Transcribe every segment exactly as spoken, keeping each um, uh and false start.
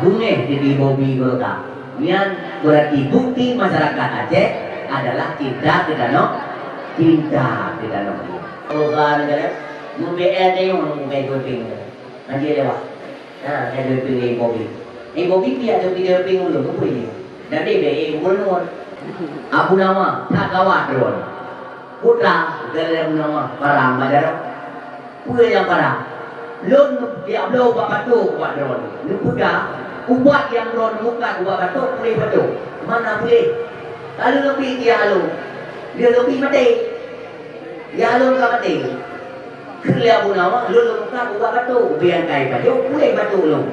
Beungéh jadi hobi gurita. Nyan beurati bukti masyarakat Aceh adalah cinta keu tanoh, cinta keu tanoh. Gurita nyan, meubeuet tanyoe, meubeuet geupieng. Hanjeuet lewat. Ha, ka geupieng lé hobi. Lé hobi piah geupieng ulôn, geupeue jih? Jadi bèk gubernur. Abu Nawas, that gawat droe. Putra, geupeugah Abu Nawas, parang bak jaroe. Peue nyang parah? Lôn neupeusiap bloe ubak batuk ubak droeneuh. Neupeugah, ubat nyang droeneuh meukat ubak batuk, puléh batuk. Mana puléh? Lalu neubi keu Yah Along. Lheueh neubi maté. Yah Along ka maté. Kheun lé Abu Nawas, lôn neumeukat ubat batuk. Ubé angkai pajoh, puléh batuk lôn.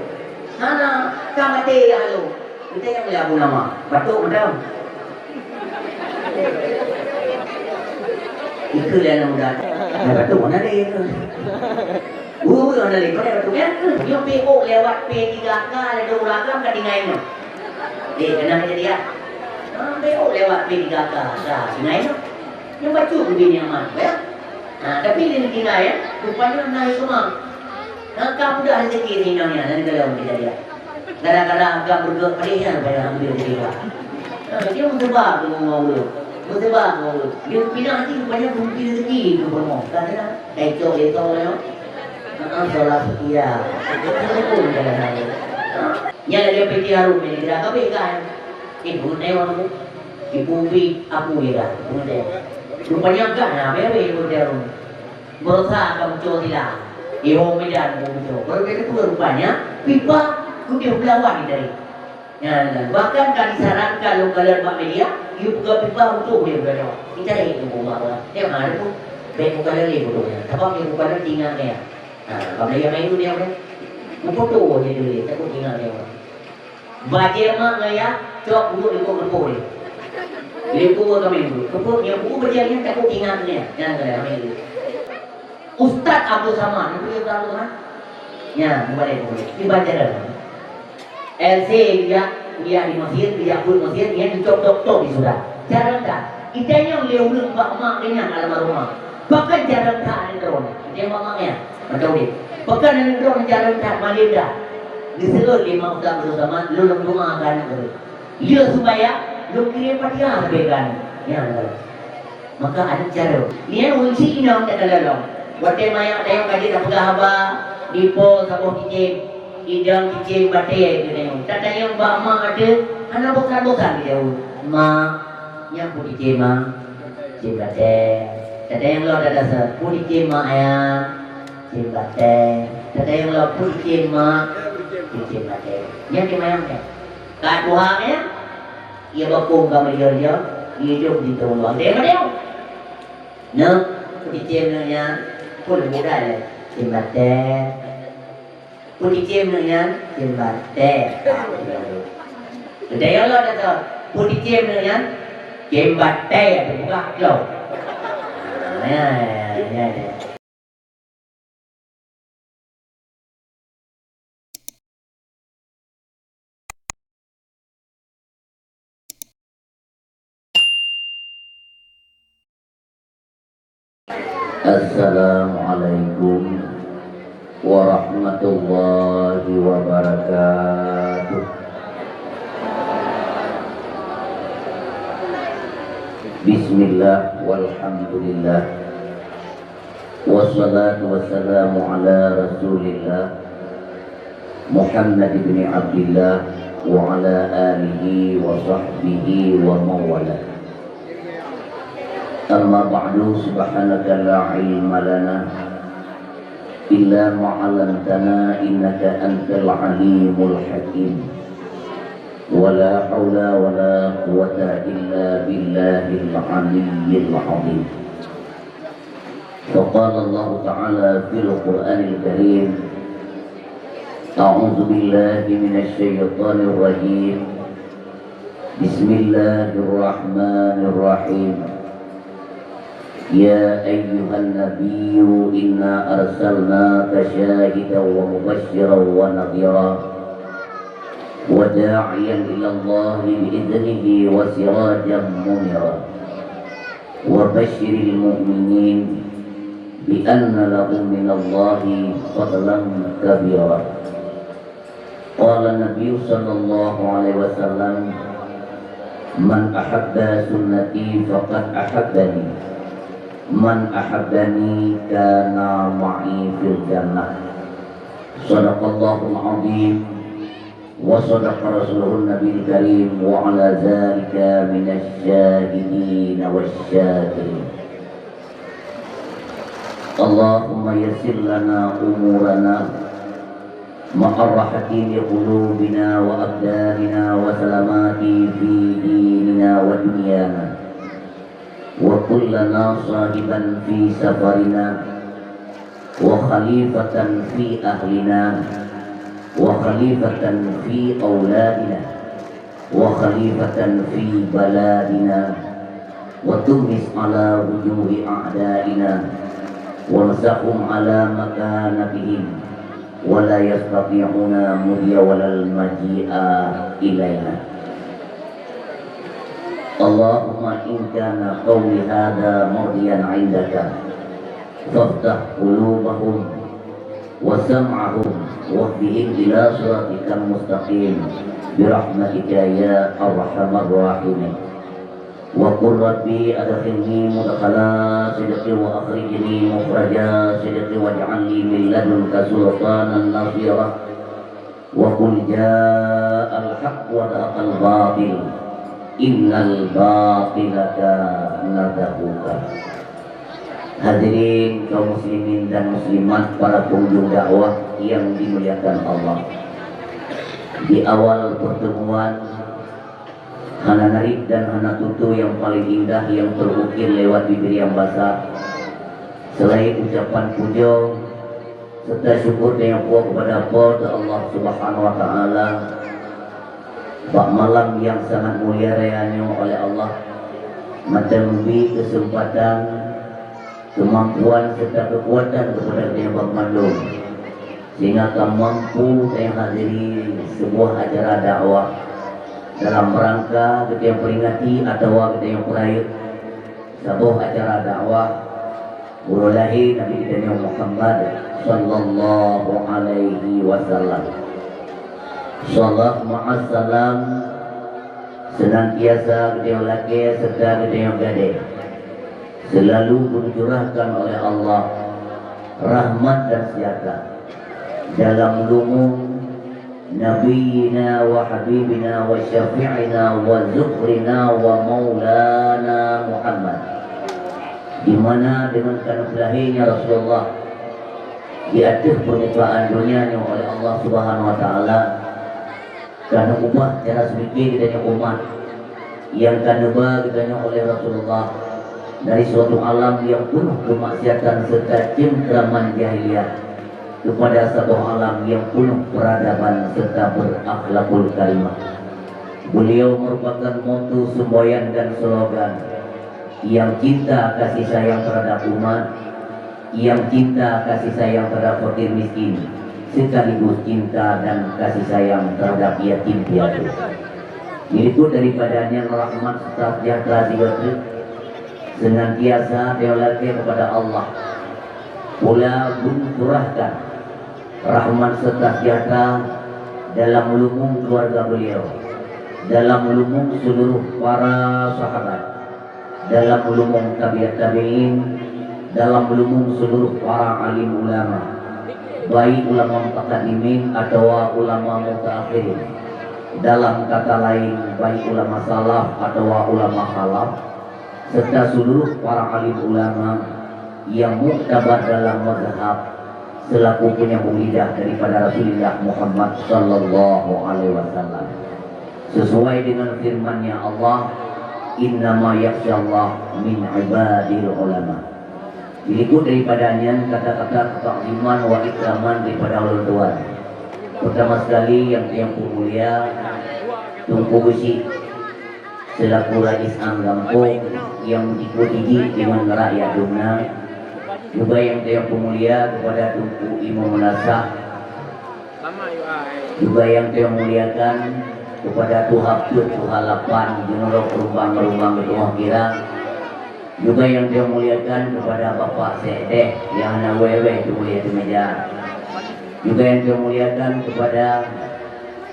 Hana, ka maté Yah Along. Geutanyoe lé Abu Nawas, batuk mantong. Ikeu lé aneuk muda. Hai batuk hana lé ikeu. Ureueng hana lé, kon batuk nyan. Nyoe P O lewat P tiga K lé dua ureueng agam ka tinggai nyoe. Deh, keunan jadi ya. Ha, P O lewat P tiga K, ka tinggai nyoe. Nyoe bacut ubé nyaman, ya. Ha, tapi di negeri laén, rupanya na hikmah. Na ka mudah rezeki di dunia, na di dalam kita dia. Kadang-kadang agak bergerak pedih kan, pada alhamdulillah. Ha, dia menyebar ke rumah ulun. Menyebar ke rumah ulun. Dia pindah nanti rupanya berhenti rezeki ke rumah. Kadang-kadang, kaicok dia tahu ya. Ha, salah setia. Assalamualaikum, kadang-kadang. Ha, nya lagi P T Harun ni, dia kabeh kan. Eh, bukan tengok aku. Ibu bi aku ya dah, bukan tengok. Rupanya kan, ha, bebe ibu dia. Berusaha ka muncul sila. Iho Medan ka muncul. Baru dari tu rupanya, pipa kudu belawan dari. Nyan, bahkan ka disarankan lôn kalon bak media, yue peugah pipa untuk dia berada. Kita dah itu rumah orang. Dia mana tu? Baik bukan lagi bodoh ya. Tapi dia bukan lagi tinggal dia. Ha, bak media main tu dia orang. Mupoto je dulu, takut tinggal dia orang. Bajée mak ngon yah, cok buet likot geupôi. Likot kami buet. Geupôi, nyang buet bajée nyan takot ingat nyan. Nyan keuh kami buet. Ustaz Abdul Samad, nyan peue Ustaz Abdul Samad? Nyan, mubalek buet. Iban jalan. L C dia kuliah di Mesir, dia buet Mesir, dia dicok doktor di Sudan. Jarang tak? Itanyong lé ureueng bak mak geuh nyan almarhumah. Pakon jarang that aneuk droeneuh? Itanyong bak mak nyan. Mantong deh. Pakon aneuk droeneuh jarang that malem dah? Geuseuôt lé mak Ustaz Abdul Samad, lôn lôn doa keu aneuk droeneuh. Lheueh sumbayang, lôn kirém Fatihah sabe keu aneuk. Nyan. Maka aneuk jaroe. Nyan ureueng si inong takalon lom. Watée manyak tayong ka jeuet tapeugah haba, dipo saboh cicém. Idong cicém batée keu tayong. Tatanyong bak mak ateueh, hana bosan-bosan geujaweueb. Mak, nyan peue cicém, Mak? Cicém batée. Tatanyong lom that-that sa, peue cicém, Mak, nyan? Cicém batée. Tatanyong lom, peue cicém, Mak? Cicém batée. Nyan cicém ayang nyan. Ka tuha nyan, ia bakong ka meujol-jol, ia jok di tong luang. Dia meudeh. Nyoe, peue cicém nyoe nyan, peue leumo dah lé, cicém batée. Peue cicém nyoe nyan, cicém batée. Geutanyoe lom dah, peue cicém nyoe nyan, cicém batée, peugah lom. Nah, ya, ya, ya. Assalamualaikum warahmatullahi wabarakatuh. Bismillah, walhamdulillah. Wassalatu wassalamu ala Rasulillah Muhammad ibni Abdillah wa ala alihi wa sahbihi wa mawala. Amma ba'du, subhanaka la ilma lana illa ma 'allamtana innaka antal alimul hakim. Wa la haula wa la quwwata illa billahil aliyyil azim. Faqala Allahu ta'ala fil Qur'anil Karim, a'udzu billahi minasy syaithanir rajim. Bismillahirrahmanirrahim. Ya ayyuhan nabiyyu inna arsalnaka syahidan wa mubasysyiran wa nadhira wa da'iyan ilallahi bi idznihi wa sirajan munira. Wa basyiril mu'minin bi anna lahum minallahi fadlan kabira. Qala Nabi sallallahu alaihi wasallam, "Man ahabba sunnati faqad ahabbani. Man ahabbani kana ma'i fil jannah." Sadaqallahul azim wa sadaqa rasuluhun nabiyil karim wa ala dzalika minasy syahidin wasy syakirin. Allahumma yassir lana umurana ma'a rahati li qulubina wa abdanina wa salamati fi dinina wa dunyana. Wa kun lana sahiban fi safarina, wa khalifatan fi ahlina, wa khalifatan fi auladina, wa khalifatan fi baladina, wa tumis ala wujuhi a'daina, wa msahum ala makanatihim, wa la yastati'una mudya walal maji'a ilaina. Allahumma in kana qawli hadza mardiyan 'indaka, faftah qulubahum wa sam'ahum wahdihim ila siratikal mustaqim, bi rahmatika ya arhamar rahimin. Wa qul rabbi adkhilni mudkhala sidqin wa akhrijni mukhraja sidqin waj'al li min ladunka sultanan nasira. Wa qul ja'al haqq wa zahaqal batil, innal batila kana zahuqa. Hadirin kaum muslimin dan muslimat, para pengunjung dakwah yang dimuliakan Allah. Di awal pertemuan, hana narit dan hana tutoe nyang paleng indah nyang teukukir lewat bibir nyang basa, seulaén ucapan pujoe serta syukur nyang puwoe keupada Po teu Allah Subhanahu wa Ta'ala, bak malam nyang sangat mulia raya nyoe oleh Allah mantong geubri keuseumpatan, keumampuan serta keukuatan keupada geutanyoe banmandum, sehingga ka mampu tanyoe hadiri seubuah acara dakwah dalam rangka geutanyoe peuringati atawa geutanyoe peurayeuk saboh acara dakwah uroe lahé Nabi geutanyoe Muhammad sallallahu alaihi wasallam. Salat ma'as salam senantiasa geutanyoe lakée serta geutanyoe gadée. Seulalu geucurahkan oleh Allah rahmat dan seujahtera dalam leumoe Nabiyyina wa habibina wa syafi'ina wa zukhrina wa maulana Muhammad, di mana deungon ka neupeulahé Rasulullah di ateueh peurmukaan donya nyoe oleh Allah Subhanahu wa Taala, ka neuubah cara seumike geutanyoe umat nyang ka neuba geutanyoe oleh Rasulullah dari suatu alam nyang peunoh keumaksiatan serta cengkraman jahiliyah keupada saboh alam nyang peunoh peuradaban serta beurakhlakul karimah. Beuliau meurupakan moto seumboyan dan slogan nyang cinta kasih sayang teuhadap umat, nyang cinta kasih sayang teuhadap fakir miskin, sekaligus cinta dan kasih sayang teuhadap yatim piatu. Dilikot daripada nyan rahmat serta seujahtera sigoe teuk senantiasa tanyoe lakée keupada Allah. Pula geucurahkan rahmat serta seujahtera dalam leumoe keuluwarga beuliau, dalam leumoe seuluruh para sahabat, dalam leumoe tabi'ut tabi'in, dalam leumoe seuluruh para alim ulama, baik ulama mutaqaddimin atawa ulama mutaakhirin, dalam kata laén, baik ulama salaf atawa ulama khalaf, serta seuluruh para alim ulama nyang muktabar dalam mazhab seulaku peunyambông lidah daripada Rasulullah Muhammad sallallahu alaihi wasallam. Sesuai dengan firman-Nya Allah, "Innama yakhsyallaha min ibadihil ulama." Dilikot daripada nyan kata-kata keuta'ziman wa ikraman daripada ulôn tuan. Peurtama sekali nyang tanyoe peumulia Teungku Geuchik, seulaku rais am gampông nyang meutikot jijik deungon rakyat dum na, juga nyang tanyoe peumulia keupada Teungku Imum Meunasah, juga nyang tanyoe muliakan keupada tuha peuet, tuha lapan, jeunoe rumbang-rumbang geutu'oh kira, juga nyang tanyoe muliakan keupada Bapak Sekdes nyang hana wéh-wéh teumulia teumeja, juga nyang tanyoe muliakan keupada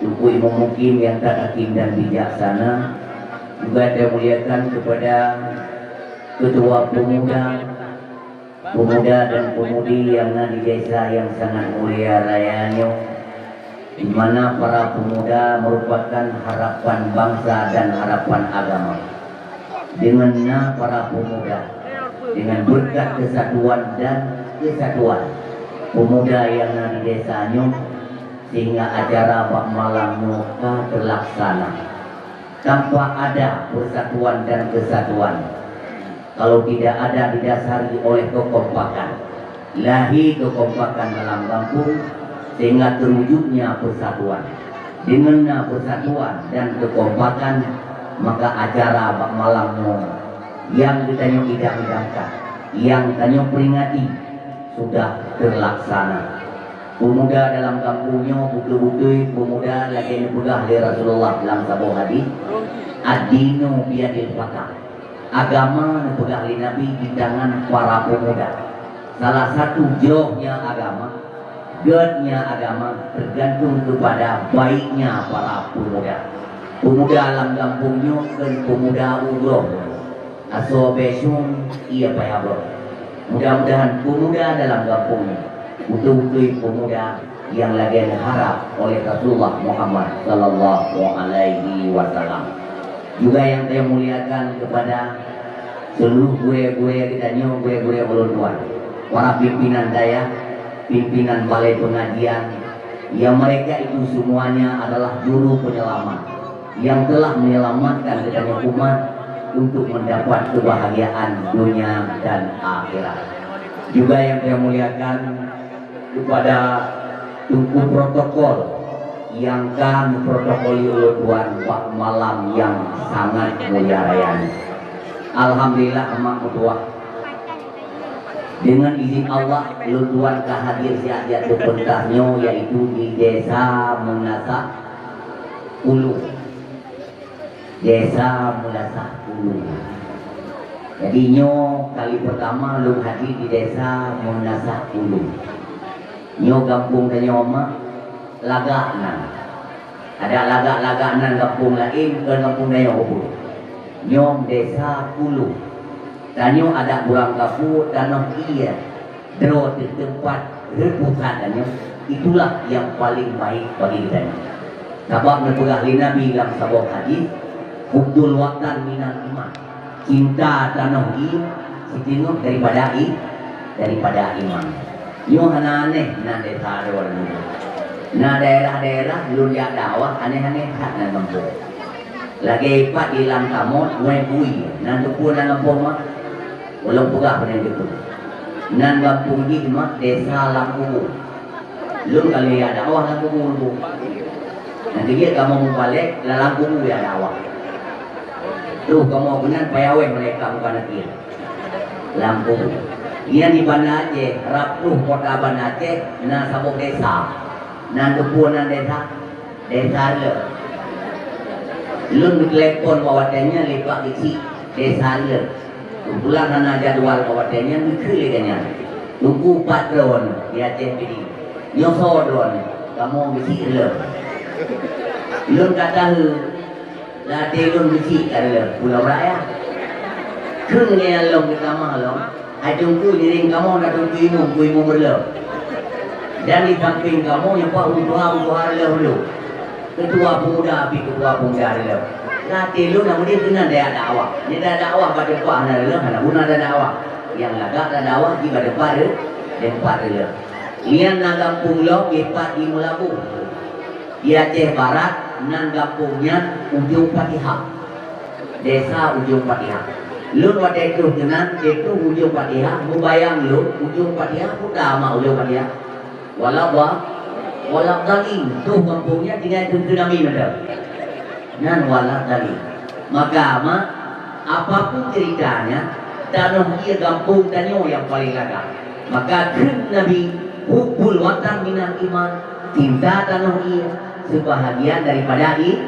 Teungku Imum Mukim yang terhakim dan bijaksana, juga saya muliakan kepada Ketua Pemuda, Pemuda dan Pemudi yang na di desa yang sangat mulia raya nyoe, di mana para pemuda merupakan harapan bangsa dan harapan agama. Dengan na para pemuda, dengan berkat kesatuan dan kesatuan pemuda yang na di desa nyoe, sehingga acara bak malam nyoe ka terlaksana. Tanpa ada persatuan dan kesatuan, kalau tidak ada didasari oleh kekompakan, lahé kekompakan dalam gampông, sehingga terwujudnya persatuan. Dengan na persatuan dan kekompakan, maka acara bak malam nyoe nyang geutanyoe idam-idamkan, nyang tanyoe peringati, sudah terlaksana. Pemuda dalam gampông nyoe beutôi-beutôi pemuda lagée neupeugah lé Rasulullah lam saboh hadis, "Ad-dinu biyadil fata." Agama neupeugah lé Nabi di tangan para pemuda. Salah satu jrohnya agama, götnya agama, tergantung kepada baiknya para pemuda. Pemuda lam gampông nyoe kon pemuda uroe. Asoe beusyueng, iya payah brok. Mudah-mudahan pemuda dalam gampông nyoe beutôi-beutôi pemuda nyang lagée neuharab oleh Rasulullah Muhammad sallallahu alaihi wasallam. Juga yang saya muliakan kepada seluruh gurée-gurée geutanyoe, gurée-gurée ulôn tuan, para pimpinan dayah, pimpinan balai pengajian, yang mereka itu semuanya adalah juru penyelamat yang telah menyelamatkan geutanyoe umat untuk mendapat kebahagiaan dunia dan akhirat. Juga yang saya muliakan kepada Teungku Protokol yang ka meuprotokoli ulôn tuan bak malam yang sangat mulia raya nyoe. Alhamdulillah, Mak Meutuah. Dengan izin Allah, ulôn tuan ka hadir siat-siat di pentas nyoe, yaitu di Desa Meunasah Ulu. Desa Meunasah Ulu. Jadi, nyoe kali pertama lôn hadir di Desa Meunasah Ulu. Nyoe gampông tanyoe mak lagak nan. Adak lagak-lagak nan gampông laén, kon gampông tanyoe peue. Nyoe Desa Ulu. Tanyoe adak Burang Gapu, tanoh ié. Droe teuh teumpat rhët pusat tanyoe, itulah nyang paleng baik bagi geutanyoe. Sabab neupeugah lé Nabi lam saboh hadis, "Hubbul watan minal iman." Cinta tanoh ié siteungoh daripada i-, daripada iman. Nyoe hana aneh na desa droe nyoe. Na daerah-daerah lôn jak dakwah aneh-aneh that na gampông. Lagée pat di Lam Tamot, Wai Bui, nan teupeue nan gampông mak? Ulôn peugah bak geutanyoe. Nan gampông jih mak Desa Lam Kubu. Lôn ka lheueh jak dakwah Lam Kubu, Lam Kubu. Nyang keujeuet kamoe mubalek lam Lam Kubu jak dakwah. Troh kamoe keunan payah wéh malaikat muka nakir. Lam Kubu. Nyan di Banda Aceh, rab troh kota Banda Aceh, na saboh desa. Nan teupeue nan desa? Desa Rleu. Lôn geutelepon bak watée nyan lé Pak Geuchik, Desa Rleu. Keubeutulan hana jadwal bak watée nyan, geukheun lé geuh nyan. Teungku pat droeneuh di Aceh Pidie. Nyoe soe droeneuh? Kamoe Geuchik Rleu. Lôn ka tahu, lam até lôn Geuchik ka Rleu, Pulo Raya. Kheun ngon lôn geutamah lom. Hai Teungku, ngieng kamoe na Teungku Imum, Teungku Imum Rleu. Dan di sampéng kamoe nyoe pat ulôn tuha, ulôn tuha Rleu ulôn. Ketua pemuda pih ketua pemuda Rleu. Lam até lôn na meudeh keunan tajak dakwah. Nyoe tajak dakwah bak teumpat hana Rleu, hana guna tajak dakwah. Nyang lagak tajak dakwah jih bak teumpat Rleu, teumpat Rleu. Nyan na gampông lom, nyoe pat di Meulaboh. Di Aceh Barat, nan gampông nyan Ujong Patihah. Desa Ujong Patihah. Lôn watée troh keunan, troh Ujong Patihah, mubayang lôn, Ujong Patihah, peue teuma Ujong Patihah? Waladha-, Waladhalin, troh gampông nyan tinggai keu-, keu Nabi mantong. Nan Waladhalin. Maka, mak, apapun ceritanya, tanoh ié gampông tanyoe nyang paleng lagak. Maka kheun Nabi, "Hubbul watan minal iman." Cinta tanoh ié, sebahagian daripada i-,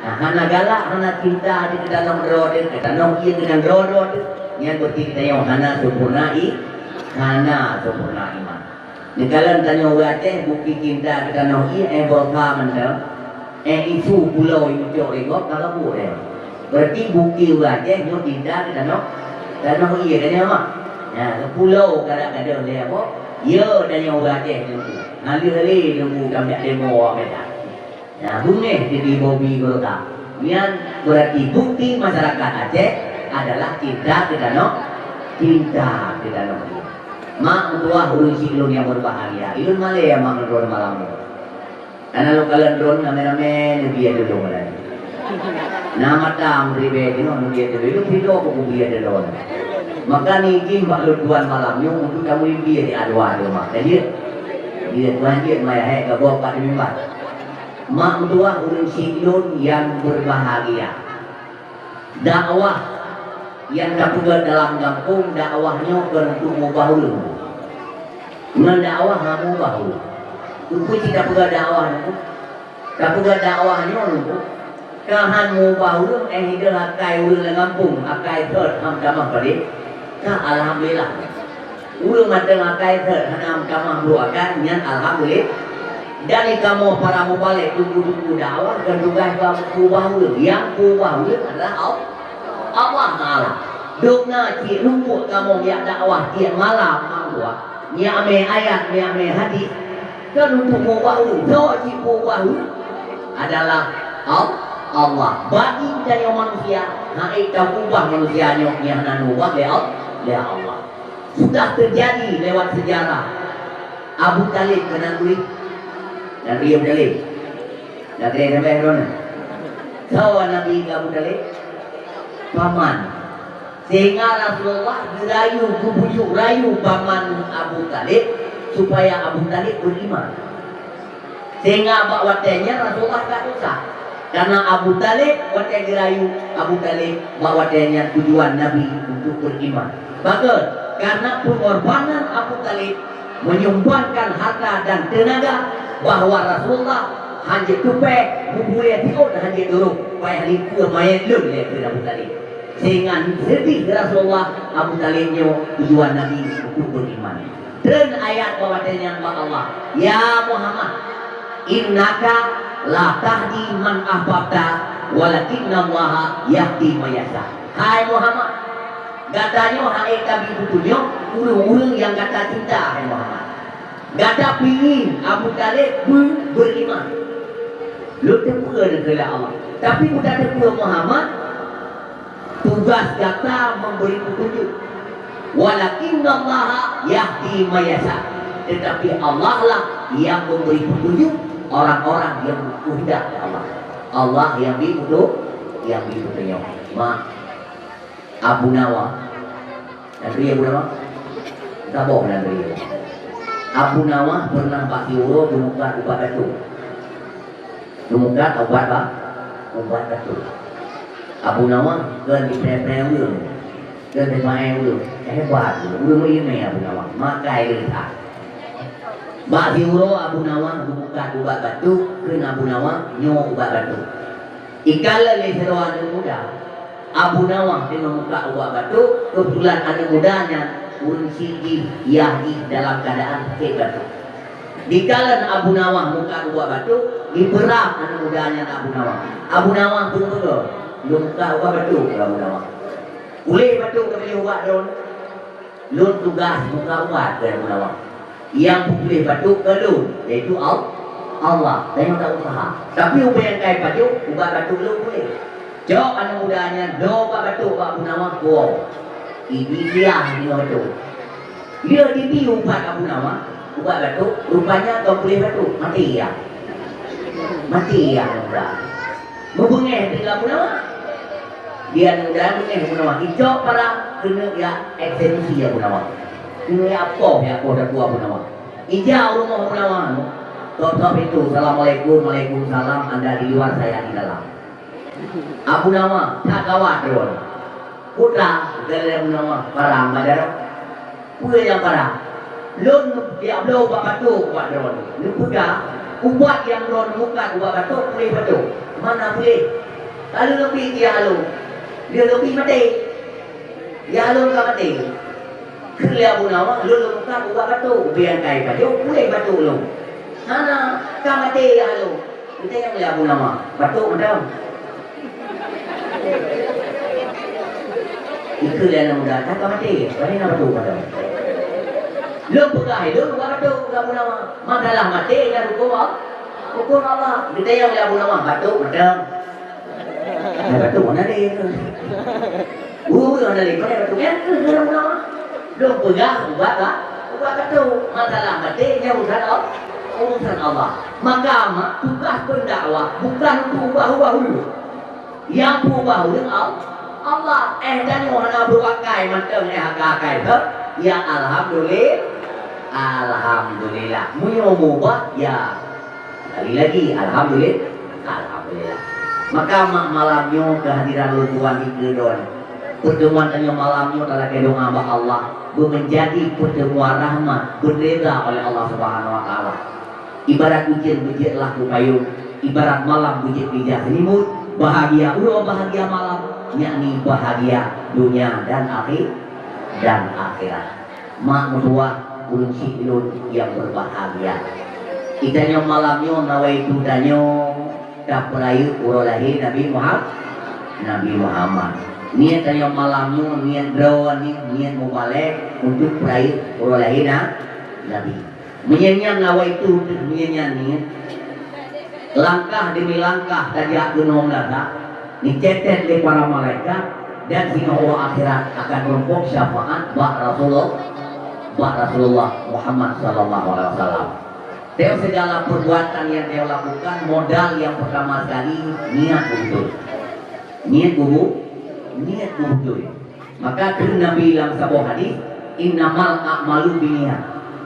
nah, hana galak, hana cinta di tanoh droe, di tanoh ié keunan droe-droe, nyan berarti tanyoe hana sempurna i-, hana sempurna iman. Neukalon tanyoe ureuëng Aceh, bukti cinta di tanoh ié, eh, boh ka mantong. Eh, isu pulo nyang cok lé gob ka gabuk lé. Berarti bukti ureueng Aceh nyoe cinta keu tanoh, tanoh ie ka nyan mah. Nah, pulo ka dak gadôh lé apa? Ye, tanyoe ureueng Aceh nyoe. Ngaleuh lé nunggu tam jak demo awak Medan. Nah, beungéh jadi bobi Golkar. Nyan berarti bukti masyarakat Aceh adalah cinta keu tanoh, cinta keu tanoh ie. Mak meutuah ureueng syiek lôn nyang berbahagia. Ilôn malée mak meutuah malam nyoe. Kana lôn kalon droen ramé-ramé neubie tulông lé. Na mata meuribée jinoe neubie tulông, ilôn sidroe pih neubie tulông. Maka nijih bak lôn tuan malam nyoe untuk tameuimbie di adua teuma. Ka jeuet? Jeuet, tuan jeuet maya hék ka gob bak di mimbar. Mak meutuah ureueng syiek lôn nyang berbahagia. Dakwah nyang tapeugah dalam gampông, dakwah nyoe kon untuk mubah ureueng. Ngon dakwah hana mubah ureueng. Keupeue cit tapeugah dakwah nyoe? Tapeugah dakwah nyoe nyoe. Ka han mubah ureueng, eh, ideh akai ureueng lam gampông, akai thot han tamah padé. Ka alhamdulillah. Ureueng mantong akai thot hana meutamah brok akai, nyan alhamdulillah. Dan di kamoe para mubalek teungku-teungku dakwah, dan tugaih bak peubah ureueng. Nyang peubah ureueng adalah Al-, Allah Taala. Dum na cit rumpok kamoe jak dakwah tiep malam, mak buah. Nyak mé ayat, nyak mé hadis. Kan untuk peubah ureueng. Soe cit peubah ureueng adalah Al-, Allah. Bagi tanyoe manusia, hai tapeubah manusia nyoe nyang hana neubah lé Al-, lé Allah. Sudah terjadi lewat sejarah. Abu Talib keunan turi. Nabi Abu Talib. Nabi sampai droeneuh. Soe Nabi keu Abu Talib? Paman. Sehingga Rasulullah geurayu, geubujuk rayu paman Abu Talib supaya Abu Talib beriman. Sehingga bak watée nyan Rasulullah ka susah. Karena Abu Talib watée geurayu, Abu Talib bak watée nyan tujuan Nabi untuk beriman. Pakon? Karena pengorbanan Abu Talib menyumbangkan harta dan tenaga bahwa Rasulullah hanjeuet teupée, bubue siot hanjeuet durôh, payah likeu manyét lôn lé keu Abu Talib. Sehingga seudeh Rasulullah, Abu Talib nyoe tujuan Nabi untuk beriman. Treun ayat bak watée nyan bak Allah, "Ya Muhammad, innaka la tahdi man ahbabta, walakinnallaha yahdi man yasha." Hai Muhammad, gata nyoe hana tabi peutunyok ureueng-ureueng nyang gata cinta, hai Muhammad. Gata pingin Abu Talib be-, beriman. Lôn teupeue keuheundak Allah. Tapi beutateupeue Muhammad, tugas gata memberi petunjuk. "Walakinnallaha yahdi man yasha." Tetapi Allah lah yang memberi petunjuk orang-orang yang berkehendak Allah. Allah yang bri petu-, yang bri petunjuk. Mak, Abu Nawas. Nyan turi Abu Nawas? Saboh nyan turi. Abu Nawas pernah bak siuroe geumukat ubat batuk. Geumukat ubat ba-, ubat batuk. Abu Nawas kon jipreh-preh ureueng. Kon jipreh ureueng. Hebat ureueng. Ureueng meuiman Abu Nawas. Makai lé that. Bak siuroe Abu Nawas geumukat ubat batuk, kheun Abu Nawas, "Nyoe ubat batuk." Ikalon lé sidroe aneuk muda. Abu Nawas teungoh mukat ubat batuk, keubeutulan aneuk muda nyan ureueng syiek jih, yah jih dalam keuadaan sakét batuk. Dikalon Abu Nawas mukat ubat batuk, jipeurab aneuk muda nyan Abu Nawas. Abu Nawas peue-peue, "Lôn mukat ubat batuk," kheun Abu Nawas. "Puléh batuk keu ubat droeneuh." "Lôn tugaih mukat ubat," kheun Abu Nawas. "Nyang peupuléh batuk kon lôn, yaitu Al-, Allah. Tanyoe ta useuha. Tapi ubé nyang ka ipajoh, ubat batuk lôn puléh." Cok aneuk muda nyan, bloe ubat batuk bak Abu Nawas, bloe. Ibi siah nyoe batuk. Lheueh jibi ubat Abu Nawas, ubat batuk, rupanya kon puléh batuk, maté ia. Maté ia aneuk muda. Meubeungéh teuh Abu Nawas. Di aneuk muda beungéh Abu Nawas. Icok parang keuneuk jak eksekusi Abu Nawas. Keuneuk jak poh, jak poh daku Abu Nawas. Ijak u rumoh Abu Nawas. Tok-tok pintoe, "Assalamualaikum." "Waalaikumsalam, Anda di luar, saya di dalam." Abu Nawas, that gawat droe. "Putra," kheun Abu Nawas, "parang bak jaroe." "Peue nyang parang?" "Lôn jak bloe ubat batuk bak droeneuh. Neupeugah, ubat nyang droeneuh mukat ubat batuk, puléh batuk. Mana puléh? Ka lôn neubi keu yah lôn. Lheueh lôn bi maté. Yah lôn ka maté." Kheun lé Abu Nawas, "Lôn, lôn mukat ubat batuk, ubé nyang ka ipajoh, puléh batuk lôn." "Hana, ka maté yah lôn." Kita nyang lé Abu Nawas, batuk mantong. Ikeu lé aneuk muda, "Ka maté, pane na batuk mantong?" Lôn peugah lé lôn, "Bukan batuk, Abu Nawas. Masalah maté nyan huköm Allah. Huköm Allah." Kita nyang lé Abu Nawas, batuk mantong. Nah, batuk mana dia tu? Ureuëng hana lé, pane batuk nyan keuh ureuëng ulama. Lôn peugah ubat ba-, ubat batuk. Masalah maté nyan urusan Allah, urusan Allah. Maka mak tugaih pendakwah bukan untuk ubah-ubah ureuëng. Nyang peubah ureuëng Al-, Allah. Eh, tanyoe hana beuakai mantong, eh, akai-akai beuh. Ya alhamdulillah. Alhamdulillah. Meunyoe mubah, ya Sekali lagi, alhamdulillah. Alhamdulillah. Maka mak malam nyoe kehadiran lôn tuan di keudroe. Pertemuan tanyoe malam nyoe talakée doa bak Allah, beumeunjadi pertemuan rahmat, beureuda oleh Allah Subhanahu Wa Taala. Ibarat ujeuen beujeuet lah keu payong, ibarat malam beujeuet bijah seulimut, bahagia uroe bahagia malam, yakni bahagia dunia dan akhir, dan akhirat. Mak meutuah, ureuëng syiek lôn nyang berbahagia. Geutanyoe malam nyoe nawaitu tanyoe tapeurayeuk uroe lahé Nabi Muham-, Nabi Muhammad. Niet tanyoe malam nyoe, niet droe, niet, niet mubalek untuk peurayeuk uroe lahé na-, Nabi. Meunyoe nyan nawaitu, meunyoe nyan niet, langkah demi langkah tajak keunoe meunasah, neucatet lé para malaikat, dan singoh uroe akhirat akan meurumpok syafaat bak Rasulullah, bak Rasulullah Muhammad sallallahu alaihi wasallam. Teuh segala perbuatan yang teuh lakukan, modal yang pertama sekali niat beutôi. Niat beutôi, niat beutôi. Maka kheun Nabi lam saboh hadis, "Innamal a'malu binniyat."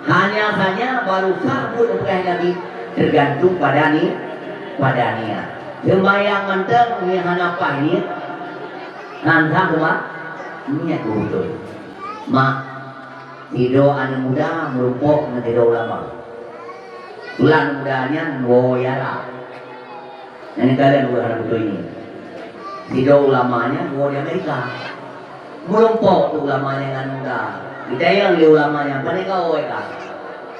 Hanya saja baru sah buet peugah Nabi tergantung pada ni, pada niat. Sembahyang mantong ni hana paih niat, han sah cuma niat beutôi. Mak, sidroe aneuk muda meurumpok ngon sidroe ulama. Ulang muda nyan woe Arab. Nyan kalon ureuëng hana beutôi nyoe. Sidroe ulama nyan woe di Amerika. Meurumpok tu ulama nyan ngon muda. Geutanyong lé ulama nyan, "Pane kawoe ka?"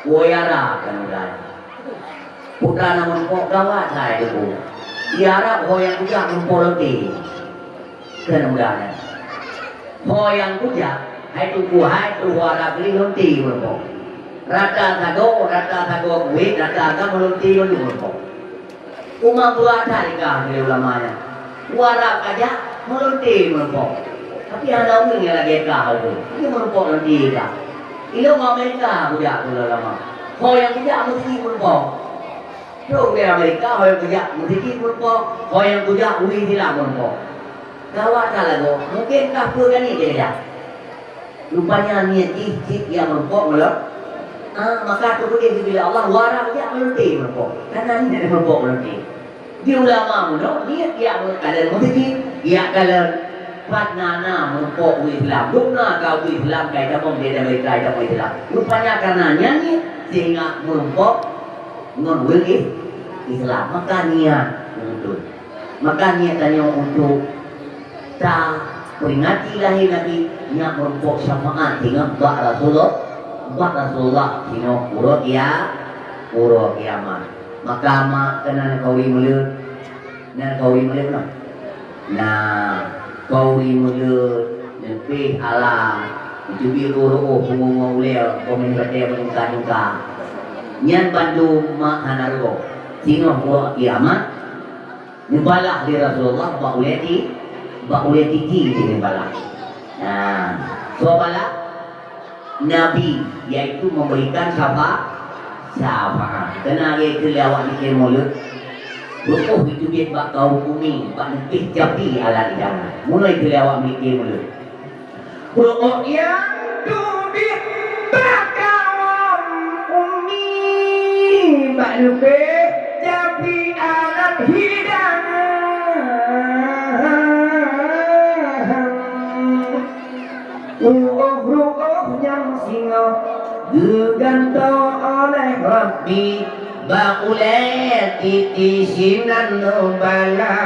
"Woe Arab," kheun muda nyan. Putra na meurumpok gawat hai Teungku. Di Arab ho nyang kujak meurumpok lonte. Kheun muda nyan. Ho nyang kujak, hai Teungku, hai Teungku Arab lé lonte meurumpok. Rata sagoe, rata sagoe kueh, rata agam lonte meurumpok. Uma buah that ikah lé ulama nyan. Arab kajak meulonte meurumpok. Tapi hana ureuëng nyang lagée kah lagée. Dia meurumpok lonte kah. Ilong Amerika kujak keu ulama. Ho nyang kujak meuseujid meurumpok. Trok di Amerika, ho nyang kujak meuseujid meurumpok. Ho nyang kujak ui silam meurumpok. Gawat that lagoe. Mungkin kah peue gani dia kajak. Rupanya niet jih cit nyang meurumpok meulon. Ah, maka teupeugah di Allah, "Wara jak meulonte meurumpok." Karena niet meurumpok meulonte. Di ulama meunoe, niet jak kalon meuseujid, jak kalon pat na na meurumpok ureuëng Islam. Dum na ka ureuëng Islam, ka itamong di Amerika, itamong Islam. Rupanya karena nyan niet sehingga meurumpok ngon ureuëng Is-, Islam. Maka niet beutôi. Maka niet tanyoe untuk taperingati lahé Nabi, nyak meurumpok syafaat singoh bak Rasulullah, bak Rasulullah singoh uroe kia-, uroe kiamat. Maka mak keunan kauri meuleut, nan kauri meuleut noh. Nah, kauri meuleut, leupeh alam, jeubi roh-roh pungo ngon ulée, komen batée meungka-ungka. Nyan bandum mak hana reugoh. Singoh uroe kiamat, Neubalah lé Rasulullah bak ulée ti-, bak ulée titi jih neubalah. Nah, soe balah? Nabi, yaitu memberikan syafa-, syafaat. Keunan lagée keu lé awak miké mulod, beukoh itu jeuet bak kaum umi, bak neupih capi alat idangan. Mulai keu lé awak miké mulod. Peuok nyang teubiet bak kawöm umi, bak leubeh capi alat hidangan. Ruoh-ruoh nyang singoh geugantoe oleh Rabbi. Bak ulée titi sinan neubalah,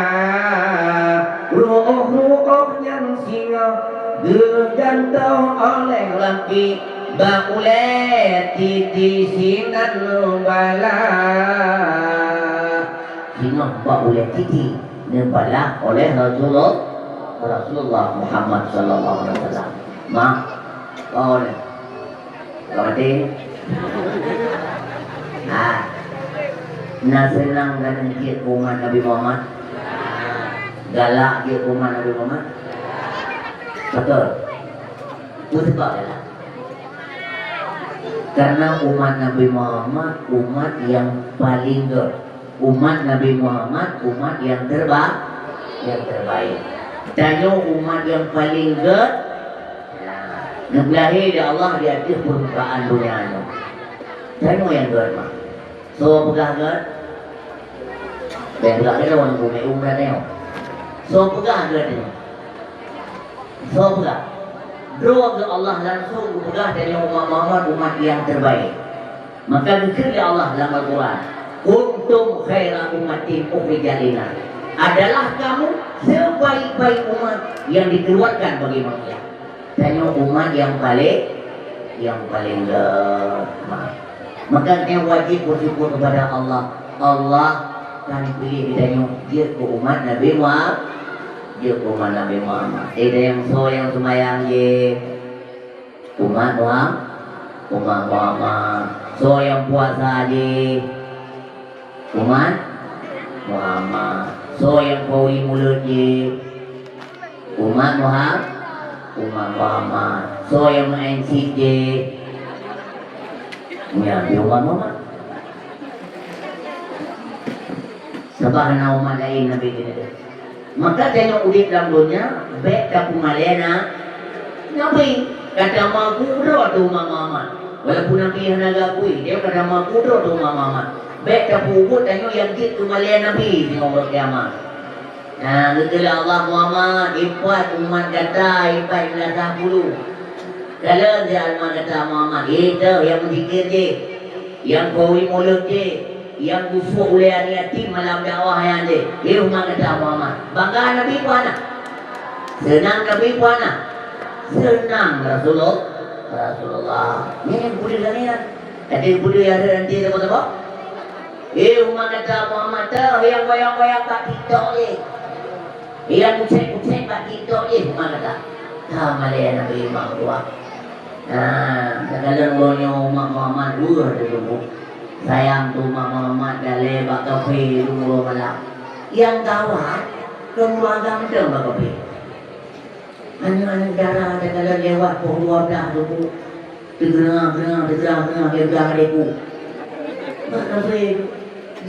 ruoh-ruoh nyang singoh geugantoe oleh Rabbi. Bak ulée titi sinan neubalah. Singoh bak ulée titi neubalah oleh Rasulullah, Rasulullah Muhammad sallallahu alaihi wasallam. Mak, oh, berarti, ah, na seunang dan jeuet umat Nabi Muhammad, galak jeuet umat Nabi Muhammad. Betul. Peue sabab galak? Karena umat Nabi Muhammad umat yang paling gét. Umat Nabi Muhammad umat yang terba-, yang terbaik. Tanyoe umat yang paling gét. Nah, neupeulahé lé Allah di ateueh peurmukaan dunia nyoe. Tanyoe nyang gét mah. Soe peugah gét? Bèk peugah gét, wan geumeung gét nyoe. Soe peugah gét nyoe? Soe peugah? Droe geuh Allah langsung geupeugah tanyoe umat Muhammad umat nyang terbaik. Maka geukheun lé Allah lam Al-Quran, "Kuntum khaira ummatin ukhrijat linnas." Adalah kamu sebaik-baik umat yang dikeluarkan bagi manusia. Tanyoe umat nyang paleng, nyang paleng lemah. Maka tanyoe wajéb bersyukur kepada Allah. Allah kan piléh geutanyoe jeuet keu umat Nabi Muhammad, jeuet keu umat Nabi Muhammad. Eh, dan nyang soe nyang seumayang jih, umat Muhammad, umat Muhammad. Soe nyang puasa jih, umat Muhammad. Soe nyang peue mulod jih, umat Muhammad, umat Muhammad. Soe nyang meu'en cit jih, nyan jih umat Muhammad. Sabab hana umat laén Nabi geutanyoe. Maka tanyoe udép lam donya, bèk tapeumalèe na-, Nabi. Ka tameukeudroe teuh umat Muhammad. Walaupun Nabi hana geukui, dia ka tameukeudroe teuh umat Muhammad. Bèk tapeubuet tanyoe nyang jeuet keu malèe Nabi singoh uroe kiamat. Nah, geukheun lé Allah, "Muhammad, ipat umat gata, ipat beulasah bulu." Kalon siat umat gata Muhammad, itu nyang meuzikir jih, nyang peue mulod jih, nyang geusuet ulèe aneuk yatim malam dakwah nyan jih. Di umat gata Muhammad. Bangga Nabi peue hana? Seunang Nabi peue hana? Seunang Rasulullah. Rasulullah. Nyan nyang peue lagèe nyan. Tapi peue nyang ada nanti saboh-saboh? Eh, umat gata Muhammad teuh nyang goyang-goyang bak TikTok jih. Nyang kucék-kucék bak TikTok jih umat gata. Ka malèe Nabi Muhammad dua. Nah, takalon uroe nyoe umat Muhammad dua teungku. Sayang teuh umat Muhammad dalé bak kafé uroe malam. Nyang gawat, keuluwarga mantong bak kafé. Aneuk-aneuk dara takalon lewat poh dua blah teungku. Teugeurang-geurang, teugeurang-geurang, teugeurang adéku. Bak kafé,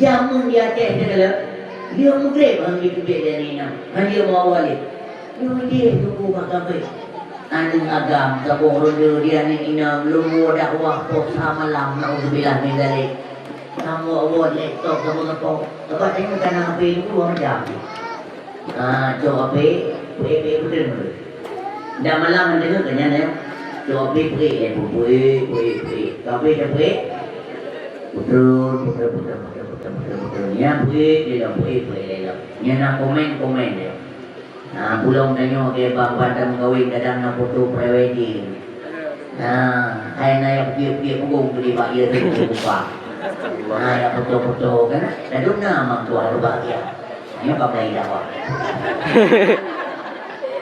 jameun di Aceh takalon. Dia meugreb han jiteubiet lé aneuk inong. Han jeuet meuawai lé. Nyoe idéh teungku bak kafé. Aneuk agam saboh ronde di aneuk inong lôn woe dakwah poh sa malam, naudzubillah min dzalik. Kamoe awai laptop saboh-saboh. Sabab tanyoe ka na H P dua macam. Ah, cok H P, peuék-peuék peudeueng dulu. Dan malam han deungoe keu nyan, ya. Cok H P peuék, eh, peuék, peuék, peuék. Ka H P dah peuék, putron, putron, putron. Nyan peuék, dia dah peuék, peuék, dia dah. Nyan na komen, komen dia. Nah, pulang tanyoe ke bang-bang dan meukawen kadang na foto pre-wedding. Nah, hai na nyang peukiek-peukiek punggong tu di bak ie tu, di muka. Nah, nyang foto-foto kan. Ladôm na mang tuah rubah dia. Nyoe ka mulai dakwah.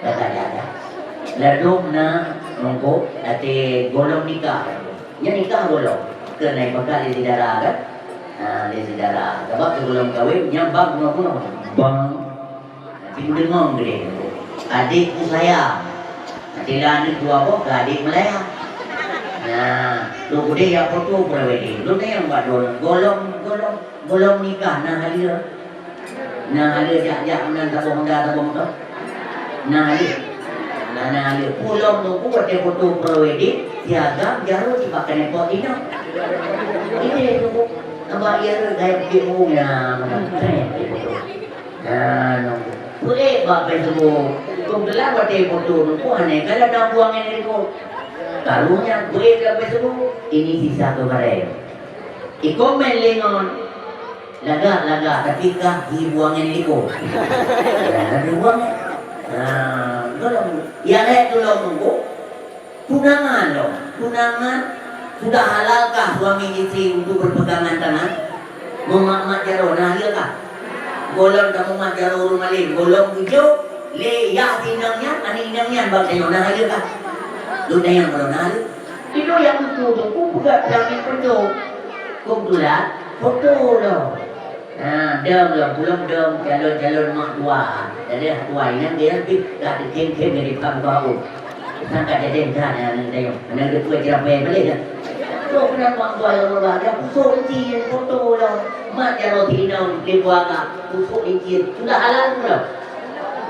Dah, dah, dah, dah. Ladôm na mongko até gohlom nikah. Nyan nikah gohlom. Keu na ipeugah lé syedara kan? Ha, lé syedara. Sabab sigohlom kawen, nyan bang bunoe-bunoe. Bang. Nanti meudeungö keudeh. Adék ku sayang. Nanti lah aneuk dua boh keu adék meulaya. Nah, tu keudeh ya foto pre-wedding. Lôn tanyong bak droeneuh, gohlom, gohlom, gohlom nikah na haleue? Na haleue jak-jak meunan saboh honda saboh moto? Na haleue? Na, na haleue. Pulang teungku watèe foto pre-wedding, siagam jaroe sipakai nepok inong. Idéh teungku. Abah iya rot gaya pike meuueng ya. Nah, nong. Peuék bak Facebook. Keubeutulan watèe foto teungku hana kala na buang nyan di situ. Karu nyan peuék bak Facebook. Ini sisa keubarèe. Ikomen lé ngon. Lagak, lagak, tapi kah dibuang nyan di likot. Nah, dibuang nyan. Nah, gohlom. Nyang lhèe gohlom teungku. Tunangan lom. Tunangan, sudah halalkah suami istri untuk berpegangan tangan? Meumat-mat jaroe, na haleue kah? Gohlom tamumat jaroe ureueng malém, gohlom geujok lé yah si inong nyan, aneuk inong nyan bak tanyoe na lé kah? Lôn tanyong gohlom na lé. Inoe nyang tutoe tu, ku peugah pian meututoe. Keubeutulan, foto lom. Nah, dong lom, ulôn dong calon-calon mak tuha. Jadi mak tuha inong dia pih ka teukhém-khém jadi pang bau. Sangka jadi entah na aneuk tanyoe. Aneuk dia pun cerah payah balik dah. Trok keunan mak tuha nyang meubahgia, pusok inci foto lom. Mat jaroe si inong di keuluwarga. Khusyuk inci, sudah halal belum?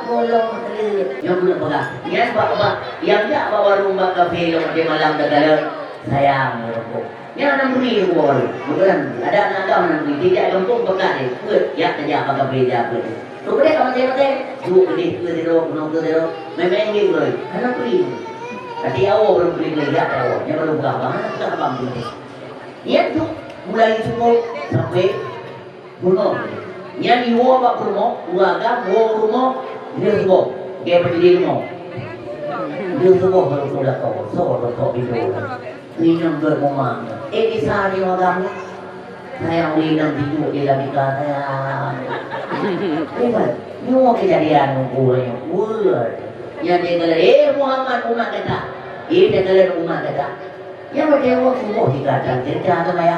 Belum, belum. Nyoe belum peugah. Nyan bak, bak, nyang jak bak warong bak kafe lom di malam takalon, sayang, rukuk. Nyan hana bri rukuk bak warong. Bukan, ada anak agam hana bri. Dijak gampông peugah deh. Peuet, jak tajak bak kafe jak peuet. Rukuk deh, kawan saya pakai. Duek deh, peuet deh, rukuk, peunoh peuet deh, rukuk. Main-main game doi. Hana bri. Tapi awak belum bri, bri, jak awak. Nyan baru peugah, bang. Hana peugah abang bri. Nyan tu mulai subuh sampai Bunoe. Nyan iwoe bak peurumoh, ureueng agam woe u rumoh, lheueh suboh. Gèt bak jideh rumoh. Lheueh suboh baru teuka lakoe, soe teuka pintoe. Inong gèt mumang. Eh, gisa di ureueng agam nyan. Sayang, ureueng inong jijok di lagèe ka sayang. Eh, ban, nyoe keujadian ngon ureueng nyoe. Weueh. Nyan dia kata, "Eh, Muhammad, umat gata." Eh, dia kata, "Umat gata." Nyang watèe suboh tinggai dan cerita keu maya.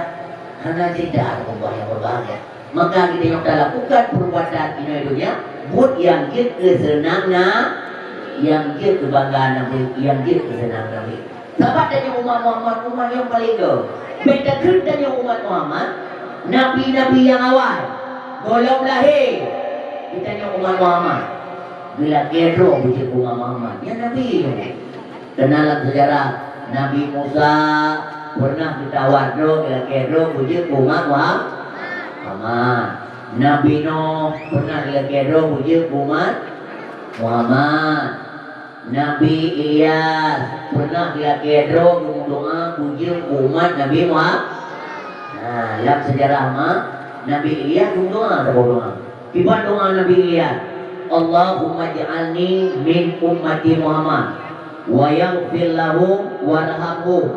Hana cerita keu Allah nyang berbahagia. Maka geutanyoe talakukan perbuatan inoe donya, buet nyang jeuet keu seunang na, nyang jeuet keu bangga Nabi, nyang jeuet keu seunang Nabi. Sabab tanyoe umat Muhammad, umat nyang paleng göt. Bèk takheun tanyoe umat Muhammad, nabi-nabi nyang awai, gohlom lahé, geutanyoe umat Muhammad. Geulakèe droe beujeuet umat Muhammad. Nyan nabi nyoe. Keunan lam seujarah, Nabi Musa peureunah geutawar droe, geulakèe droe beujeuet keu umat Muha-, Muhammad. Nabi Nuh peureunah geulakèe droe beujeuet keu umat Muhammad. Nabi Ilyas peureunah geulakèe droe geumeudoa beujeuet keu umat Nabi Muha-, nah, lam seujarah ma, Nabi Ilyas geumeudoa saboh doa. Kiban doa Nabi Ilyas, "Allahumma ij'alni min ummati Muhammad, wa yaghfir lahum warhamhum."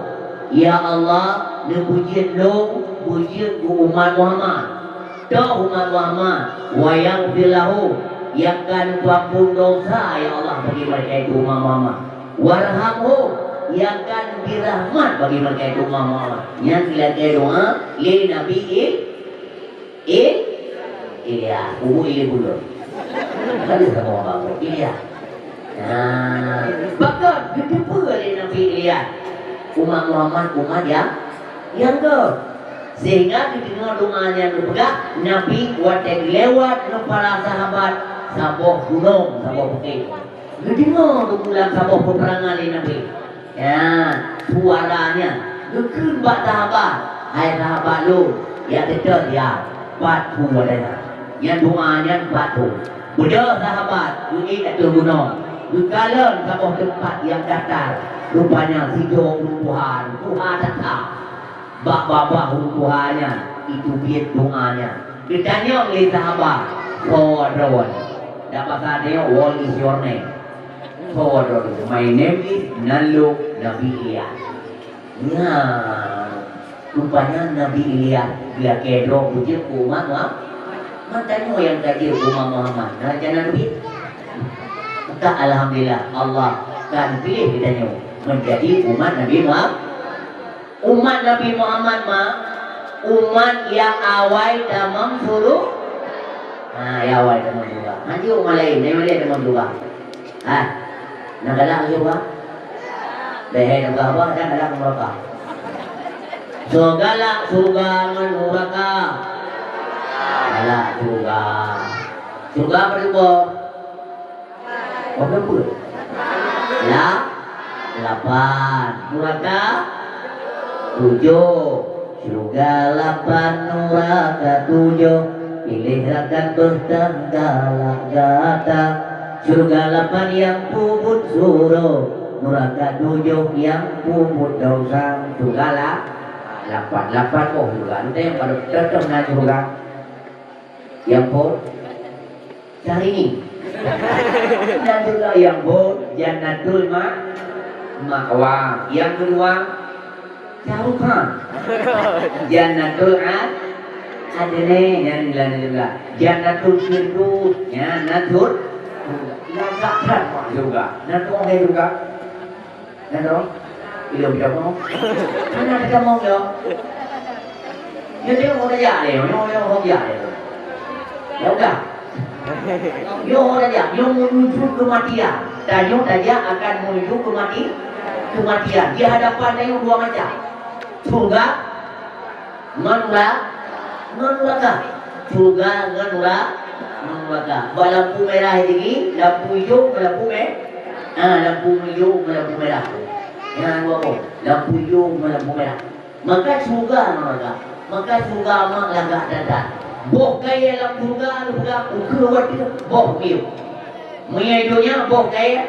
Ya Allah, neupeujeuet lôn beujeuet keu umat Muhammad. Toh umat Muhammad, wa yaghfir lahum, nyang ka neupeuamphon desya, ya Allah, bagi mereka itu umat Muhammad. Warhamhum, nyang ka neubri rahmat bagi mereka itu umat Muhammad. Nyan geulakèe doa lé Nabi I-, Eh, Ilyas, umu Ilyas buleuen. Kan dia sama orang tu, Ilyas. Nah, bahkan geuteupeue lé Nabi Ilyas, umat Muhammad, umat nyang, nyang göt. Sehingga geudeungoe doa nyang geupeugah, Nabi watèe geulewat ngon para sahabat saboh gunong, saboh bukét. Geudeungoe geugulang saboh peupeurangan lé Nabi. Ya, suara nyan geukheun bak sahabat, "Hai sahabat lôn, ya teutot ya, pat peue watèe nyan." Nyan doa nyan pat peue. Beudôh sahabat geuék ateueh gunong, geukalon saboh teumpat nyang datar, rupanya sidroe ureueng tuha, tuha that-that. Bak babah ureueng tuha nyan, itu biet doa nyan. Geutanyong lé sahabat, "Soe droeneuh?" Dak basa tanyoe, "What is your name?" "Soe droeneuh?" "My name is Nalok Nabi Ilyas." Nyan, rupanya Nabi Ilyas geulakèe droe beujeuet keu umat Muhammad. Maka nyoe nyang ka jeuet keu umat Muhammad. Nah, jangan duit. Maka alhamdulillah, Allah ka neupiléh geutanyoe menjadi umat Nabi Muhammad. Umat Nabi Muhammad ma, umat nyang awai tamong syuruga. Ha, nyang awai tamong syuruga. Hana umat laén, nyang laén tamong syuruga. Ha, na galak syuruga? Bèk hai na galak, dan galak nuraka. Soe galak syuruga ngon nuraka? Galak syuruga. Syuruga padum boh? Berapa? La-, lapan. Nuraka? Tujoh. Syuruga lapan, nuraka tujoh. Piléh rakan beuh tan galak gata. Syuruga lapan nyang peubuet syuroe. Nuraka tujoh nyang peubuet desya. Syuruga la-, lapan. Lapan boh syuruga. Entah nyang padum, contoh na syuruga. Nyang phôn Syahrini. Dan juga nyang phôn Jannatul Ma-, Ma'wa. Nyang keudua, Shah Rukh Khan. Jannatul Ad-, Ada neh, nyan lah, nyan lah. Jannatul Firdaus, nyan natul. Lagak that mak syurga. Nyan tu orang syurga. Nyan tu. Ilong kita mau. Mana kita mau ya? Nyoe, nyoe orang jak deh, nyoe, nyoe orang jak deh. Ya udah. Nyoe orang jak, nyoe menuju kematian. Dan nyoe tajak akan menuju kemati-, kematian. Di hadapan tanyoe dua macam. Syurga ngon nera-, ngon neraka. Syurga ngon nera-, ngon neraka. Bak lampu merah lagi, lampu hijau ngon lampu me-, ha, lampu hijau ngon lampu merah. Nyan dua boh, lampu hijau ngon lampu merah. Maka syurga ngon neraka. Maka syurga mak lagak that-that. Boh kayèe lam syurga, geupeugah ukeue watèe boh miyueb. Meunyoe donya boh kayèe,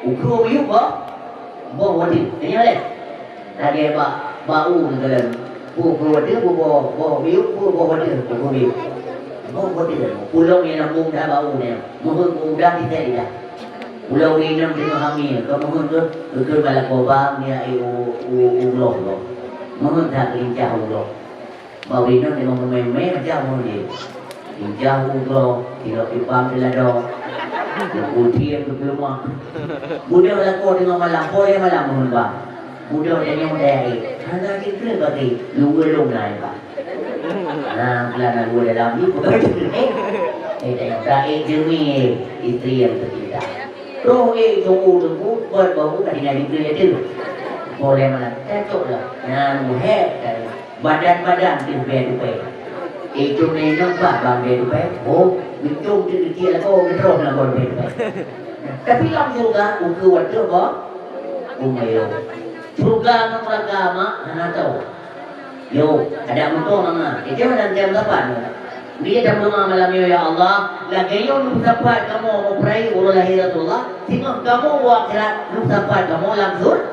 ukeue miyueb boh, boh watèe. Tanya lé. Lagèe bak, bak u neukalon. Peue ukeue watèe, peue boh, boh miyueb, peue boh watèe, ukeue miyueb. Boh watèe. Pulo nyang lambông dah bak u nyan. Meuheuet u dah, titèk lidah. Ulôn inong teungoh hamé, ka meuheuet geuh, geukheun bak lakoe, "Bang, nyak ék u, u, u bloh lom." Meuheuet that lincah u bloh. Bak inong teungoh meumé-mé, macam meuheuet jih. Lincah u bloh, tilok pipang teuladok. Teuputiem teupeuleumah. Budok lakoe teungoh malam, poh lhèe malam meuheuet, "Bang, budok tanyong dayah ék." Hana jikheun bagi, luweue lôn na, Bang. Nah, bulan dua dalam ni, bukan. Eh, eh, dah, eh, demi istri yang tercinta. Roh, eh, tunggu, tunggu, buat bau, tadi nak diberi ada. Boleh mana? Cocok lah. Nah, muhek, badan-badan tu biar dupai. Eh, tu ni nampak bang biar dupai. Oh, betul tu kecil lah, kau betul lah, kau biar dupai. Tapi lam syurga, ukeue watèe, bah, umai. Syurga ngon neraka, mak, hana tahu. Yo, adak meutueng mangat. Itu dalam jam lapan. Dia dah berdoa malam nyoe, "Ya Allah, lagèe nyoe neupeusapat kamoe meupraya uroe lahé Rasulullah, singoh kamoe u akhirat neupeusapat kamoe lam sur-,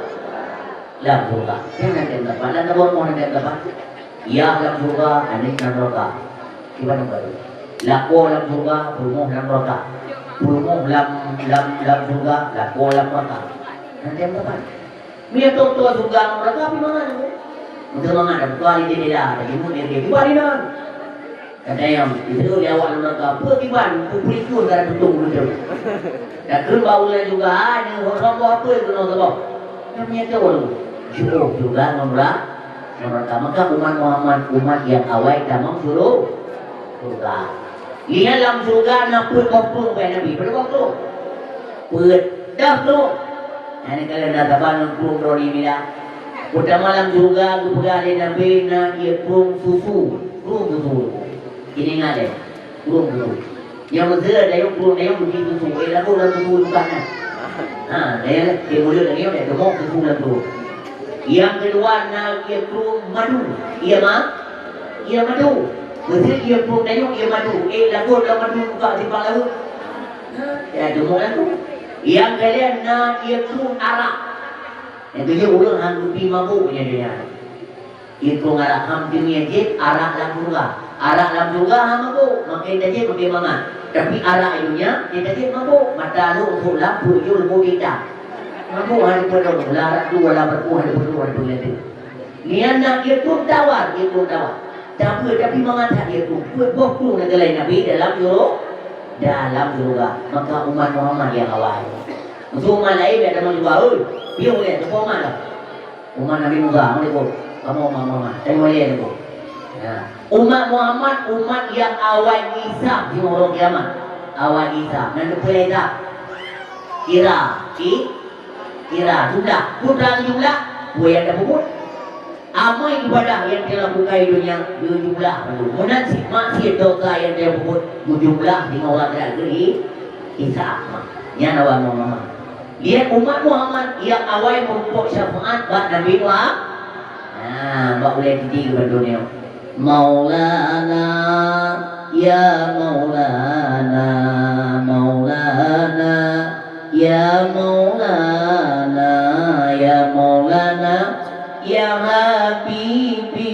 lam syurga." Jangan jam lapan, dan tabor mohon jam lapan. Ya lam syurga, aneuk lam neraka. Kiban baru. Lakoe lam syurga, peurumoh lam neraka. Peurumoh lam, lam, lam syurga, lakoe lam neraka. Nanti apa kan? Mia tok-tok syurga ngon neraka pih mangat. Untuk mangat dah buka di jendela, dah jemput dia, dia buat di dalam. Kata yang, itu dia awak neraka, apa kiban, tu pelikun dah tutup mulut tu. Dah kena bau lah juga, ah, ni orang buat apa itu nak sebab. Namanya tu orang. Syukur syurga ngon neraka. Ngon neraka. Maka umat Muhammad, umat yang awai tamong suruh syurga. Lihat lam syurga na peuet boh plueng, wahai Nabi. Peuet boh plueng. Peuet dah plueng. Nyan kalau na saban ngon plueng droe nyoe mila. Peutama lam syurga geupeugah lé Nabi na ié plueng susu. Plueng susu. Kini ingat lé. Plueng susu. Nyang meuseuet dayong plueng dayong beuki susu. Eh, lagu lam susu tukang nyan. Ha, dayong lé. Dia mulut lagi, dia gemok susu lam plueng. Yang kedua na ié plueng madu. Ié ma-, ié madu. Meuseuet ié plueng dayong ié madu. Eh, lagu lam madu buka simpang laut. Ya, cuma lagu. Yang kalian na ié plueng arak. Yang tujuh ureueng hang geupie mabuk nyan donya. Ié plueng arak ham teumie jeuet arak lam syurga. Arak lam syurga ham mabuk, makin tajeuet makin mangat. Tapi arak donya, dia tajeuet mabuk. Mata lu untuk lam puyul bukita. Mabuk hari penuh, lah ratu, lah berkuah, hari penuh, hari penuh. Nian nak ié plueng tawar, ié plueng tawar. Tapi, tapi mangat that ié plueng. Peuet boh plueng na geulai Nabi dalam syurga. Dalam syurga. Maka umat Muhammad yang awai. Untuk umat lain, biar teman juga, oi. Piôh lé, teupeue umat lah. Umat Nabi Musa, mana tu? Kamu umat Muhammad. Tengok lé tu. Ya. Umat Muhammad, umat yang awai hisab di hari kiamat. Awai hisab. Nyan teupeue hisab? Kira. Ki-, Kira jumlah, peue kira jumlah, peue nyang tapeubuet. Amai ibadah nyang teuh lakukan di donya, geujumlah bandum. Meunan cit maksiet dosa nyang teuh peubuet, geujumlah di mawah gerak geuh hisab. Nyan awak Muhammad. Lihat umat Muhammad nyang awai meurumpok syafaat bak Nabi Muhammad. Nah, bak ulèe titi keu bandum nyoe. Maulana, ya Maulana, Maulana, ya Maulana, ya Maulana, ya Habibi,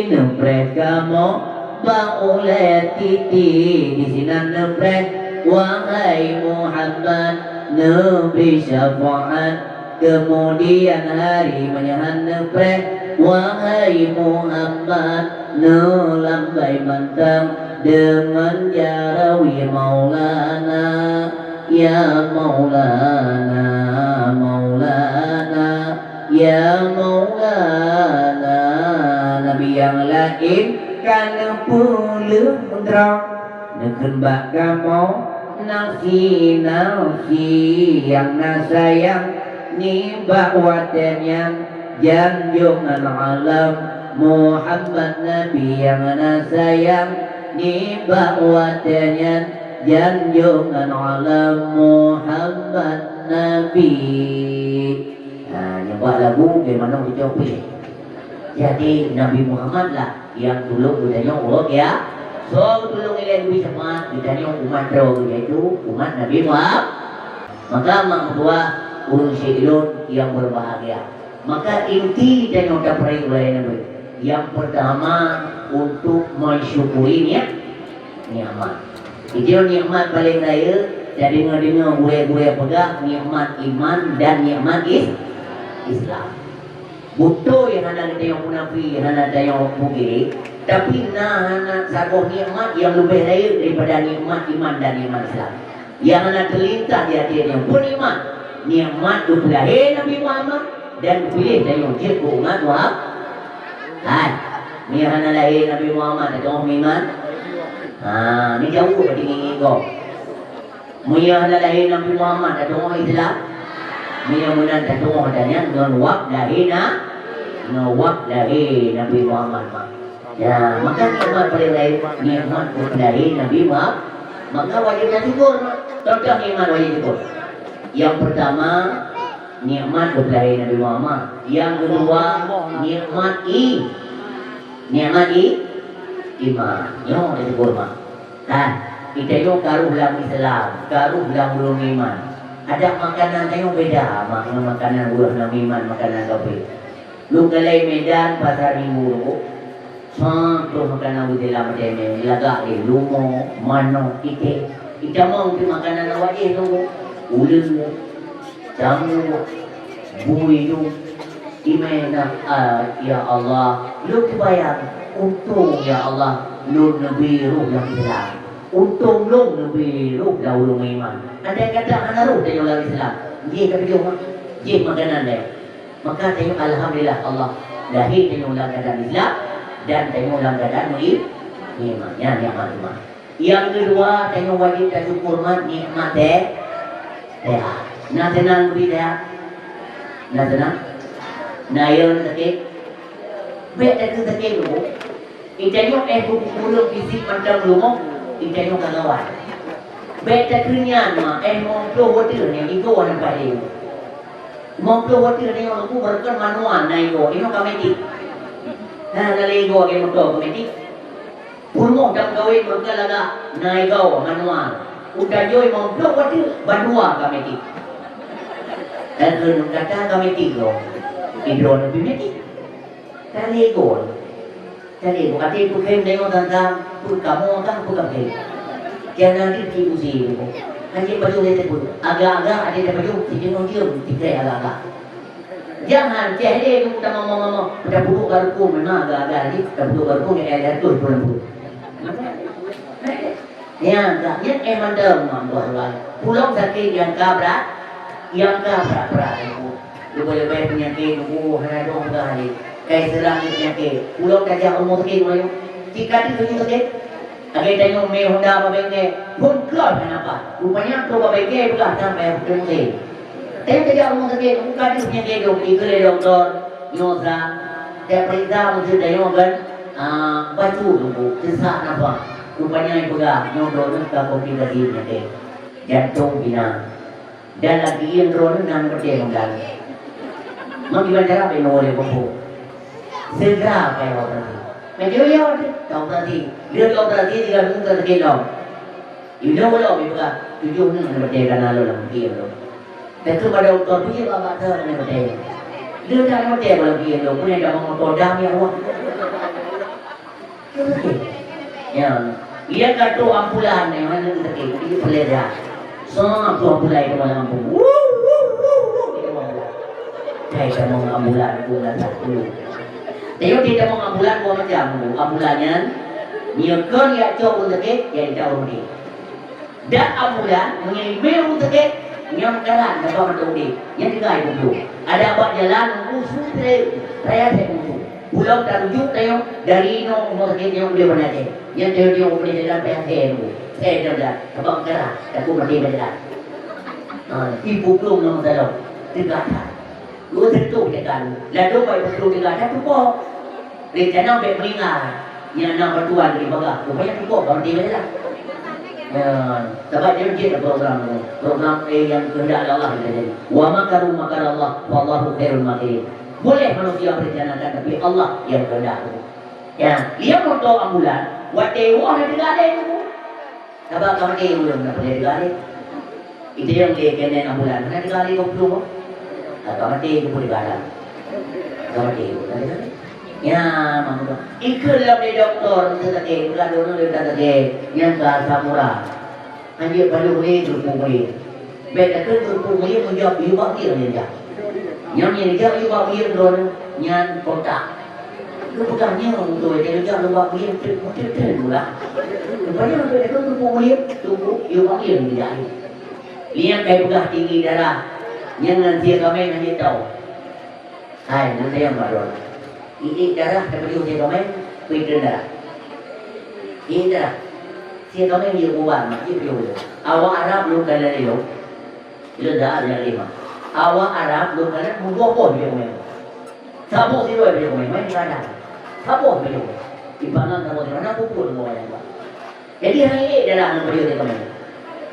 neupreh kamoe bak ulèe titi, disinan neupreh, wahai Muhammad, neubri syafaat, keumudian hari meunyoe han neupreh, Wahai Muhammad, neulambai mantong deungon jaroe Maulana, ya Maulana, Maulana, ya Maulana. Nabi nyang laén ka neupeuleueng droe, neukheun bak kamoe, nafsi, nafsi nyang na sayang nibak watée nyan, janjongan alam Muhammad Nabi nyang na sayang nibak watée nyan, janjongan alam Muhammad Nabi. Nah, nyoe bak lagu bagaimana kita pilih. Jadi Nabi Muhammad lah nyang tulông geutanyoe, oh ya. Soe tulông ilée leubeh cepat geutanyoe umat droe, yaitu umat Nabi Muhammad. Maka mak meutuah, ureuëng syedara lôn nyang berbahagia. Maka inti tanyoe tapeureulee ulée Nabi. Yang pertama untuk mensyukuri nik-, nikmat. Itu nikmat paling raya, tadeungoe-deungoe gurée-gurée peugah nikmat iman dan nikmat is-, Islam. Beutôi hana geutanyoe munafi, hana tanyoe puge, tapi na hana saboh nikmat nyang leubeh rayeuk daripada nikmat iman dan nikmat Islam. Nyang hana teulintas di até tanyoe. Peue nikmat? Nikmat geupeulahé Nabi Muhammad dan geupiléh tanyoe jeuet keu umat Muhammad. Hai, meunyo hana lahé Nabi Muhammad, tateungoh meuiman? Ha, ni jauh bak tinggi ngieng gob. Meunyo hana lahé Nabi Muhammad, tateungoh Islam? Meunyo meunan tateungoh, dan nyan ngon wab lahé na, ngon wab lahé Nabi Muhammad, mak. Ya, maka nikmat paling laén, nikmat geupeulahé Nabi Muhammad. Maka wajéb tasyukur, mak. Contoh nikmat wajéb syukur. Yang pertama, nikmat geupeulahé Nabi Muhammad. Yang kedua, nikmat i-, nikmat i-, iman. Nyoe tasyukur, mak. Kan, geutanyoe ka rôh lam Islam, ka rôh lam ureuëng iman. Adak makanan tanyoe beda mak ngon makanan ureuëng nyang iman, makanan kafé. Lôn kalon Medan Pasar Minggu tu, sang troh makanan ureuëng Islam teumé, lagak lé lumo, manok, iték. Itamong pih makanan awak jih tu, uleueng, jamur, bui tu. Imé na, ah, ya Allah, lôn teubayang, untông ya Allah, lôn neubri rôh lam Islam. Untông lôn neubri rôh lam ureuëng iman. Andai kata hana rôh tanyoe lam Islam, jih ka tujoh mak, jih makanan deh. Maka tanyoe alhamdulillah Allah lahé tanyoe lam keuadaan Islam dan tanyoe lam keuadaan mui-, meuiman. Nyan nikmat iman. Nyang keudua, tanyoe wajéb tasyukur mat nikmat se-, sehat. Na seunang bri sehat? Na seunang? Na yo sakét? Bék takheun sakét dulu. Geutanyoe éh beukureueng fisik mantong leumoh, geutanyoe ka gawat. Bék takheun nyan ma, éh limong ploh watèe nyan igoe nampak lé. Limong ploh watèe nyoe leumoh beureukan manual na igoe, inoe ka metik. Nah, na lé igoe lagèe moto ka metik. Peurumoh dan kawin beureukan lagak na igoe manual. Udah joi limong ploh watèe bandua ka metik. Dan keu gata ka metik goe. Idroe neubi metik. Ka lé goe. Jadi, bukati peukhém deungon tantang peukamoe tang peukaphé. Kian nanti tipu si itu. Nanti baju dia tipu. Agak-agak ada dia baju, si jenuh diem, tikai agak-agak. Jangan, ceh lé tu kita ngomong-ngomong, kita puduk baru pun memang agak-agak ni, kita puduk baru pun, eh, eh, tu, tu, tu. Nyan, ka, nyan, eh, mandum, Tuhan, Tuhan. Pulong sakét nyang ka brat, nyang ka brat-brat, Teungku. Leubeh-leubeh peunyakét, Teungku, hana dong peugah lé. Kai seurang peunyakét. Pulong tajak rumoh sakét, Teungku. Cit ka deuh sakét. Lagèe tanyoe mé honda bak bengke, phôn klot hana pat. Rupanya, trok bak bengke peugah sampai peuteun meusé. Tanyoe tajak rumoh sakét, Teungku, ka deuh peunyakét, Teungku. Ikheun lé dokto, nyoe sa, tajak peuriksa, meusé tanyoe kan, ah, bacut, Teungku, seusak nafah. Rupanya ipeugah, nyoe droeneuh ka komplikasi peunyakét. Jantông pina. Dan lagi nyang droeneuh na meuteumèe meunan. Meukiban cara bak inoe lé bungkôh. Segera payah operasi. Meuteumèe yo teuh, ka operasi. Lheueh ka operasi, tiga minggu ka sakét lom. Inoe lom ipeugah, tujoh nyoe na meuteumèe kana lom lam meuteumèe lom. Teuma bak dokto, tujoh bak dokto na meuteumèe. Lheueh na meuteumèe lom, iya lom, peue nyang ka meungoto dam ya Allah. Ya. Iya ka trok ambulan ni, mana ni sakit? Ini peuleudah. Soe trok ambulan itu malam tu. Wuh, wuh, wuh, wuh, itu ambulan. Hai, kamu ambulan tu lah satu. Teuh di tamong ambulan dua macam. Ambulan nyan, nyoe kon jak cok ureuëng sakét, jak cok ureuëng maté. Dan ambulan, meunyoe limong ureuëng sakét, nyan meukarat, dapat mantong udép. Nyan tinggai peubloe. Ada bak jalan, musu trek, raya trek musu. Pulang tarujuk tayong dari inoe rumah sakét nyang udép bana teh. Nyan tayong-tayong ureuëng jalan payah teh tu. Teh dah dah, sabab meukarat, takot maté bak jalan. Ha, ibu belum nama salah. Tegak that. Dua sentuh tekan. Lalu baik betul tekan, dah tumpok. Rencana baik meninggal. Nyan na bantuan dari bagah. Rupanya tumpok, baru dia jalan. Ya, sebab dia jeuet program tu. Program A yang kehendak Allah kita jadi. Wa makaru makarallah, wallahu khairul makirin. Boleh manusia berencanakan, tapi Allah yang kehendak tu. Ya, dia motor ambulan, watèe wah na teugalé tu. Sabab ka maté ulôn na peureulèe teugalé. Itu yang dia kena ambulan, na teugalé kau belum. Ka maté kau pun teugalé. Ka maté kau na teugalé. Ya, mamu. Ikut lam dia doktor, tu tadi, bukan dulu dia tadi, yang ka samura. Hanjeuet padub lé geureupeue mulia. Bèk takheun geureupeue mulia meujak yue bak bieng nyan jak. Nyang nyan jak yue bak bieng droeneuh nyan kontak. Geupeugah nyoe beutôi, teuh jak lôn bak bieng, trép, trép, trép, meulah. Rupanya bèk takheun geureupeue mulia, tunggu yue bak bieng nyan jak. Liang kai peugah tinggi darah, nyan ngon sie kaméng hanjeuet tau. Hai, neutanyong bak droeneuh. Iék darah tapajoh sie kaméng, peue ikheun darah. Iék darah. Sie kaméng jeuet ubat, mak, jeuet pajoh. Awak Arab lôn kalon lé lôn. Lôn dah lôn lima. Awak Arab lôn kalon meuboh-boh sie kaméng. Saboh sidroe pajoh kaméng, main kadang. Saboh pajoh. Di pangan saboh sidroe, na pupuk deungon wayang. Jadi, hana iék darah ngon pajoh sie kaméng.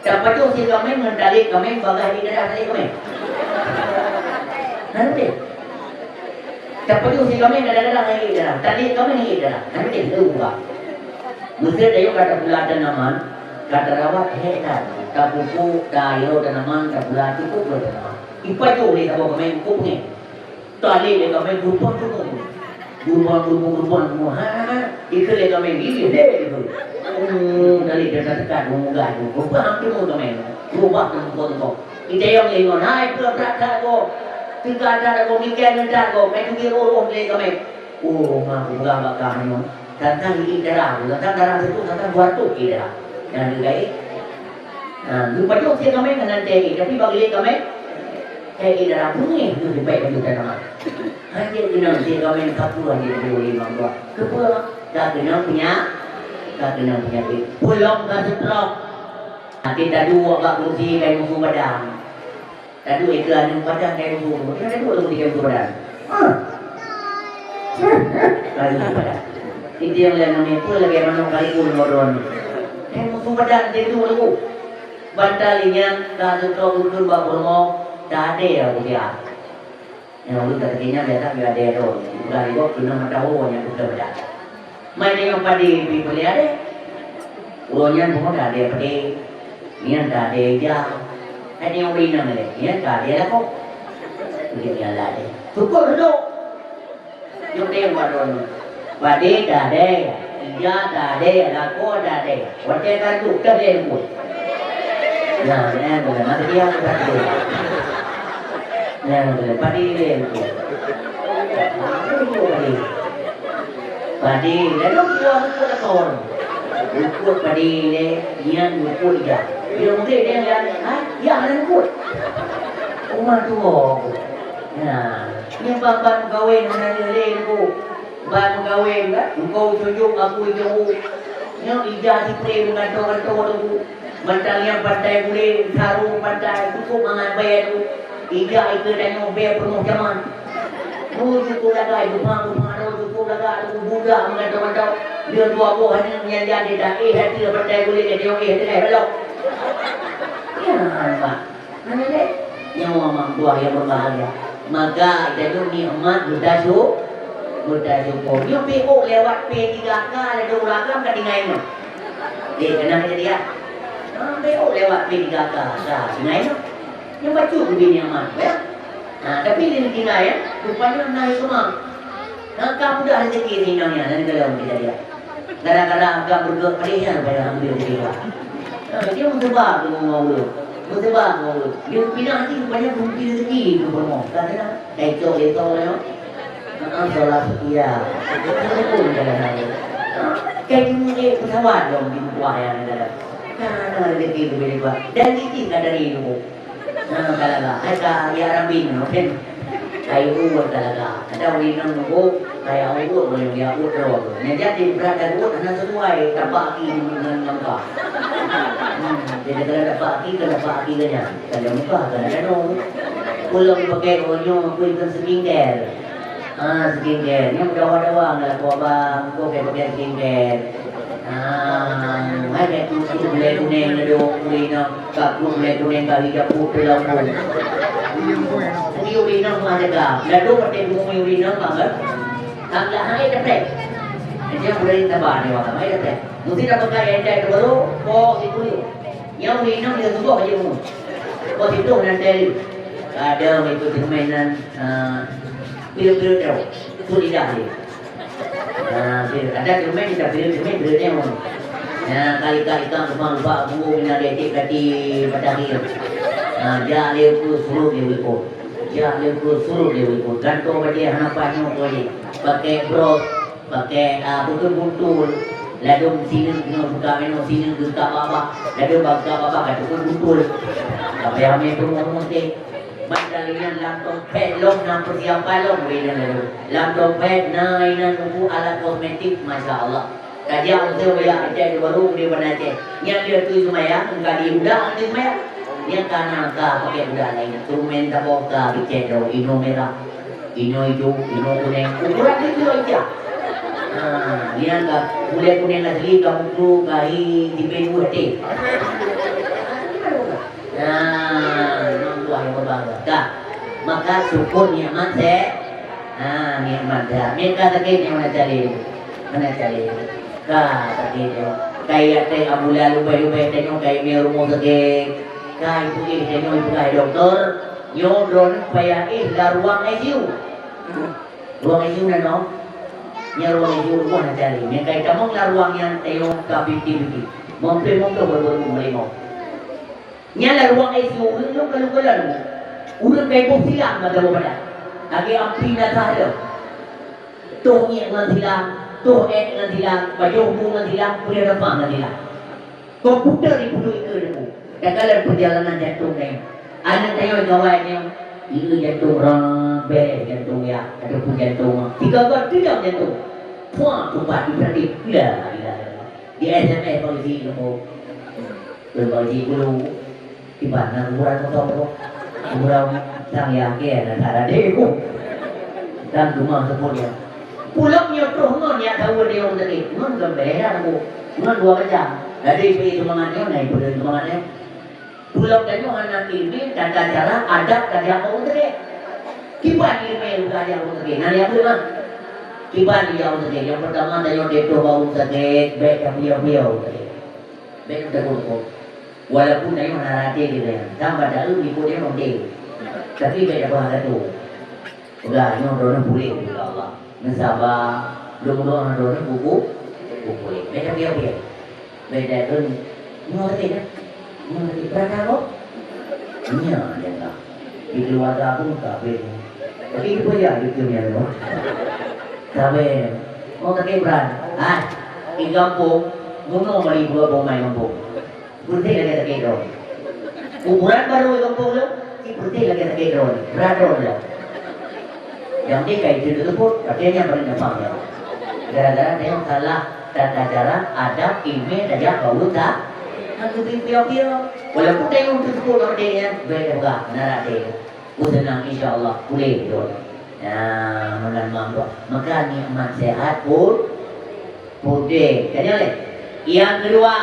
Tapajoh sie kaméng ngon talét kaméng bagaih iék darah talét kaméng. Hana iék. Tapajoh sie kaméng kadang-kadang hana iék darah, talét kaméng iék darah. Hana iék, hana iék. Meusé tayue ka tapula tanaman, ka tarawat hék that. Tapupuk, tayoe tanaman, tapula cukôp lé tanaman. Ipajoh lé saboh kaméng, kôp ngieng. Talét lé kaméng geurubah-rubah. Geurubah-rubah, geurubah-rubah. Ha, ha, ha. Ikheun lé kaméng, "Ih, lé," ikheun. Hmm, talét dah teuka, geumugah, geurubah-rubah kaméng. Geurubah teuka-teuka. Itayong lé ngon, "Hai, peue brat that goe. Teuka that goe, mikée ngon that goe. Kai teubiet roh-roh lé kaméng." Oh, ma, peugah bak kah nyoe. Tantang iék darah, tantang darah satu, tantang dua ratus iék darah. Nyang leugai. Ha, geupajoh sie kaméng hana teuiék, tapi bak iék kaméng, teuiék darah beungéh tu dipajoh tanaman. Hana keunong sie kaméng sapeue hana teuiék lé mak buah. Keupeue? Ka keunong peunya-, ka keunong peunyakét. Pulang ka seutrok. Até taduek bak kursi kai musu badan. Taduek ikeue aneuk pajan kai musu, teuka taduek lam tinggai musu badan. Ah. Kai musu badan. Itu yang lain namanya pun lagi manok kali pun modon. Kai musu badan dia tu lagu. Bantal inyan ka seutôt geukheun bak peurumoh, tadé aku dia. Nyang ulôn ka teukeunyan biasa geuyue adé droe. Udah ribot keunoe mata uroe nyang udah beudak. Mai deungon padé pih boleh adé. Uroe nyan bumoe ka adé padé. Nyan ka adé ija. Hai deungon ureueng inong adé. Nyan ka adé lakoe. Udép nyang lam adé. Syukur reudôk. Nyang teuh buat droe nyoe. Padé ka adé, ija ka adé, lakoe ka adé. Watèe ka duek, ka lheueh luput. Nah, nyan, masa dia aku tak tahu. Nyan, padé lheueh luput. Padé. Padé, lalu buah luput lakoe. Luput padé lheueh, nyan luput ija. Dia mungkin dia yang, ha? Ya, ada luput. Rumah tua aku. Nah, nyan ban-ban kawin hana lheueh lé aku. Ban meukawen, kan? Engkau tunjuk aku jauh. Nyoe ija sipreh meugantoe-gantoe teungku. Mantong nyang pantai gulé, sarong pantai, cukup mangat bayar tu. Ija ikeue tanyoe bèe peurumoh jaman. Oh, cukup lagak, geupa-geupa tu, cukup lagak tu, budak meugantoe-gantoe. Dia dua boh hana nyan jadi dah, eh, hati pantai gulé, dia tengok, eh, tengah balok. Ya, nampak. Hana lé nyawa mak buah nyang berbahagia. Maka, geutanyoe nikmat geutasyu-, geutasyu. Nyoe P O lewat P tiga K laju uragam ka tinggai nyoe. Eh, keunan jadi ya. Ha, P O lewat P tiga K, ka tinggai nyoe. Nyoe bacut geubi nikmat, ya. Ha, tapi di tinggai, ya, rupanya na hikmah. Nah, ka mudah rezeki di inong nyan, dan kalau kita lihat. Kadang-kadang agak bergerak pedih nyan, pada ambil rezeki. Nah, dia menyebar tu ngomong dulu. Menyebar ngomong dulu. Dia pindah nanti rupanya berhenti rezeki tu ngomong. Kadang-kadang, dah itu, itu, ya. Heeh, solat setia. Assalamualaikum, jalan hari. Kayak cuma naik pesawat dong di buah yang ada. Karena rezeki lebih lebar. Dan izin kat dari dulu. Nah, kalau lah, hai ka ya Rabbi, mungkin kayu uwat kalau lah. Ada orang yang nunggu, kayak uwat boleh dia uwat terus. Nah, jadi berat dan uwat hana sesuai, tapak kaki dengan nampak. Hmm, jadi kalau tapak kaki, kalau tapak kaki kan ya. Kalau muka, kalau ada dong. Pulang pakai onyo, aku ikut skincare. Ah, skincare. Nyang dawa-dawa nggak laku abang, kok kayak pakai skincare. Ah, ada tu, tu gulai kuning ada, kuning nak, kat tu gulai kuning kali dapur tu lampung. Yuri nak mah ada kah? Lalu pakai bunga yuri nak mah kan? Agak hai dapat. Dia boleh tambah dia orang, hai dapat. Mesti dah pakai yang dah tu baru, kok situ. Nyang minong dia tuboh aja mu. Kau tidur nanti. Ada itu cermin nan, ah, pil-pil tau. Tu lidah dia. Ah, pil. Ada cermin kita pil cermin pil dia mu. Nah, kali-kali kan rumah lupa guru mina detik kati patah dia. Ah, dia dia tu suruh dia wiko. Dia dia tu suruh dia wiko. Gantung aja hana panyok aja. Pakai bros. Pakai, ah, bukan buntul. Ladum sini kena buka menu, sini buka baba. Ladum buka baba, kata pun buntul. Tapi kami pun ngomong teh. Mandalian lam tompet lom, na persiapan lom, weh, dan ladum. Lam tompet, na inan buku alat kosmetik, Masya Allah. Kajian usaha wayah Aceh tu baru boleh pandai Aceh. Nyang dia tu semaya, engka di udah tu semaya. Nyang kana ka pakai udah lain. Instrumen tabok ka bicet dong, ino merah. Inoe ijo, inoe kuneng. Ukuran dia kilo ija. Ha, nyan ka kulit kuneng asli, ka mukru, ka hi, di Benue teh. Nah, memang buah yang berbangga. Dah. Maka syukur nikmat se-, ha, nikmat sehat. Minta sakit ni mana cari? Mana cari? Ka sakit tu. Kai atai ambulan lubai-lubai tanyoe kai mie rumoh sakit. Kai pulih tanyoe ipeugah doktor. Nyoe droeneuh payah éh lam ruang I C U. Ruang I C U na nyoe. Nyan ruang I C U rumoh na cari. Nyang kai tamong lam ruang nyan tayong ka binti-binti. Mungkin-mungkin baru-baru meulima. Nyan lam ruang I C U ureueng nyoe ka luka lalu. Ureueng kai boh silang mata badan. Lagèe api na salah. Toh ngiek ngon silang, toh èk ngon silang, pajoh bu ngon silang, peue nafah ngon silang. Komputer di puluh ikeue debu. Takalon peurjalanan jantông nyan. Aneuk tanyoe gawai nyoe, ieu jantông rang, bèk jantông ya, ataupun jantông. Tiga-tiga jantông. Puah, tupat, diperhati. La ilaha illallah. Di S M S polisi leumo. Polisi dulu. Kiban na kuburan kosong tu. Kuburan sang yakin na tak ada deh ku. Dan cuma sebutnya. Pulang nyoe troh ngon ya tahu dia orang tadi. Ngon gembira aku. Ngon dua macam. Jadi pergi semangat nyoe, naik pergi semangat nyoe. Pulang tadi hana ilmu, tata cara, adab, kerja orang tadi. Kiban ilmu yang kerja orang tadi. Nah, yang mana? Kiban dia orang tadi. Yang pertama, tanya dia tu orang tadi. Baik, tapi dia, dia orang tadi. Bèk teupeue-peue. Walaupun tanyoe hana raté geutanyoe, dan padahai likot nyoe rondé. Tapi bèk tapeuhah gatoe. Peugah nyoe droeneuh puléh, ya Allah. Meusaba, lôn doa droeneuh buku, buku puléh. Bèk tapiôh-piôh. Bèk tapeue, nyoe raté dah. Nyoe raté. Peurata kok? Nyoe dia tak. Di keluarga pun kabeh. Tapi itu pun ya, itu yang tu. Kabeh. Mau tak kebran? Ah, di kampung, bunuh mari dua bomai kampung. Berhenti lagi tak kebran. Kuburan baru di kampung tu, berhenti lagi tak kebran. Radon lah. Yang ni kayak itu tersebut, katanya paling gampang ya. Gara-gara dia salah tata cara, adab, ilmu, tajak, bau tak. Kan lebih pia-pia. Walaupun dia yang tersebut, katanya, baik dah pegang, narak dia. Oh, seunang, insya Allah puléh droe. Nah, meunan mantong. Maka nikmat sehat pun puléh. Tanya lé. Yang kedua,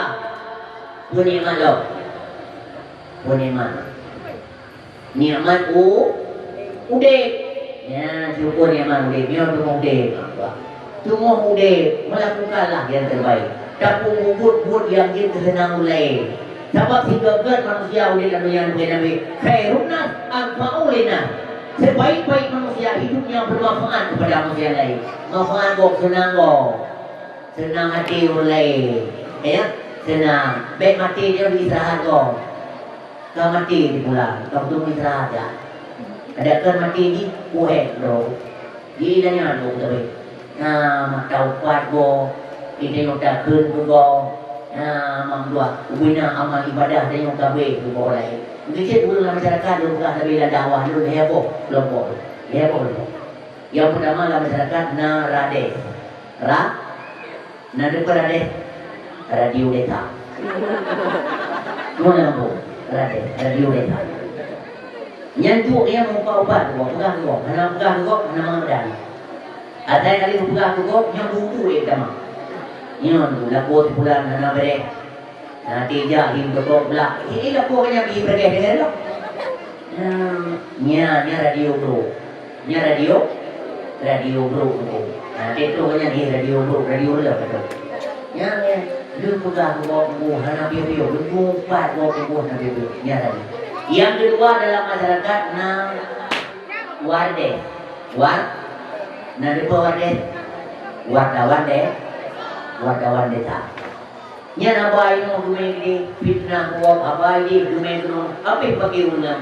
pun nikmat lo. Pun nikmat. Nikmat u-, udép. Ya, syukur nikmat udép. Nyoe teungoh udép. Teungoh udép, melakukanlah yang terbaik. Tapeubuet buet nyang jeuet keuseunang ulée. Sabab sigoe-goe manusia udép lam donya nibak Nabi, khairun nas anfa'uhum linnas. Sebaik-baik manusia hidup yang bermanfaat kepada manusia lain. Manfaat gob, seunang gob. Seunang até ureueng laén. Ya, seunang. Bèk maté nyoe istirahat gob. Ka maté di pulang, ka beutôi istirahat ya. Ada kan maté di kuhet bro. Di lanya dua tabe. Na mata upat go, kita nyota kun go. Na mamdua ubina amal ibadah dan nyota be go lain. Mungkin cek dulu dalam masyarakat dulu peugah tabe lam dakwah dulu heboh kelompok. Heboh kelompok. Yang pertama dalam masyarakat na radeh. Ra Na deupe radeh radio desa. Ngon lampu radeh radio desa. Nyan tu ia muka ubat tu peugah tu, hana peugah tu, hana mangat dan. Asai kali peugah tu, nyan buku dia utama. Nyan tu lagu sebulan hana bereh. Nah, tijak di toko pula. Ini lagu hanya pergi pergi dengan lo. Nah, nya nya radio bro. Nya radio, radio brok tu. Ha, dia tu nyan, eh, radio brok, radio real betul. Nyan, eh, lheueh peugah buku, buku hana piôh-piôh, buku empat buku, buku hana piôh-piôh. Nya tadi. Yang kedua dalam masyarakat na wardes. War, na depa wardes. Wartawan deh. Wartawan desa. Nyan haba inoe dumé geude, fitnah gob, haba idéh dumé keunoe, habéh paké ureuëng nyan.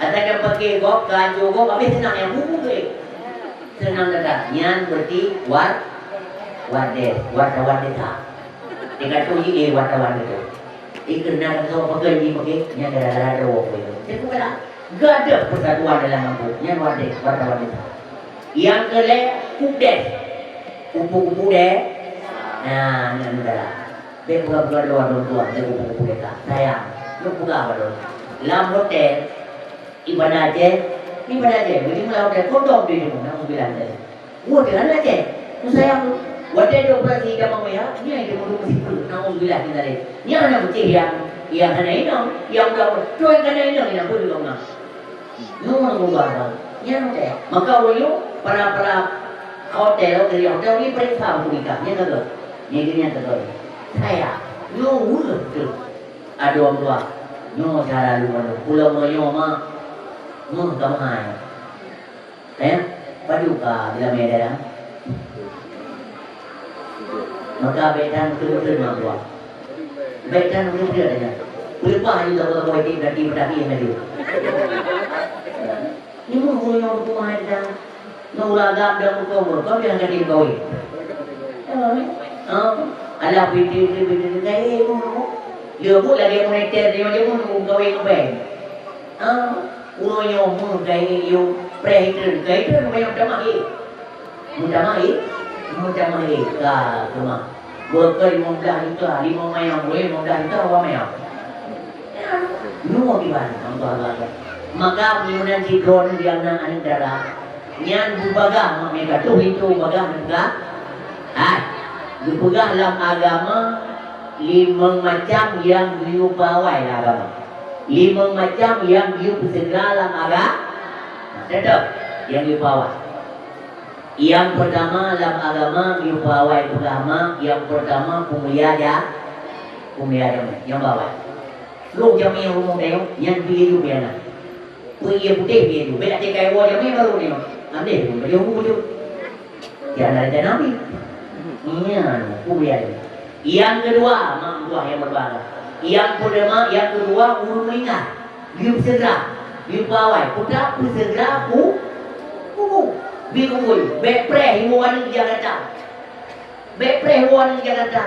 Asai nyang paké gob, ka ancô gob, habéh seunang nyang bubu geude. Seunang gata, nyan berarti war, wardes, wartawan desa. Dikatoe ji, eh, wartawan itu. Ikeu na gata paké ji paké, nyan gara-gara droe paké. Cit bukan lah. Gadoh persatuan dalam kampung, nyan wardes, wartawan desa. Nyang keulhèe, kudes. Kupu-kupu deh. Nah, nyan adalah. Bèk peugah-peugah droe dong tuan, bèk kupu-kupu deh ka. Sayang. Nyoe peugah bak droe. Lam hotel, ibadah Aceh, ibadah Aceh, bagi mula hotel, kondom di depan, naudzubillah. Wah, di hana Aceh. Meusayang tu. Watèe dioperasi jamong meuya, nyan di mulut meusipeue, naudzubillah min dzalik. Nyan hana beucéh nyang, nyang hana inong, nyang udah, tu nyang hana inong, nyang peue di kong na. Nyoe meuubah bang. Nyan teh. Maka uroe nyoe para-para hotel, dari hotel ni periksa buku nikah. Nyan kata. Nyan kata. Saya. Nyoe weueh tu. Aduh Allah. Nyoe cara lu mana. Pulau Moyo mah. Meuh kamai. Eh, padu ka bila meda dah. Maka bèk tan beutôi-beutôi mak buah. Bèk tan beutôi-beutôi dah nyan. Peuleumpah laju saboh-saboh iték gaki peudaki laju. Nyoe gurèe nyang ruku mahai dah. Nyoe ureueng agam dan muka umur. Kau jangan jadi kawin. Ha? Alah piti-piti-piti kaya ilmu. Dia pun lagi monitor dia macam mana kawin kawin. Ha? Uroe nyoe meuh kayèe yum preh itreun, ka itreun banyak meutamah ék. Meutamah ék? Meutamah ék ka keumah. Beukeue limong blaih juta, limong mayang, limong blaih juta dua mayang. Nyoe kiban Allah Allah. Maka meunyoe nan sidroe nyang na aneuk dara, nyan beubagaih mak meuka tuh itu bagaih meuka. Hai, geupeugah lam agama limong macam nyang geuyue peuawai lam agama. Limong macam nyang geuyue peuseugra lam aga-, nah, tetap nyang geuyue peuawai. Nyang peurtama lam agama geuyue peuawai peugah mak, nyang peurtama peumulia ja-, peumulia jamé, nyang bawai. Lôn jamé rumoh tayong, nyan pih iék ju piana. Pih iék putéh pih iék ju. Bèk até kai woe jamé barô nyoe. Andeh pun bajèe hu ju. Jangan ada nabi. Nyan, peumulia jamé. Nyang keudua, mak meutuah nyang beubangga. Nyang peurtama, nyang keudua, ureueng meuninggai. Geupeuseugah, geupeuawai. Peue ta? Peuseugra ku-, kubu. Bi kubu. Bèk preh iwoe aneuk di Jakarta. Bèk preh iwoe aneuk di Jakarta.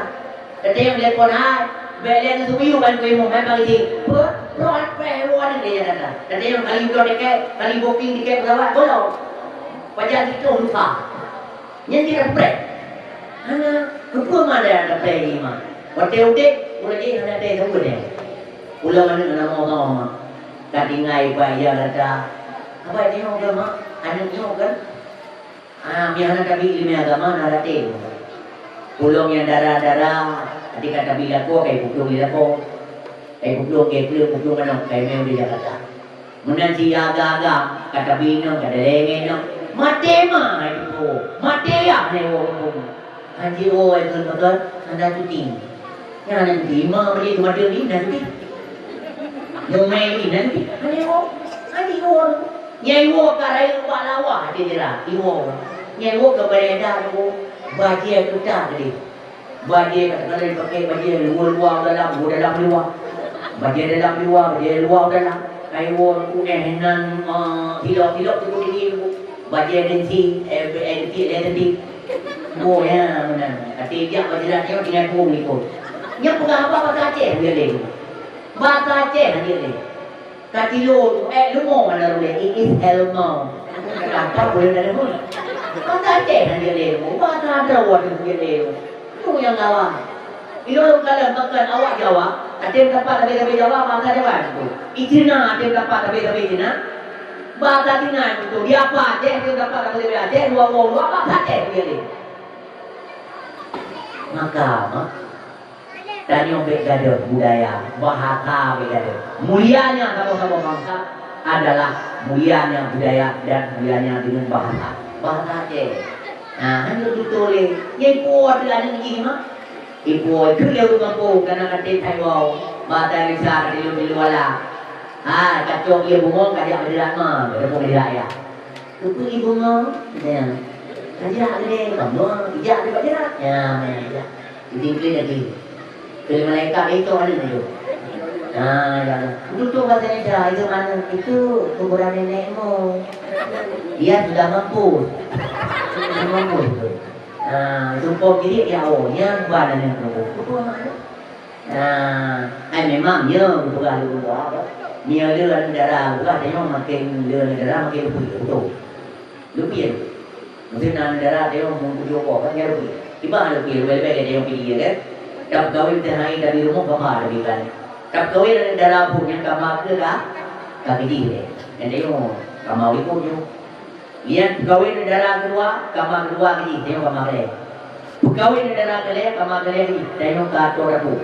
Teuntèe telepon hai. Bèk lé geuseumeuyueb ban ku imum, hai bang isi. Peue? Preh, preh iwoe aneuk di Jakarta. Teuntèe kali ujoe tiket, kali booking tiket pesawat, bolong. Pajan situ lusa. Nyan cit tapreh. Hana, keupeue ma daya tapreh jih ma? Watèe udép, uroe jih hana teuh sapeue deh. Ulôn aneuk hana mo-mo ma. Ka tinggai bak ija gata. Haba nyoe keu ma, aneuk nyoe kan? Ah, mi hana tabi ileumèe agama na raté. Ulôn nyang dara-dara, até ka tabi lakoe, ka ipeuplong di lakoe. Ka ipeuplong, ka ipeuplong, peuplong manok, ka imè di Jakarta. Meunan si agam-agam, ka tabi inong, ka talèe ngon inong. Maté ma hai tutoe, maté yah hai woe muphom. Hanjeuet woe ai kheun pakon, hana cuti. Nyan hana cuti, imam bri keu maté ni hana cuti. Nyomai ni hana cuti, hana iwoe. Hana iwoe. Nyang iwoe ka rayeuk bak lawa di daerah, iwoe. Nyang iwoe ka beureda tu, bajèe keuta tadi. Bajèe ka teukalon pakai bajèe luwa-luwa u dalam, u dalam luwa. Bajèe dalam luwa, bajèe luwa u dalam. Kai woe ku eh nan, eh, hilok-hilok tu tinggi tu. Bajèe agensi, eh, agensi, agensi. Oh, ya, meunan. Até jak bajèe nyoe tinggai peurumoh likot. Nyan peugah haba bahasa Aceh, dia lé. Bahasa Aceh, dia lé. Ka kilo tu, eh, leumo mana ulèe? It is elmo. Kenapa boleh ada pun? Bahasa Aceh, dia lé. Bahasa Jawa tu, dia lé. Tu nyang lawan. Inoe lôn kalon pakon awak Jawa, até tapat sabe-sabe Jawa, bahasa Jawa tu. Di Cina até tapat sabe-sabe Cina, bahasa Cina tu. Di apa Aceh até tapat sabe-sabe Aceh, dua woe dua bahasa Aceh tu jadi. Maka, tanyoe bèk gadôh budaya, bahasa bèk gadôh. Mulianya saboh-saboh bansa adalah mulianya budaya dan mulianya dengan bahasa. Bahasa Aceh. Nah, hana beutôi lé. Nyang kuat lé aneuk jih mah. Ibu, keu lé ureueng gampông, kana ka tem hai wau. Ba tai bisa ka tilu-tilu wala. Ha, ka cok ié bungong, ka jak beudirak ma, ka teupeue beudirak ya. Keupeue ié bungong? Ya. Ka jak geude, kamoe ijak di beudirak. Ya, ya, ya. Jadi, keu lagi. Keu malaikat itu ada tu. Nah, ya. Itu tu bahasa Indonesia, itu mana? Itu kuburan nenekmu. Dia sudah mampus. Sudah mampus tu. Nah, sumpah diri ya Allah, nya bukan ada yang perlu. Itu mana? Nah, ai memang ya, bukan ada berubah apa. Ni ada dalam darah, bukan ada yang makin ada dalam darah makin lebih, betul. Leupie. Meusé na neugara teuh meutujoh boh, kan nyan leupie. Kiban leupie, leubeh-leubeh lé teuh pih kan. Tapeukawen teuh hai tabi rumoh, kama tabi kan. Tapeukawen neugara pun nyang kama keu ka, ka keudeh lé. Nyan teuh kama likot nyoe. Nyan peukawen neugara keudua, kama keudua keudeh, teuh kama keulhèe. Peukawen neugara keulhèe, kama keulhèe keudeh, teuh ka tô dapur.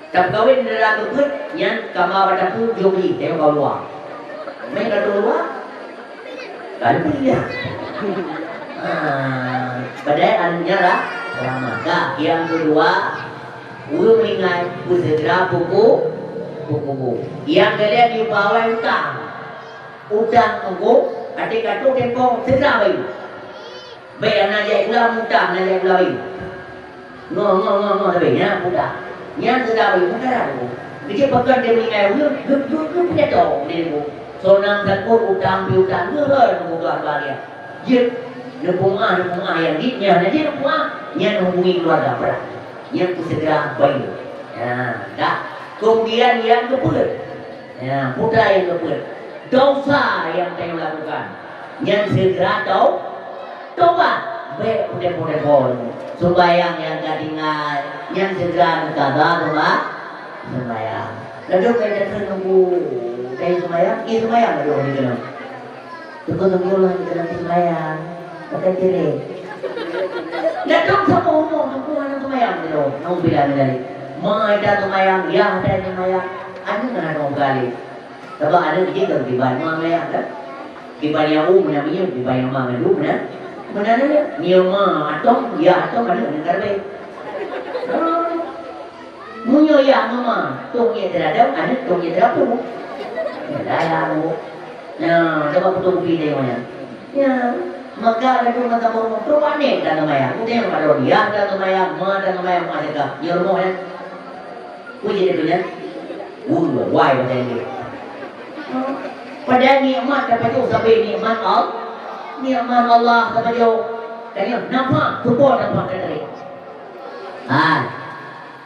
Tapeukawen neugara keupeuet, nyan kama bak dapur jok jih, teuh ka luwa. Meukato luwa, ka leupie. Ah, padahai aneuk nyan lah, selamat. Dah, nyang keudua, ureueng meuninggai, peuseugra peuku-, peukubu. Nyang keulhèe jiba awai utang. Utang teungku, até ka trok tempo, seugra bayeue. Bèk hana jak sikula, mutang hana jak sikula bayeue. Ngoh, ngoh, ngoh, ngoh, tapi nyan budak. Nyan seudah beumeukara tu. Keucik pakon dia meuninggai ureueng, geup, geup, geup, geup, geup, geup. Sonang takot utang piutang, geuh, geuh, geuh, geuh, dia. Jeuet, neupeumeu'ah, neupeumeu'ah nyang jih, nyan, nyan jeuet neupeumeu'ah, nyan neuhubungi keuluwarga, brat. Nyan peuseugra bayeue. Nah, dah. Keumudian nyang keupeuet. Ya, putra nyang keupeuet. Desya nyang tanyoe lakukan. Nyan seugra tau-, tobat. Bèk putéh-putéh phon. Sumbayang nyang ka tinggai. Nyan seugra neukaza sumba-, sumbayang. Ladôm bèk takheun nunggu. Ka sumbayang, ka sumbayang ladôm dikeunong. Teungku-teungku lah kita nak sembahyang. Pakai ciri. Dah dong sama umur teungku hana sembahyang tu. Nauzubillah min dzalik. Ma ita sembahyang, ya ita sembahyang. Aneuk hana dong kali. Sebab aneuk jih kan diban ma ngaya kan. Diban ya u mana minyak, diban ya ma ngadu mana. Mana ni? Ni ma atong, ya atong aneuk hana karbe. Meunyoe yah mama, tông ié teuradam, aneuk tông ié teurapu. Dalam bu. Nah, coba kutu kupi tengok nyan. Ya, maka ada tu mata bohong. Trok aneuk dan teumaya. Ku tengok pada orang. Yah dan teumaya, ma dan teumaya, ma cakap. Ya rumoh ya. Ku jadi tu ya. Wah, wah, wah, wah. Padahal nikmat dapat jauh sampai nikmat Allah. Nikmat Allah dapat jauh. Tanya, nampak? Tumpah nampak kat tadi. Hai.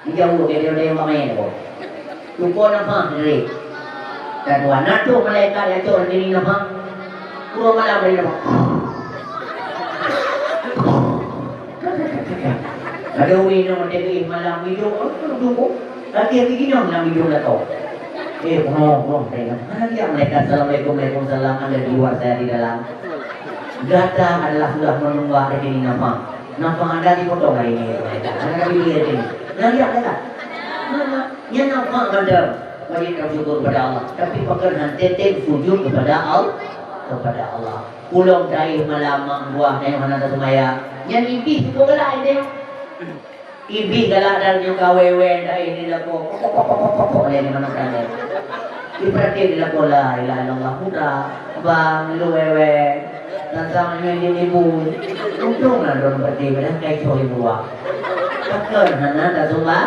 Dijaweueb lé droe-droe mak manyét boh. Tupo nafah dari. Dan wana tu malaikat nyang cok lagèe nafah. Dua malam dari nafah. Ada ureueng nyang mati malam hidup, oh, tunggu. Lagi lagi gini malam hidup dah tahu. Eh, bohong, bohong, saya ingat. Mana dia malaikat, "Assalamualaikum, waalaikumsalam, Anda di luar, saya di dalam." Gata adalah sudah menunggu hari ini nafah. Nafah Anda dipotong hari ini, malaikat. Anda di luar hari ini. Nah, lihat, lihat. Mana? Yang nafah Anda wajib bersyukur kepada Allah. Tapi pakon hana tem sujud kepada Allah, kepada Allah. Pulang dari malam mak buah dan hana ada semaya. Yang mimpi itu gelak ini. Iblih galak dan nyoe ka wewe dai di lakoe. Pok, pok, pok, pok, pok, pok, lé di mana kan. Iperhati di lakoe, la ilaha illallah, putra, bang, lu wewe. Tantang nyoe di ibu. Untung lah dong berarti, padahal kai coy buah. Takkan hana tak sumbah.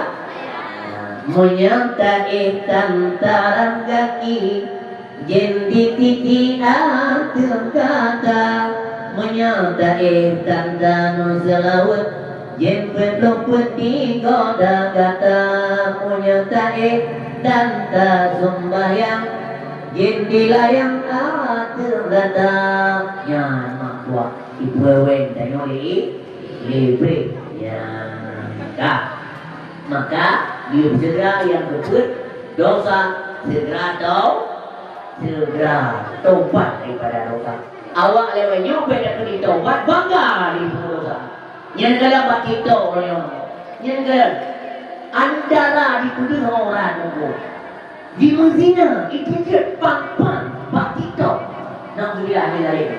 Meunyoe taéh tantarang gaki, Jén di titi ateueh gata, meunyoe taéh tan taneuk seulaweuet, jén peuet lôn peuet di goda gata, meunyoe taéh tan tasumbayang, jén di layang ateueh gata. Nyan mak buah ipeue wéng tanyoe lé, lé Iblih. Nyan ka. Maka, yue segera nyang geupeuet dosa, segera tau-, segera tobat daripada dosa. Awak lewat nyoe bèk takheun tobat, bangga di dosa. Nyan galak bak TikTok nyoe. Nyan galak antara dipeudeuh orang nunggu. Di meuzina, itu je pang-pang bak TikTok. Nauzubillah min dzalik.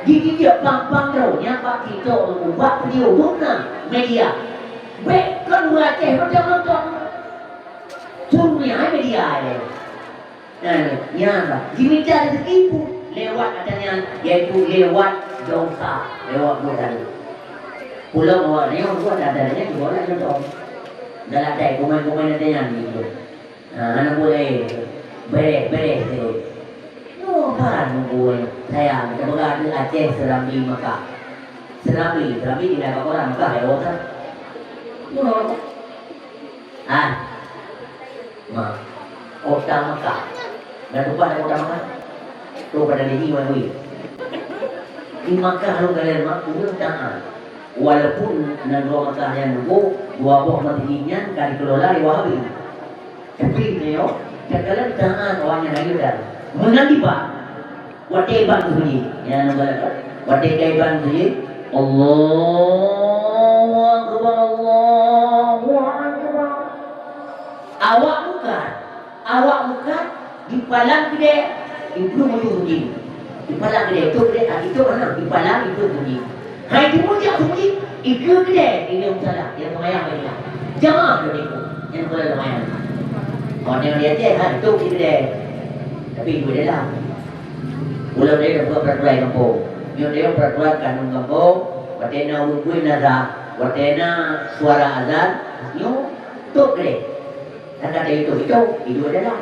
Di, di je pang-pang droe nyang bak TikTok, bak video, dum na media. Bèk kon ureueng Aceh mantong nonton. Cuma hai media je. Nah, nyan bah. Jimita rezeki pun lewat ata nyan, yaitu lewat dosa, lewat buet dosa. Pulang awak nyoe buat ata nyan, buat nonton. Dalam tai komen-komen ata nyan gitu. Ha, hana boleh. Bereh, bereh tu. Nyoe ban buet sayang, teupeugah di Aceh Serambi Mekah. Serambi, Serambi tinggal kat orang Mekah ya, orang. Nyoe. Ah. Ma. Kota Mekah. Dan lupa ada kota Mekah. Tu pada diri maui. Di Mekah lu kalian mak, ureueng taat. Walaupun na dua Mekah nyan nunggu, dua boh masjid nyan ka dikelola lé Wahabi. Tapi nyoe, takalon taat awak nyan ayo dah. Meunan dipat, watèe ban sunyi. Nyan watèe kai ban sunyi, Allahu Akbar, Allahu Akbar. Awak bukan, awak bukan dipalang keudè, ibu meunyoe sunyi. Dipalang keudè, itu keudè, ah, itu mana? Dipalang itu sunyi. Hai timu jak sunyi, ikeue keudè, ini musala, yang semayang bagi dia. Jamaah tu timu, yang boleh semayang. Kalau dia dia je, ha, itu keudè. Tapi ibu dia lah. Ulang dia dah buat peraturan kampung. Nyoe dia peraturan kanun kampung, watèe na ureueng bui nazar, watèe na suara azan, nyoe tok keudè. Kan kata itu, itu, itu adalah.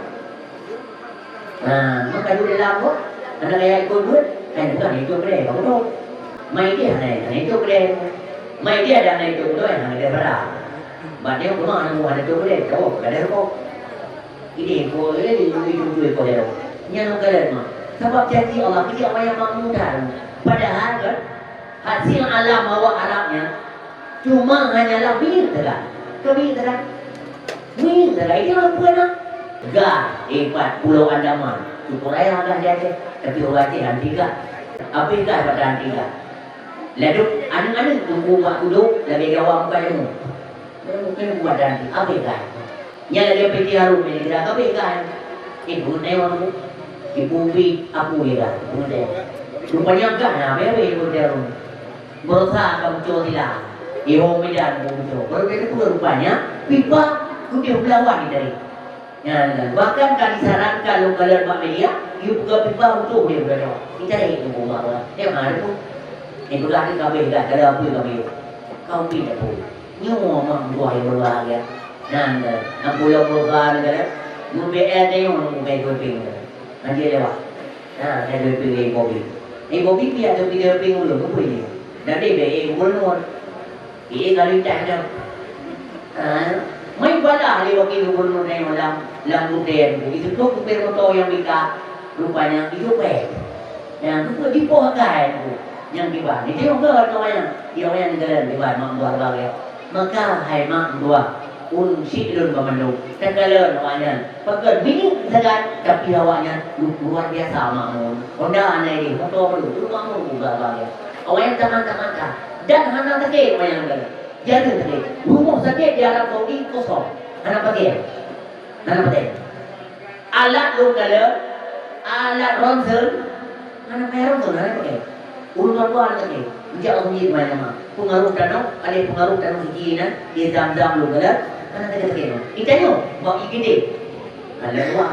Nah, maka dulu dalam tu, anak gaya ikut duit, kan bukan itu boleh, baru tu. Mai dia hana, hana itu boleh. Mai dia ada hana itu boleh, hana dia barang. Bak dia rumah anak buah hana itu boleh, tahu, kada rokok. Ini ko, ini itu duit ko dia. Nyan orang kalian mah. Sebab janji Allah, kerja Allah yang makmur dah. Padahal kan, hasil alam awak Arab nyan, cuma hanyalah minyeuk teuga. Keu minyeuk teuga. Minyeuk teuga, itu orang pun lah. Gah, eh, pat Pulau Andaman. Syukur raya gah di Aceh. Tapi orang Aceh anti gah. Habis gah pada anti gah. Lalu, aneuk-aneuk tunggu bak kuduk, lagèe gawa muka ilmu. Mungkin buat dan habis gah. Nyan lagèe P J Harun nyan, geura kabeh gah. Ibu newang tu. Ibu bi, aku ya gah. Ibu newang. Rupanya gah na, bebe ibu newang. Berusaha ka muncul sila. Ibu Medan pun muncul. Baru dia tu rupanya, pipa kudir belawan ni tadi. Nyan, bahkan ka disarankan lôn kalon bak media, yue peugah pipa untuk dia belajar. Kita dah itu rumah orang. Dia mana tu? Ibu dah kabeh gah, kada apa kabeh. Kau pi tak pun. Nyoe mak meutuah nyang berbahagia. Nah, nah, nyang pulo Golkar ni kan, U P N ni nyang U P N Golkar ni. Nanti lewat. Nah, saya dua P N Golkar. Ni Golkar dia ada tiga P N dulu, apa ini? Dan dia baik gubernur. Ini kalau tak ada. Ha, mai bala lé wakil gubernur ni lam, lam Buten. Itu tu kupir motor yang minta. Rupanya itu peh. Nyang keupeue jipoh akai tu. Nyang kiban. Ni tengok ke orang yang, yang, yang negara kiban mak meutuah bang ya. Maka hai mak meutuah, ureueng syiek lôn banmandum. Takalon awaknyan. Pakon minyeuk sagai, tapi awaknyan lu-, luar biasa makmur. Honda na idéh, moto baru, tu makmur juga bang ya. Awaknyan taman-taman kah. Dan hana sakét awaknyan negara. Jadi sakét. Rumah sakit di Arab Saudi kosong. Hana pasien. Hana pasien. Alat lôn kalon, alat ronsen, hana payah ronsen, hana pakai. Ureueng tuha hana pakai. Jak u masjid main nama. Pengaruh tanoh, ada pengaruh tanoh siji na, di Zam-Zam lôn kalon, hana pakai-pakai noh. Itanyoe, bak I G D. Alat luar.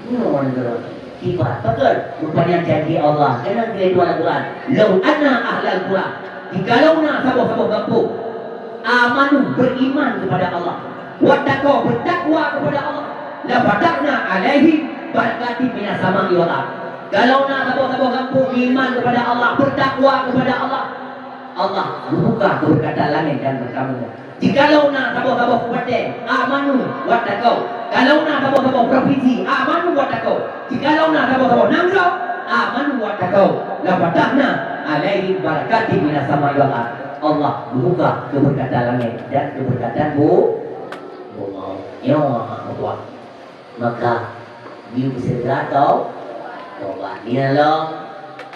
Nyoe ngon nyoe. Kiban, pakon? Rupanya janji Allah. Keunan keu Tuhan Al-Quran. "Lau anna ahlal qura." Jikalau na saboh-saboh gampông. Amanu, beriman kepada Allah. Wattaqau, bertakwa kepada Allah. La fatahna alaihim Barakati minas sama'i wal ard. Kalau na saboh-saboh gampông iman kepada Allah, bertakwa kepada Allah, Allah buka keberkatan langit dan kamoe. Jikalau na saboh-saboh kabupaten, amanu wattaqau. Kalau na saboh-saboh provinsi, amanu wattaqau. Jikalau na saboh-saboh nanggroe, amanu wattaqau. La fatahna alaihim barakatin minas sama'i wal ard. Allah buka keberkatan langit dan keberkatan bu-, bumi. Nyoe meutuah. Maka, yue beuseudeura tau-, tobat. Nyan lom,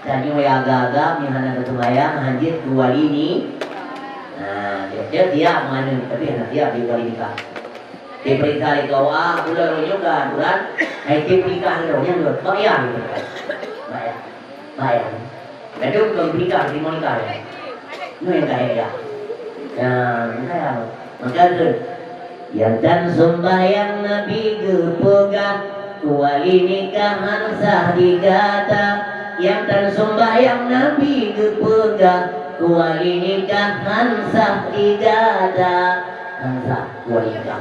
tanyoe nyang agam-agam, nyang hana taseumbahyang, hanjeuet keu wali ni. Nah, tiep-tiep siap meuaneuk, tapi hana siap di wali nikah. Diperiksa lé K U A, uroe nyoe ka aturan, hai diperiksa lé nyan lom, bayar. Bayar. Bayar. Ladôm keu nikah, teurimong nikah, ya. Nyoe nyang ka, ya. Nah, maka, maka tu, nyang tan sumbayang Nabi geupeugah, kuali nikah han sah di gata. Nyang tan sumbayang Nabi geupeugah, kuali nikah han sah di gata. Han sah kuali nikah.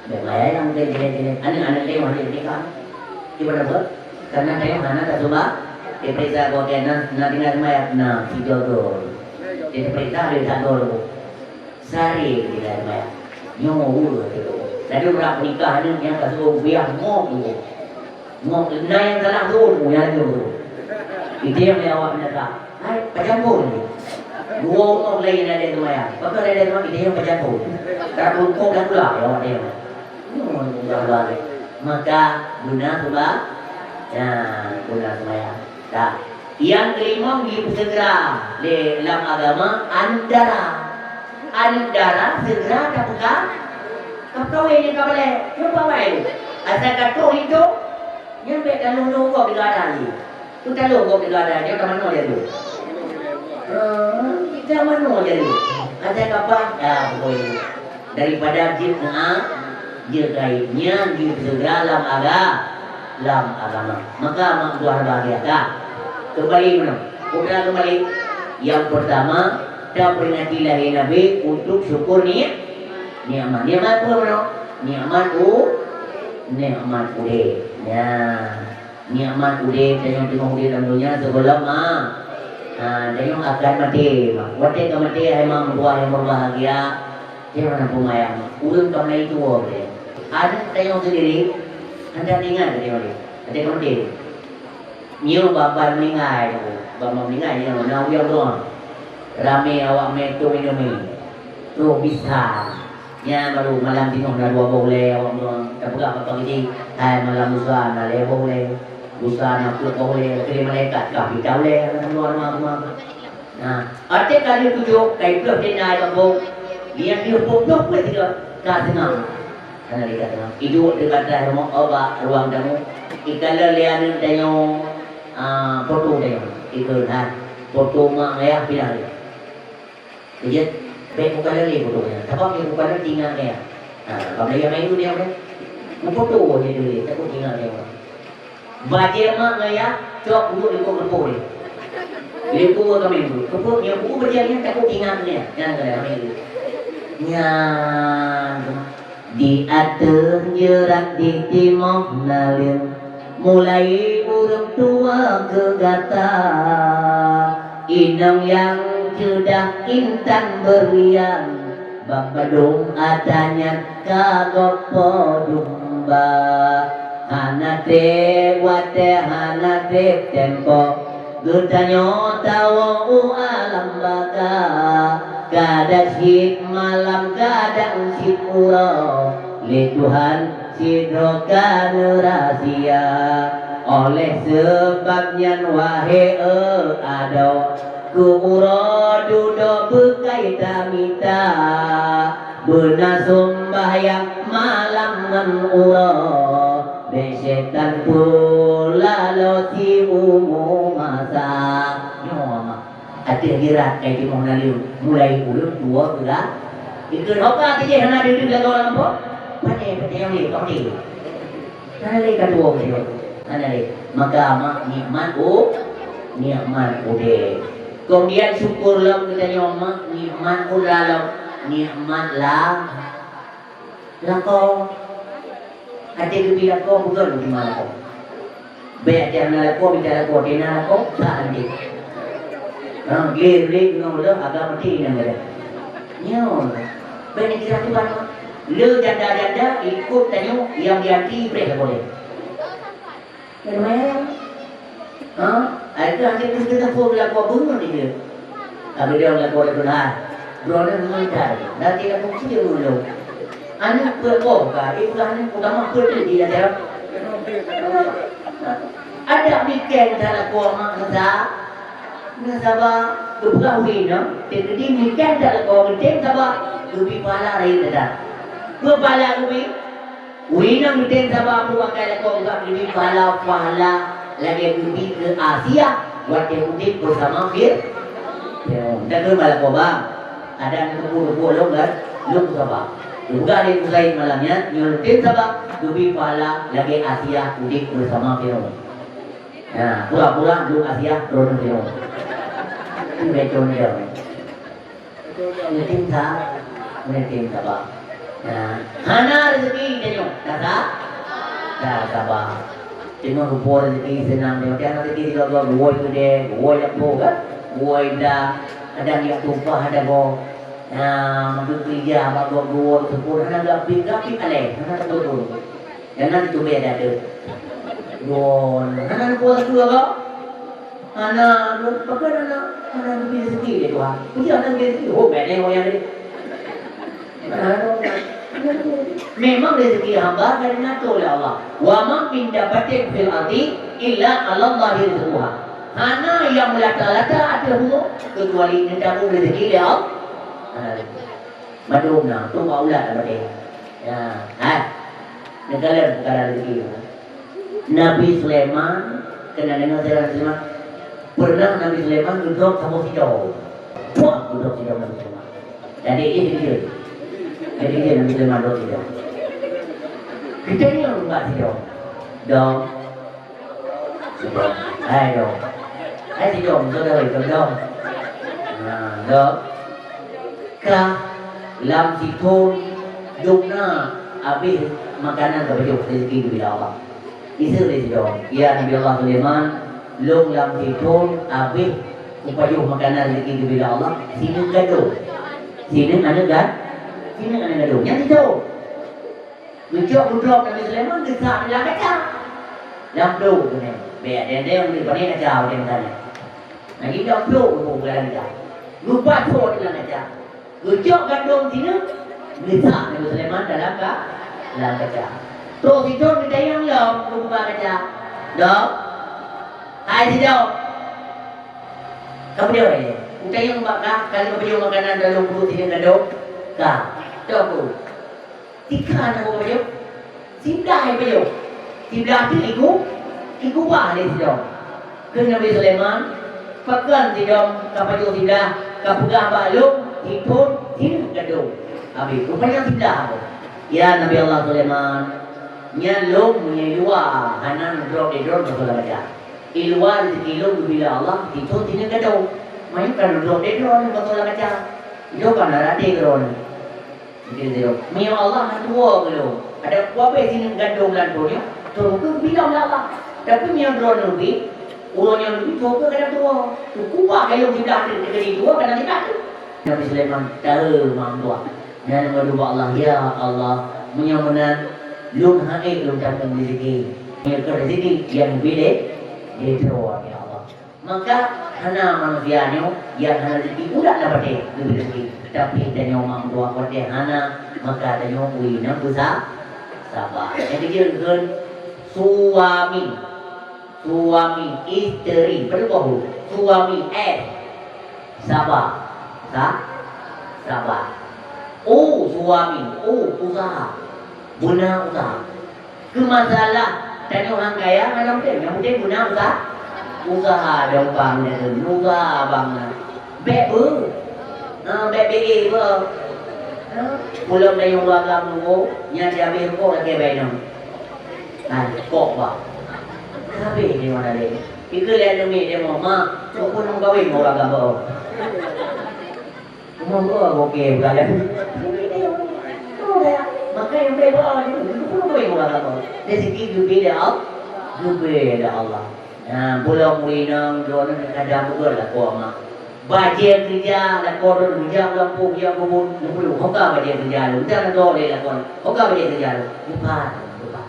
Bèk maya nyang teujeuleh-jeuleh. Aneuk-aneuk lé wajéb nikah. Kiban buet? Karena tanyoe hana tasumba. Diperiksa gobnyan na, na tinggai sumbayang, na sigoe gol. Diperiksa ada satu gol. Sehari tinggai sumbayang. Nyoe ureueng tu. Lalu brat nikah ni nyang ka suruh biah mok tu. Mok na nyang salah suruh nyang tu. Itu yang awak minta. Hai, pajan phôn. Dua uroe lagi nak ada sumbayang. Pakon ada sumbayang, kita yang pajan phôn. Karena belum kau dah pula, ya, awak dia. Hmm, dah balik. Maka, guna sumba-, ya, guna sumbayang. Dah. Yang kelima, dipersegera lé lam agama, aneuk dara. Aneuk dara segera tapeugah, ka kawén nyang ka balek. Nyoe pawai. Asai ka trok linto, nyan bèk ka lôn-lôn gob di gata jih. Teutalô gob di gata, nyoe ka manoe jadi. Eh, ka manoe jadi. Ada kapan? Ya, pokoknya. Daripada jeuet na, jeuet gaib. Nyan jeuet segera lam aga-, lam agama. Maka mak buah bahagia. Dah. Kembali mana? Udah kembali. Yang pertama, taperingati lahé Nabi untuk syukur ni-, nikmat. Nikmat apa mana? Nikmat u-, nikmat udép. Ya. Nikmat udép, tanyoe teungoh udép lam donya sigohlom ma-, ha, tanyoe akan maté. Watèe ka maté, hai mak meutuah nyang berbahagia, tanyoe hana peue mayang. Ureueng ka mulai tuwo lé. Aneuk tanyoe sendiri, hana ingat tanyoe lé. Watèe ka maté. Nyoe babah meuninggai, babah meuninggai nyoe, na uyang doang. Ramé awak mé tueng indomie. Troh bisa. Nyan baru malam singoh na dua boh ulèe awak meunyoe tapeugah bak Pak Gede, hai malam lusa na lhèe boh ulèe, lusa na peuet boh ulèe, keu malaikat ka pih ka ulèe, na dua rumoh-rumoh. Nah, até kali tujoh, kai ploh tenda ai kampông, nyan deuh peuet ploh peuet sigoe, ka seungab. Hana lé ka seungab. Iduek di ateueh rumoh, oh, bak ruang tamu. Ikalon lé aneuk tanyoe, ah, foto tanyoe. Ikheun, ha, foto mak ayah pinah lé. Keu jeuet, bèk mukalon lé foto nyan. Sabab nyang mukalon tinggai nyan. Ha, bak Melayu-Melayu dia kan. Mufoto je dulu, takot tinggai nyan. Bajèe mak ngon yah, cok buet likot geupôi. Likot kami buet. Geupôi, nyang buet bajèe nyan takot tinggai nyan. Nyan keunan kami buet. Nyan. Di ateueh jeurat di timoh naleueng, mulai ureueng tuha keu gata. Inong nyang ceudah intan beurian, bak padum ata nyan ka gob po dumba. Hana trép watèe, hana trép tempo, geutanyoe tawoe u alam baka, kadang cit malam, kadang cit uroe, lé Tuhan sidroe ka neurasia. Oleh seubab nyan, wahé adoe, keu uroe dudoe beukai tamita, beuna sumbayang malam ngon uroe, bèk syetan peulalo siumu masa. Nyoe mah. Ateueh jeurat kai timoh naleueng, mulai ureueng tuwo keu ga-, dikeue hoka tijih hana deuh-deuh lagoe lam po. Pane, pane nyang lé, pane. Hana lé ka tuwo keu timoh. Hana lé. Maka mak nikmat u-, nikmat udép. Kemudian syukur lom geutanyoe mak nikmat u dalam nikmat la-, Lakoe. Até geubi lakoe, peugöt geubi ma lakoe. Bèk até hana lakoe, mita lakoe, até na lakoe, sa anti. Ha, gleh-gleh gunong leuh, agam mati inong geuh. Nyoe. Bèk neukira Tuhan. Le janda-janda ikot tanyoe nyang di até preh lakoe lé. Nyan meunan. Ha? Ai keu hana keu teupeue lakoe beungon di jeuet. Tapi dia lakoe dia tulah. Droeneuh meutai. Nanti lakoe keu dia dulu. Aneuk peue boh ka, eh, peugah aneuk utama peue tu di atas. Ada bikin dah lakoe mak masa. Nyan saba geupeugah wéh nyoe, teukeudi meuken that lakoe geutem saba geubi pahala rayeuk that. Peue pahala geubi? Wéh nyoe geutem saba peubakai lakoe geubi pahala, pahala lagèe geubi keu Asiah watèe udép beusama Fir-, Firaun. Dan keu lakoe bang, ada aneuk teupeu-teupeu lôn kan, lôn saba. Geupeugah lé Husain malam nyan, nyoe geutem saba geubi pahala lagèe Asiah udép beusama Firaun. Nah, pura-pura duek Asiah droeneuh nyoe. Itu betul dia. Meutinta, meutinta bah. Nah, hana rezeki tanyoe. Dah sa? Dah saba. Teungoh geupeue rezeki seunang tanyoe. Tiang rezeki sigoe-goe geuwoe keudè, geuwoe lampôh kan? Geuwoe bla, kadang jak tumpah ada goe. Nah, meukeurija bak gob geuwoe teupeu hana gapit-gapit alèh, hana teupeu. Jangan itu beda tu. Don, hana lupa satu apa? Hana, pakon hana, hana beri rezeki dia Tuhan. Puji hana beri rezeki. Oh, beda orang yang ni. Memang rezeki hamba akan diatur oleh Allah. Wa ma min dabbatin fil ardi illa 'alallahi rizquha. Hana yang melata-lata atas bumi kecuali neutanggung rezeki oleh Allah. Hana rezeki. Mandum na, tu bak ulat dah pakai. Ya, ha. Neukalon peukara rezeki. Nabi Sulaiman, keuneuk deungoe sira Nabi Sulaiman? Pernah Nabi Sulaiman geudrop saboh sidong. Puah, geudrop sidong Nabi Sulaiman. Jadi, eh, jujur. Jadi, dia Nabi Sulaiman drop sidong. Kita ni orang buat sidong. Dong. Hai dong. Hai sidong, betul dah, betul dong. Nah, dong. Ka lam sithon dum na abéh makanan ka pajoh rezeki geubri lé Allah. Iseuk lé sidong, "Ya Nabi Allah Sulaiman, lôn lam sithon abéh kupajoh makanan rezeki geubri lé Allah, sineuk gadôh." Sineuk aneuk ga-, sineuk aneuk gadôh. Nyan sithon. Geucok geudrop Nabi Sulaiman geusak di lam kaca. Lam ploh keunan. Bèk dendeng di pane kaca udeb meutanyoe. Lagi lam ploh geupeubuka lam kaca. Geupasoe di lam kaca. Geucok gandom sineuk, geusak Nabi Sulaiman dalam ka-, dalam kaca. Trok sithon geutanyong lom geubuka kaca. Dok, hai sidong. Ka peue jaweueb lé? Kutanyong bak kah, ka lheueh pajoh makanan dalam pruet sineuk gadôh? Ka. Toh ku. Tiga na geupajoh. Siblah geupajoh. Siblah teuk iku, ikubah lé sidong. Kheun Nabi Sulaiman, "Pakon sidong ka pajoh siblah, ka peugah bak lôn, sithon, sineuk gadôh." Habéh, rupanya siblah aku. Ya Nabi Allah Sulaiman, nyan lôn meunyoe luwa hana neudrop di droeneuh bak kaca. Di luwa rezeki lôn geubri lé Allah, sithon sineuk gadôh. Manyang ka neudrop di droeneuh bak kaca. Itu kan rate droeneuh. Meunyoe Allah hana tuwoe keu lôn, adak kuabéh sineuk gandom lam donya, teuh keuh bilong lé Allah. Tapi meunyoe droeneuh bi, uroe nyoe neubi teuh keuh kadang tuwoe. Teukubah gayong siblah teuk keudeh tuwoe kadang siblah teuk. Nabi Sulaiman taeu mak tuah. Nyan meudoa bak Allah, "Ya Allah, meunyoe meunan, lôn han ék lôn tanggung rezeki. Meunyoe keu rezeki nyang bi lé, lé droe, ya Allah." Maka hana manusia nyoe nyang hana rezeki, udah na patéh geubri rezeki. Tapi tanyoe mak meutuah watèe hana, maka tanyoe ui nyang beusa-, saba. Nyang keujeuet kheun suami. Suami, isteri, padum boh huruf? Suami, S. Saba. Sa-, saba. U, suami, U, usaha. Beuna usaha. Keu masalah tanyoe han kaya, hana mungken. Nyang penting guna usaha. Usaha dong bang nyan, usaha bang nyan. Bèk beu. Ha, bèk beu. Ha, ulôn dayong dua blang nunggu, nyan di abéh rukok lakèe bainong. Ha, kok bah. Habéh di mana lé? Ikeu lé numi demo, "Ma, kok pun meukawen ngon urang gampông." Umur gua oke, bukan? Maka yang baik doa ni, itu pun boleh orang apa? Rezeki geubri lé Allah. Geubri lé Allah. Nah, bulan ureueng inong droeneuh kadang beugöt lakoe mak. Bajèe keureuja lakoe droeneuh, jak u lampôh, jak u kebon, neupeuduek. Hoka bajèe keureuja lôn, jak neutôh lé lakoe. Hoka bajèe keureuja lôn, nyoe pat, nyoe pat.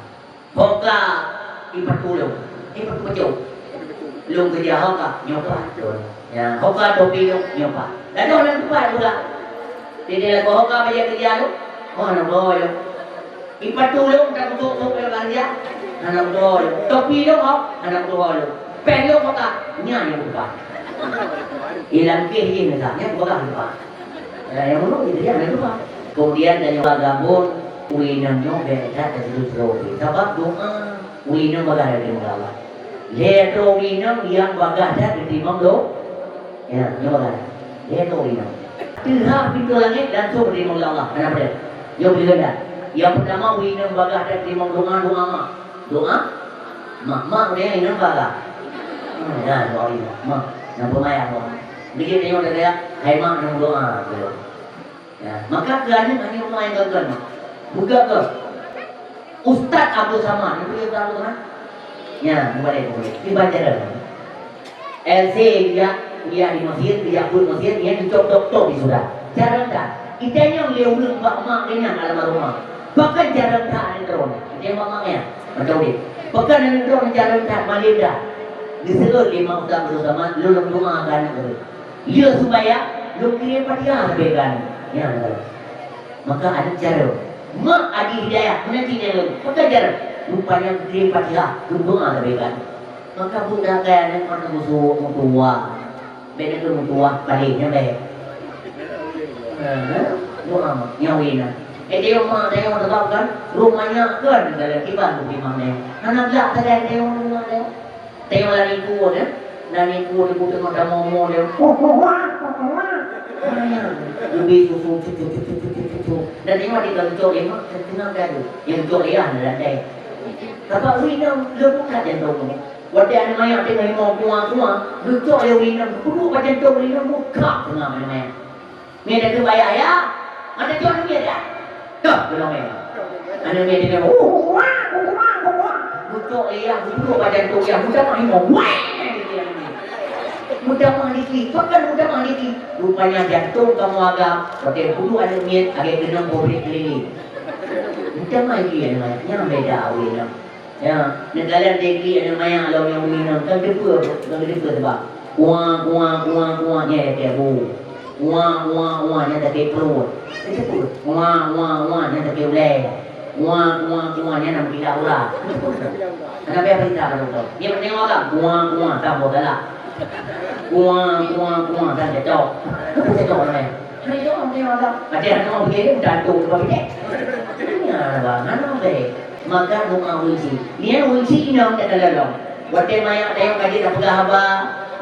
Hoka ipatulông, ipatulông. Lôn keureuja hoka, nyoe pat. Ya, hoka topi lôn, nyoe pat. Lakoe lôn nyoe pat peugah. Jadi lakoe hoka bajèe keureuja lôn, oh, hana beutôi lôn. Ipatulông takusôk-sôk lé banja, hana beutôi lôn. Topi lôn hok, hana beutôi lôn. Péng lôn hok ka, nyan nyang lupa. Ilang keh jih nyan, nyan peugah lupa. Ya, nyang meunurot jih, nyan lupa. Kemudian tanyoe bagah buet, ureueng inong nyoe bèk that teuseudeuh sidroe pih. Sabab doa ureueng inong bagah that geuteurimong lé Allah. Lhèe droe ureueng inong nyang bagah that geuteurimong doa. Ya, nyoe bagah. Lhèe droe inong. Teuhah pintoe langèt langsông teurimong lé Allah. Hana peudeh. Nyoe peue keunan. Nyang peurtama, ureueng inong bagah that teurimong doa, doa mak. Doa mak. Mak ureueng inong bagah. Hmm, ya, doa inong. Mak, nyang peumayang doa. Beujeuet tanyoe teuka, hai mak, nyang doa. Ya, maka keu aneuk hana peumayang kon-kon. Buka ke. Ustaz Abdul Samad, neuteupeue Ustaz Abdul Samad? Nyan, mubalek, mubalek. Di Banjareng. L C geujak kuliah di Mesir, geujak buet Mesir, nyan geucok dokto di sudah. Jareueng that. Itanyong lé ureueng bak mak geuh nyan almarhumah. Pakon jareueng that aneuk droeneuh? Itanyong bak mak geuh nyan, mantong udép. Pakon aneuk droeneuh jareueng that, malém that? Geuseuôt lé mak Ustaz Abdul Samad, lôn lôn doa keu aneuk droeneuh. Lheueh sumbayang, lôn kirém Fatihah sabe keu aneuk. Nyan. Maka aneuk jareueng. Mak Adi Hidayah, meunan cit nyan lôn. Maka jareueng. Rupanya geukirém Fatihah, geumeudoa sabe keu aneuk. Maka buet dasai aneuk meutuwah, meutuwah. Bèk neukheun meutuwah, paléh nyan bèk. Hah? Doa mak, nyan wina. Eh, tengok mak, tengok sebab kan, rumahnya kan dalam kiban bukit mak nyan. Hana glak sagai tengok rumah dia. Tengok lari kuah, eh. Lari kuah di kuah tengah tamu-tamu dia. Kuah, kuah, kuah, kuah. Mana? Lebih susu, cucu, cucu, cucu, cucu. Dan tengok di dalam cok dia, mak, tengah gadu. Yang cok dia, ada lantai. Kakak Wina, leubuka jantung. Watèe aneuk manyak teungoh imoe kuah-kuah, geucok lé Wina, peuduek bak jantung Wina, buka tengah aneuk manyak. Miet dah keubayah, ya? Mata cok aneuk miet dah. Toh, belum ya? Aneuk miet dia, "Uh, uh, uh, uh, uh." Geucok lé yah, geuduek bak jantung yah, meutamah imoe. Wah! Meutamah dikit, pakon meutamah dikit. Rupanya jantung kamoe agam, watèe peuduek aneuk miet, lagèe keunong pabrik keliling. Meutamah dikit aneuk miet, nyan beda awé nyan. Ya, neukalon diklik aneuk manyak lom nyang ureueng inong, kan teupeue, kan teupeue sabab. Kuah, kuah, kuah, kuah, nyan sakét bu. Kuah, kuah, kuah, nyan sakét pruet. Kan teupeue. Kuah, kuah, kuah, nyan sakét ulèe. Kuah, kuah, kuah, nyan na meukilat urat. Hana payah peuriksa bak dokto. Nyan peunteng awak kan? Kuah, kuah, tambah galak. Kuah, kuah, kuah, kan cocok. Kan cocok namanya. Hana cocok namanya awak kan? Ada hana mau pergi, udah tu, udah pergi. Nyan lah, bang. Hana baik. Maka doa ureueng chik. Nyan ureueng chik inong ka talolong. Watèe manyak tanyoe ka jeuet tapeugah haba,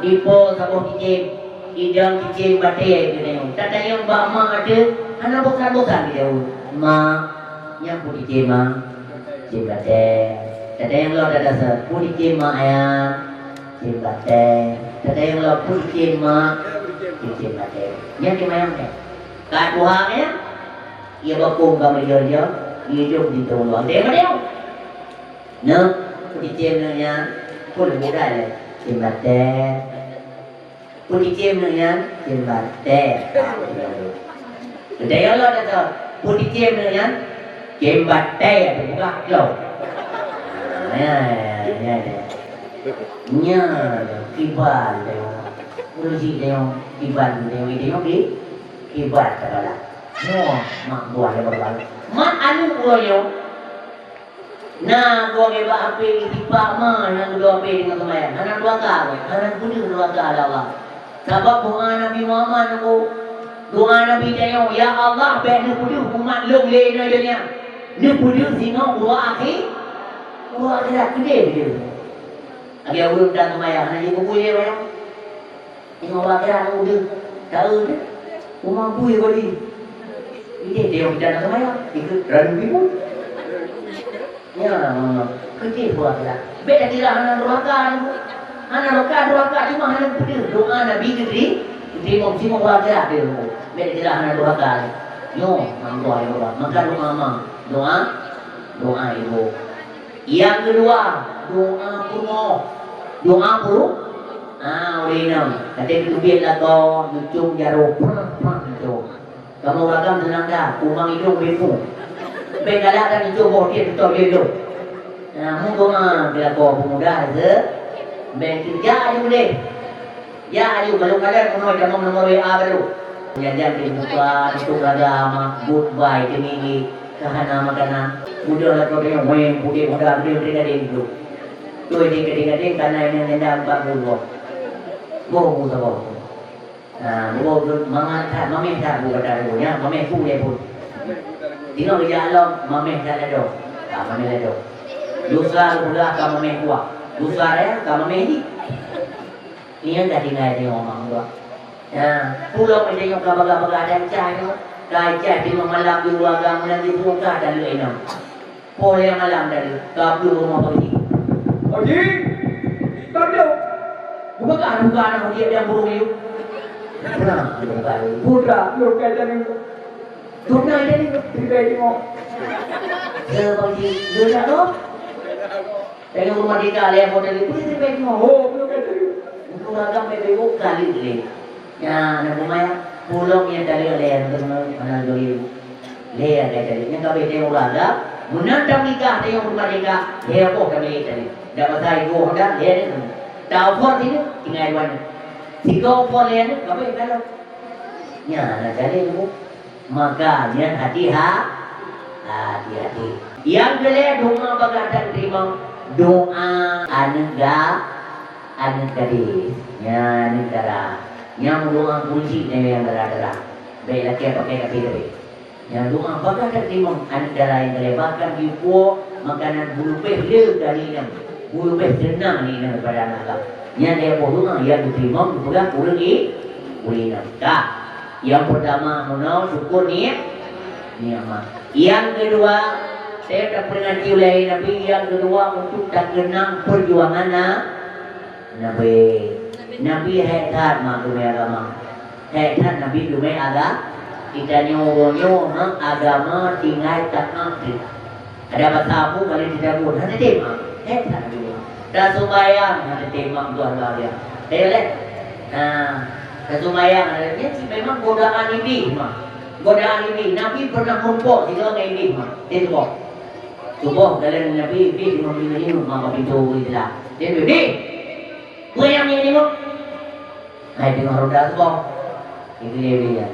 dipo saboh cicém, idong cicém batèe keu tanyoe. Tatanyong bak mak ateueh, hana bosan-bosan geujaweueb. Mak, nyan peue cicém, Mak? Cicém batèe. Tatanyong lom tadeungoe, peue cicém, Mak, ya? Cicém batèe. Tatanyong lom, peue cicém, Mak? Cicém batèe. Nyan cicém ayam nyan. Ka tuha nyan, Ia bakong ka meujol-jol, geujok di tông luang. Deh meudeh. Nyoe, peue cicém nyoe nyan, peue leumoh dai lé. Cicém batèe. Peue cicém nyoe nyan, cicém batèe. Geutanyoe lom dah, peue cicém nyoe nyan, cicém batèe, peugah lom. Nah, nyan, nyan. Nyan, kiban tengok. Ureueng chik tengok, kiban tengok, tengok di, kiban teubalah. Nyoe mak buah nyang baru-baru. Mak aneuk uroe nyoe na goe bak H P, tipak ma nyang geuduek H P deungon seumayang. Hana duraka goe, hana geupeudeuh duraka lé Allah. Sabab doa Nabi Muhammad nyoe, doa Nabi tanyoe, "Ya Allah, bèk neupeudeuh umat lôn lé inoe donya. Neupeudeuh singoh uroe akhé, uroe akhirat keudeh beudeuh." Lagèe ureueng dan seumayang, hana jipeubuet lé seumayang. Tengok bak kira aneuk muda. Taeu teuh. Uma bui bali. Ini dia yang kita nak semaya. Ikut ralu ibu. Ya, kecil buat lah. Beda kira hana duraka ni. Hana duraka, duraka cuma hana peudeuh. Doa Nabi Nabi Ibrahim, Ibrahim mau cuma buat kira dia. Beda kira hana duraka ni. Nyo, mampu ayo buat. Maka doa ma. Doa, doa ibu. Yang kedua, Doa peurumoh. Doa peurumoh. Ah, ureueng inong. Até geuteubiet lakoe, neucom jaroe, prah, prah, neucom. Kamoe ureueng agam seunang that, kumang idong beupu. Bèk galak that neucom boh tiep, neucom lé lom. Nah, meudoa keu lakoe peumuda se. Bèk keureuja aju deh. Ya, ayu, kalau kalian mau jamu nomor W A baru. Jangan dibuka untuk agama, goodbye, demi ka hana makanan. Mudah lah kau tengok, weng, putih, muda, beri, beri, gading tu. Tu, ini gading-gading, karena ini nyenda empat puluh. Boh, boh, boh. Ha, boh, boh, mangat that, mameh that, boh, kata dia, ya, mameh pun dia pun. Tengok kerja Allah, mameh that ladoh. Ha, mameh ladoh. Dosa, dosa, ka mameh kuah. Dosa, ya, ka mameh ni. Nyan ka tinggai di rumah dua. Ya, pulang meunyoe ka bagah-bagah dan cah nyoe, ka cah di malam di ruang agam dan di bungkah dan leueh nyoe. Poh lhèe malam tadi, ka peue rumoh peugi. Haji, ka deuh. Bubakar buka anak dia dan burung you. Pernah, bubakar. Putra, lu kata ni. Tuna jadi, tiba-tiba. Sebab di, dia tak tahu. Tayong rumoh dika lé, ho tadi, peue teubiet nyoe? Ho, peue ka teubiet? Untuk agam bèk beuwok kali lé. Nyan, na peumayang, pulom nyang tadi lé, teuma mana joli. Lé ada tadi. Nyang ka bèk tayong ureueng agam, meunan tam nikah tayong rumoh dika, lé boh kami tadi. Dak pasai goh dak, lé ni. Tak offer sini, tinggai dua ni. Sigoe offer lé ni, ka bèk kalau. Nyan, na jadi tu. Maka nyan hati-ha-, hati-hati. Nyang keulhèe doa bagaih that teurimong, doa aneuk ga-, aneuk gadis. Nyan aneuk dara. Nyan doa kunci nyan nyang dara-dara. Bèk lakèe pakai tapi-tapi. Nyan doa bagaih that teurimong aneuk dara nyang keulhèe, bahkan jipuwoe makanan bulu bèh le keu aneuk inong. Bulu bèh seunang aneuk inong daripada aneuk agam. Nyan lhèe boh doa nyang geuteurimong geupeugah ureueng i-, ureueng inong. Ka. Nyang peurtama meunoe syukur ni-, nikmat. Nyang keudua, saya taperingati ulèe Nabi, nyang keudua untuk takeunang peujuangan na-, Nabi. Nabi hék that mak geumè agama. Hék that Nabi geumè aga-, geutanyoe uroe nyoe mak agama tinggai taát. Ada basa Abu kali di dapur, hana tema. Eh, tak ada. Dah sembahyang, hana tema, tuan luar biasa. Eh, boleh? Nah, dah sembahyang, ada. Ini sih memang godaan iblis, mah. Godaan iblis. Nabi pernah meurumpok, tiga dengan iblis, mah. Dia suboh. Suboh, dalam Nabi, iblis, lima puluh lima, mah, pintu Islam. Dia, "Iblis, apa yang ni, ni, mah?" Hai teungoh ronda suboh. Itu dia dia.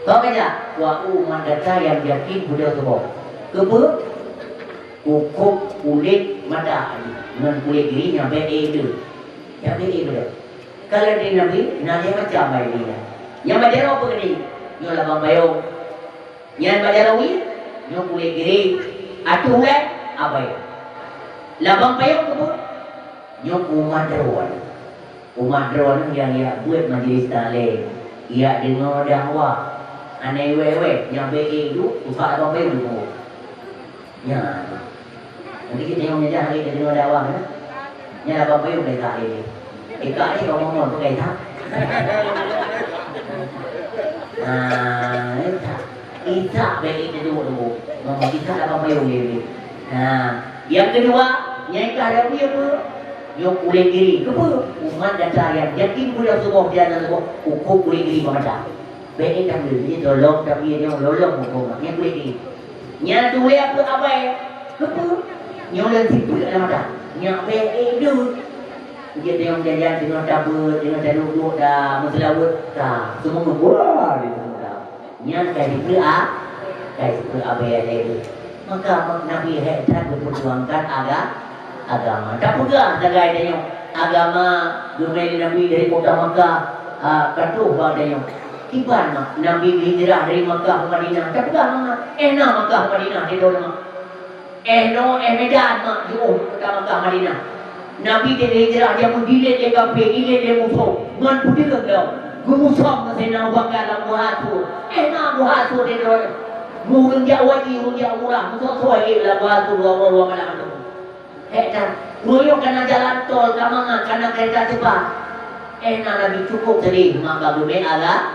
Kau baca, "Wa umat gata nyang yakin buda suboh." Keupeue? Kukôb kulét mata ngon kulét diri nyang bèk ék deuh. Nyang bèk ék deuh. Kalau di Nabi, na lhèe macam bai dia. Nyang bak jaroe peue ni? Nyoe labang payong. Nyan bak jaroe, nyoe kulét diri. Ateueh ulèe, abèe. Labang payong keupeue? Nyoe umat droe. Umat droeneuh nyang jak beuet majelis taklim, jak deungoe dakwah, hana iwèe-iwèe, nyang bèk ék duek, tusak abang bèe deungoe. Nyan. Nanti kita nyang meujah lé deungoe dakwah, ya. Nyan abang bèe udah tak lé. Ikak ni kau ngomong pakai tak? Nah, tak. Isa bèk itu dulu. Mama kita dah apa yang dia. Ha, yang kedua, nyai ka ada dia apa? Nyoe kulét diri. Keupeue? Umat gata nyang yakin buda suboh, di atas suboh, kukôb kulét diri bak mata. Bèk ék tapeue, jadi tolong tapeue nyoe lolong huköm. Nyang kulét diri. Nyan tuléh apa abai? Keupeue? Nyoe lôn sipeuet lam mata. Nyan bèk ék deuh. Jeuet deungon janjan, deungon tabeuet, deungon taduek-duek, dah meuseulaweuet, ka. Semua buah di semua dah. Nyan ka jipeue a-, ka jipeue abée lé. Maka Nabi hék that geupeujuangkan aga-, agama. Tapeugah sagai tanyoe, agama geumé lé Nabi dari kota Makkah, a, ka troh bak tanyoe. Kiban mak Nabi geuhijrah dari Makkah ke Madinah. Tapeugah mak, éh na Makkah ke Madinah, di dalam mak. Éh noe, éh Medan mak jiôh kota Makkah Madinah. Nabi teuk hijrah, dia pun dilét lé kafé, dilét lé musoh, ngon peudeueng lom. Geumusöm ngon Saidina Abu Bakar lam guha Tsur. Éh na guha Tsur di droe. Ureueng jak haji, ureueng jak umrah, musoh-soe lé lam guha Tsur, dua uroe dua malam tu. Hék that. Uroe nyoe ka na jalan tol, ka mangat, ka na keureta cepat. Éh na Nabi cukup seudeh, maka geumé aga-,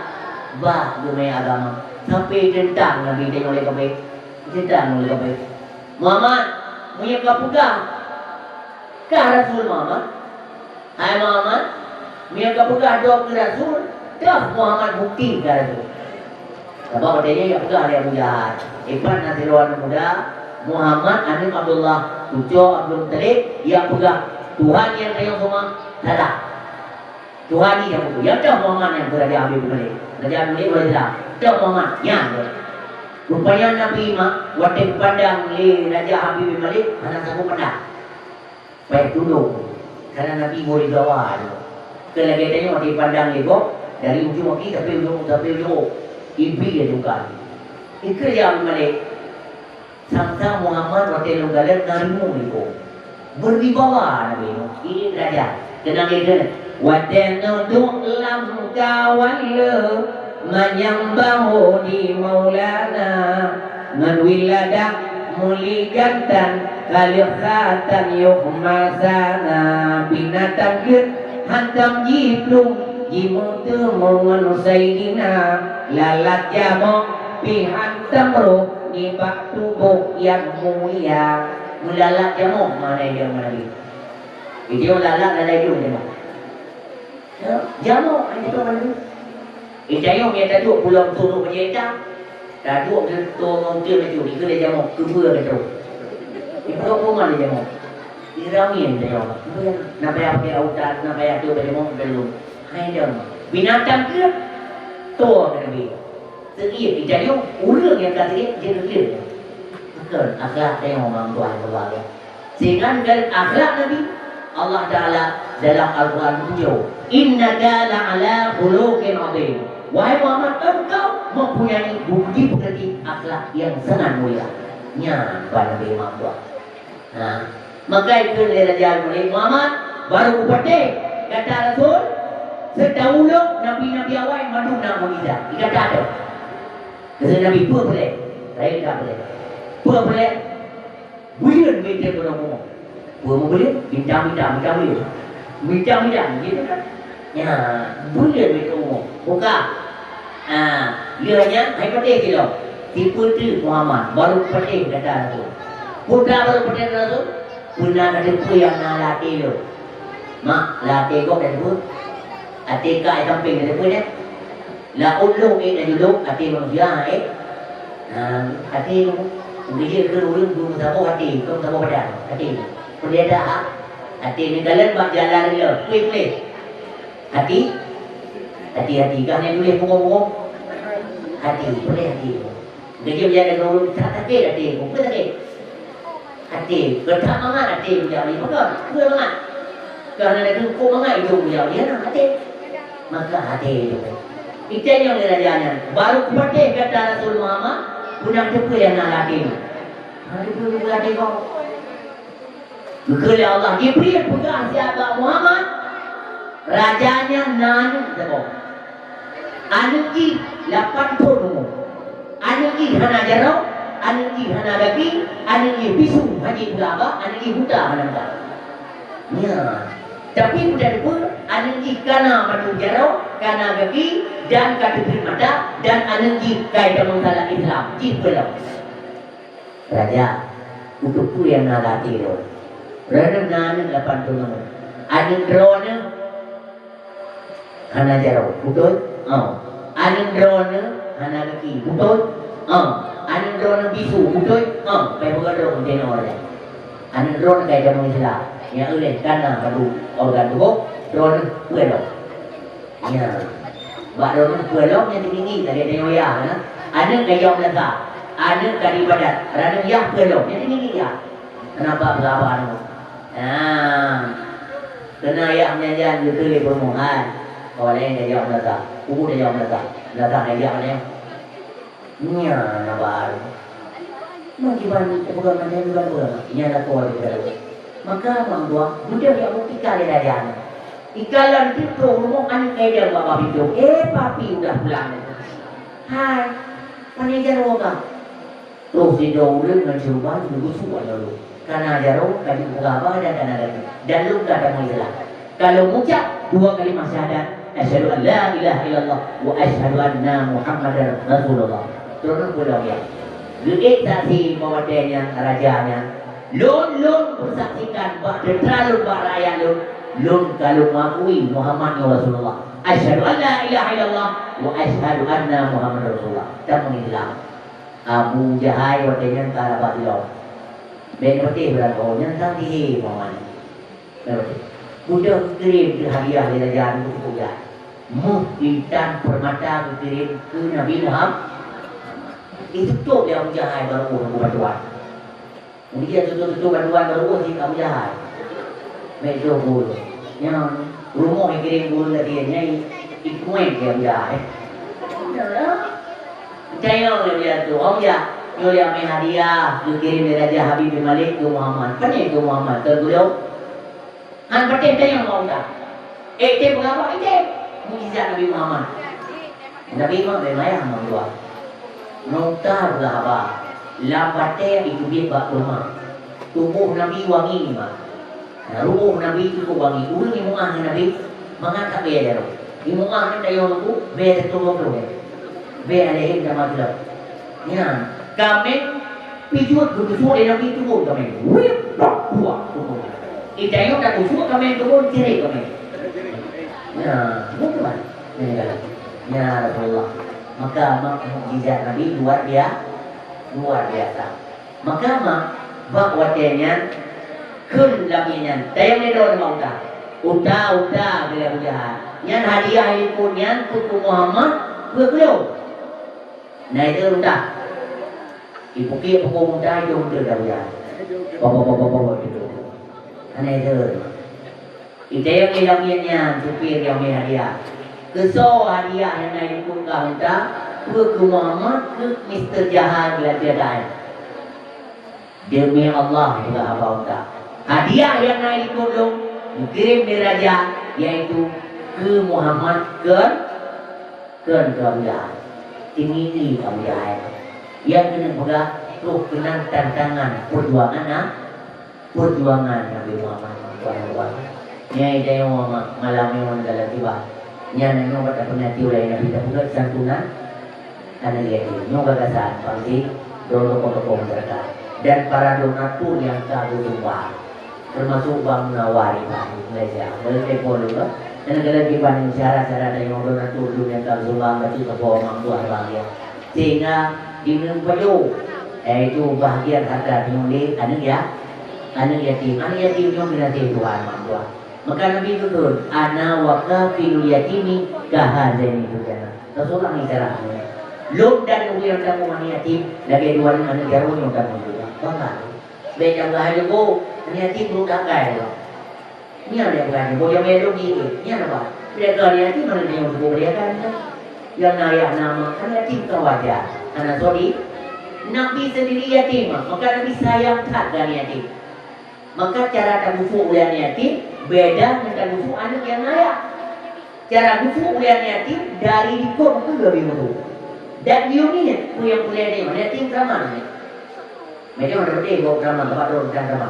bah geumé agama. Sampai teuntang Nabi tanyoe lé kafé. Teuntang lé kafé. Muhammad, meunyoe ka peugah, Peugah Rasul Muhammad, "Hai Muhammad, meunyoe kapeugah droe keu Rasul, toh Muhammad bukti keu Rasul." Sabab watèe nyan ka peugah lé Abu Jahal, "Ipat na sidroe aneuk muda, Muhammad aneuk Abdullah, cuco Abdul Muttalib, nyang peugah Tuhan nyang tanyoe seumah salah. Tuhan jih nyang beutôi. Nyang toh Muhammad nyan keu Raja Habib bin Malik. Raja Habib bin Malik ureueng Islam. Toh Muhammad nyan." Rupanya Nabi ma-, watèe geupandang lé Raja Habib bin Malik, hana sanggup pandang. Payah tulông. Karena Nabi murid gawa nyoe. Keu lagèe tanyoe dipandang lé gob, dari ujong kaki sampai ujong, sampai ujong rhot. Ibi ya juga. Ikeu ya Malik. Sang-sang Muhammad watèe lôn kalon na rimueng lé gob. Berwibawa Nabi nyoe. Ini derajat. Keunong lé keu watèe neuduek lam kawan le, manyang bahô di Maulana, ngon wiladah muli gata, ka lheueh khatan yoh masana. Binatang gét hantom jiplueng, jimeuteumèe ngon Saidina, lalat jamoe pih hantom rôh nibak tuboh nyang mulia. Meulalat jamoe makna jamoe Nabi. Jadi lalat lalai jeuet jamoe. Ya, jamoe, hana jiteupeue lé. Ita nyoe meunyo taduek pulang turun bak ita, taduek geuto ngon uteuen laju, dikeue lé jamoe, keubeue geuto. Dikeue kuman lé jamoe. Diramin lé jamoe. Keubeuean, na payah pakai autan, na payah tu bak jamoe, belum. Hai jamoe. Binatang keuh, toh keuneubri. Seugiek ita nyoe, ureueng nyang ka seugiek, jeuet keu jeuet. Beutôi, akhlak tanyoe memang Tuhan keubah, ya. Sehingga dalam akhlak Nabi, Allah Ta'ala dalam Al-Quran geutujoh, "Innaka la'ala khuluqin azim." Wahai Muhammad, engkau mempunyai budi pekerti akhlak yang sangat mulia. Nyan ban Nabi Muhammad. Ha. Maka ikheun lé Raja Muhammad, "Baru kupatéh gata Rasul, seudahulu nabi-nabi awai mandum na mukjizat." Di gata tu. Kata Nabi, "Peue peulét?" Lain tak peulét. "Peue peulét?" Buleuen bintang gunong bumoe. Peue meubuleuen? Bintang-bintang, bintang buleuen. Bintang-bintang, gitu kan? Ya, buleuen bintang bumoe. Buka. Ah, lheueh nyan, hai patéh sidroe. Sipeue teuk Muhammad, baru patéh gata Rasul. Peue baru patéh Rasul? Peue na ka teupeue nyang na lam até lôn. Mak, lam até gob ka teupeue? Até kah sampéng ka teupeue nyan? Laôt lôn ék laju lôn, até manusia ék. Ha, até lôn. Geujeuet keu ureueng beumeusaboh até, kon saboh badan. Até. Peue dah ha? Até neukalon bak jalan lom. Kueh-kueh. Hati? Hati-hati. Kah nyan tuléh pungo-pungo? Hati. Peue hati. Geujeuet jalan keu ureueng, that sakét até. Peue sakét? Até, geutak mangat até bujang lé, maka peue mangat? Karena na teungku mangat idong bujang lé, na até. Maka até itu. Itanyoe lé raja nyan, "Baru kupatéh gata Rasul Muhammad, peue na teupeue nyang na lam até nyoe?" Hana teupeue nyang na lam até gob. Geukheun lé Allah, Jibril peugah siat bak Muhammad, raja nyan na aneuk saboh. Aneuk jih lapan thon umu. Aneuk jih hana jaroe, aneuk jih hana gaki, aneuk jih bisu hana jeuet peugah haba, aneuk jih buta hana meukat. Nyan. Tapi peue teupeue, aneuk jih ka na mandum jaroe, ka na gaki, dan ka teubiet mata, dan aneuk jih ka jitamong salat Islam. Jih peue lom. Raja, untuk peue nyang na lam até droe? Droeneuh na aneuk lapan thon umu. Aneuk droeneuh hana jaroe, beutôi? Oh. Aneuk droeneuh hana gaki, beutôi? Oh. Aneuk droeneuh bisu, beutôi? Oh. Pai peugah droe keu teunoe lé. Aneuk droeneuh ka jitamong Islam. Nyang uleh ka na badu organ tuboh, droeneuh peue lom? Nya. Bak droeneuh peue lom nyang teuninggi lagèe tanyoe yah na. Aneuk ka jiôh meunasah. Aneuk ka jiibadat. Raneuk yah peue lom nyang teuninggi yah. Kenapa berapa aneuk? Nah. Kena yah nyan-nyan geukheun lé peurumoh hai. Kawan laén ka jiôh meunasah. Umu ka jiôh meunasah. Meunasah ka jiôh nyan. Nyan na baru. Meukiban teupeugah macam tu kan orang. Nyan lakoe teupeugah. Maka mak buah, beudôh jak buktikan lé raja nyan. Ikalon teutroh rumoh aneuk edong bak babah pintoe. "Eh, papi udah pulang." "Hai, pane jaroe kah?" Troh sidroe ureueng ngon syeuruban geugusuk ateueh lôn. Ka na jaroe, ka jipeugah haba dan ka na gaki. Dan lôn ka tamong Islam. Ka lôn ucap dua kalimah syahadat, "Asyhadu an la ilaha illallah wa asyhadu anna Muhammadar Rasulullah." Droeneuh peue lom ya. Geuék saksi bak watèe nyan raja nyan. Lôn, lôn peusaksikan bak teutra lôn, bak rakyat lôn, lôn ka lôn mengakui Muhammad nyoe Rasulullah. Asyhadu an la ilaha illallah wa asyhadu anna Muhammadar Rasulullah. Kamoe Islam. Abu Jahai watée nyan ka raba sidroe. Bék neupatéh beurangkaho, nyan sang tihe Muhammad. Bék neupatéh. Beudôh geukirém keu hadiah lé raja nyan keu Abu Jahai. Méuh intan peurmata geukirém keu Nabi Muhammad. Itu tôp lé Abu Jahai baru Abu Bakar. Kemudian tutoe-tutoe bantuan baru cit Abu Jahai. Meudoh guru. Nyan, rumoh ikirém guru lagée nyan, ikueng lé Abu Jahai. Tanyong lé Abu Jahai tu, "Abu Jahai, nyoe lé amé hadiah, geukirém lé Raja Habib bin Malik keu Muhammad. Pane keu Muhammad, keu guru?" Han patéh tanyong bak Abu Jahai. Eh, item peugah, item. Mukjizat Nabi Muhammad. Nabi Muhammad memang ayah mandua. Nota peugah haba. Lam batée iteubiet bak kurma. Tuboh Nabi wangi nibak. Nah, ruboh Nabi cukup wangi. Ureueng imuáh ngon Nabi, mangat that bée jaroe. Imuáh ngon dayong Teungku, bée teutuboh tu bée. Bée alaihi sama tu. Nyan, kaméng pijuet geutusuak lé Nabi turun kaméng. Wih, wah, wah, turun. Itayong takusuak kaméng turun, cirek kaméng. Nah, bukan. Nah, ya Rasulullah. Maka mak-, mukjizat Nabi luar biasa. Luar biasa. Maka mak, bak watée nyan, kheun lam ié nyan, tayong lé droe nibak uta. Uta, uta, geula Abu Jahal. Nyan hadiah likot nyan keu Muhammad, keu lôn. Na itu uta. Ipukiek pukon uta itu uta Abu Jahal. Bawa, bawa, bawa, bawa, gitu. Hana itu. Itayong lé lam ié nyan, supir nyang mé hadiah. Keusoe hadiah nyang na likot kah uta, peu keu Muhammad, keu Mister Jahal geulatie dai. Demi Allah, peugah haba uta. Hadiah nyang na likot lôn, geukirém lé raja, yaitu keu Muhammad, keu, keu, keu Abu Jahal. Tinggi-tinggi Abu Jahal. Nyang keuneuk peugah, troh keunan tantangan peujuangan na, Peujuangan Nabi Muhammad, Tuhan Allah. Nyai tayong ma-, malam nyoe dalam tiba. Nyan nyoe bak tapeungati ulée Nabi tapeugah santunan aneuk yatim. Nyoe gagasan pangsi droe tokoh-tokoh masyarakat dan para donatur nyang ka geusumbang, termasuk Bank Munawar di Malaysia. Boleh telepon dulu, kan? Dan dalam kiban syarat-syarat nyang donatur dulu nyang ka geusumbang, bacut sapo mak buah bang ya. Sehingga di meuneupajoh, yaitu bahagian harta nyoe lé aneuk ya, aneuk yatim. Aneuk yatim nyoe geunaséh Tuhan mandua. Maka Nabi geukheun, "Ana wa kafilul yatimi kahadaini fil jannah." Rasulullah meuisyarah nyoe. Lôn dan ureueng nyang tamong aneuk yatim lagée dua aneuk jaroe nyang tamong syeuruga. Bangga. Bék nyang geuhai leuko, aneuk yatim brok dakai lom. Nyan nyang bukan boh jamé lôn jih, nyan apa? Mereka ni hati mana dia untuk mereka ni kan? Yang na ayah nama, kan hati bukan wajar. Karena sorry, Nabi sendiri yatim, maka Nabi sayang that dengan yatim. Maka cara tabusu uleh aneuk yatim beda dengan tabusu aneuk yang na ayah. Cara busu uleh aneuk yatim dari likot ke lebih mutu. Dan you ni, ku yang kuliah ni, aneuk yatim sama ni. Mereka ada betul bawa drama, bawa drama.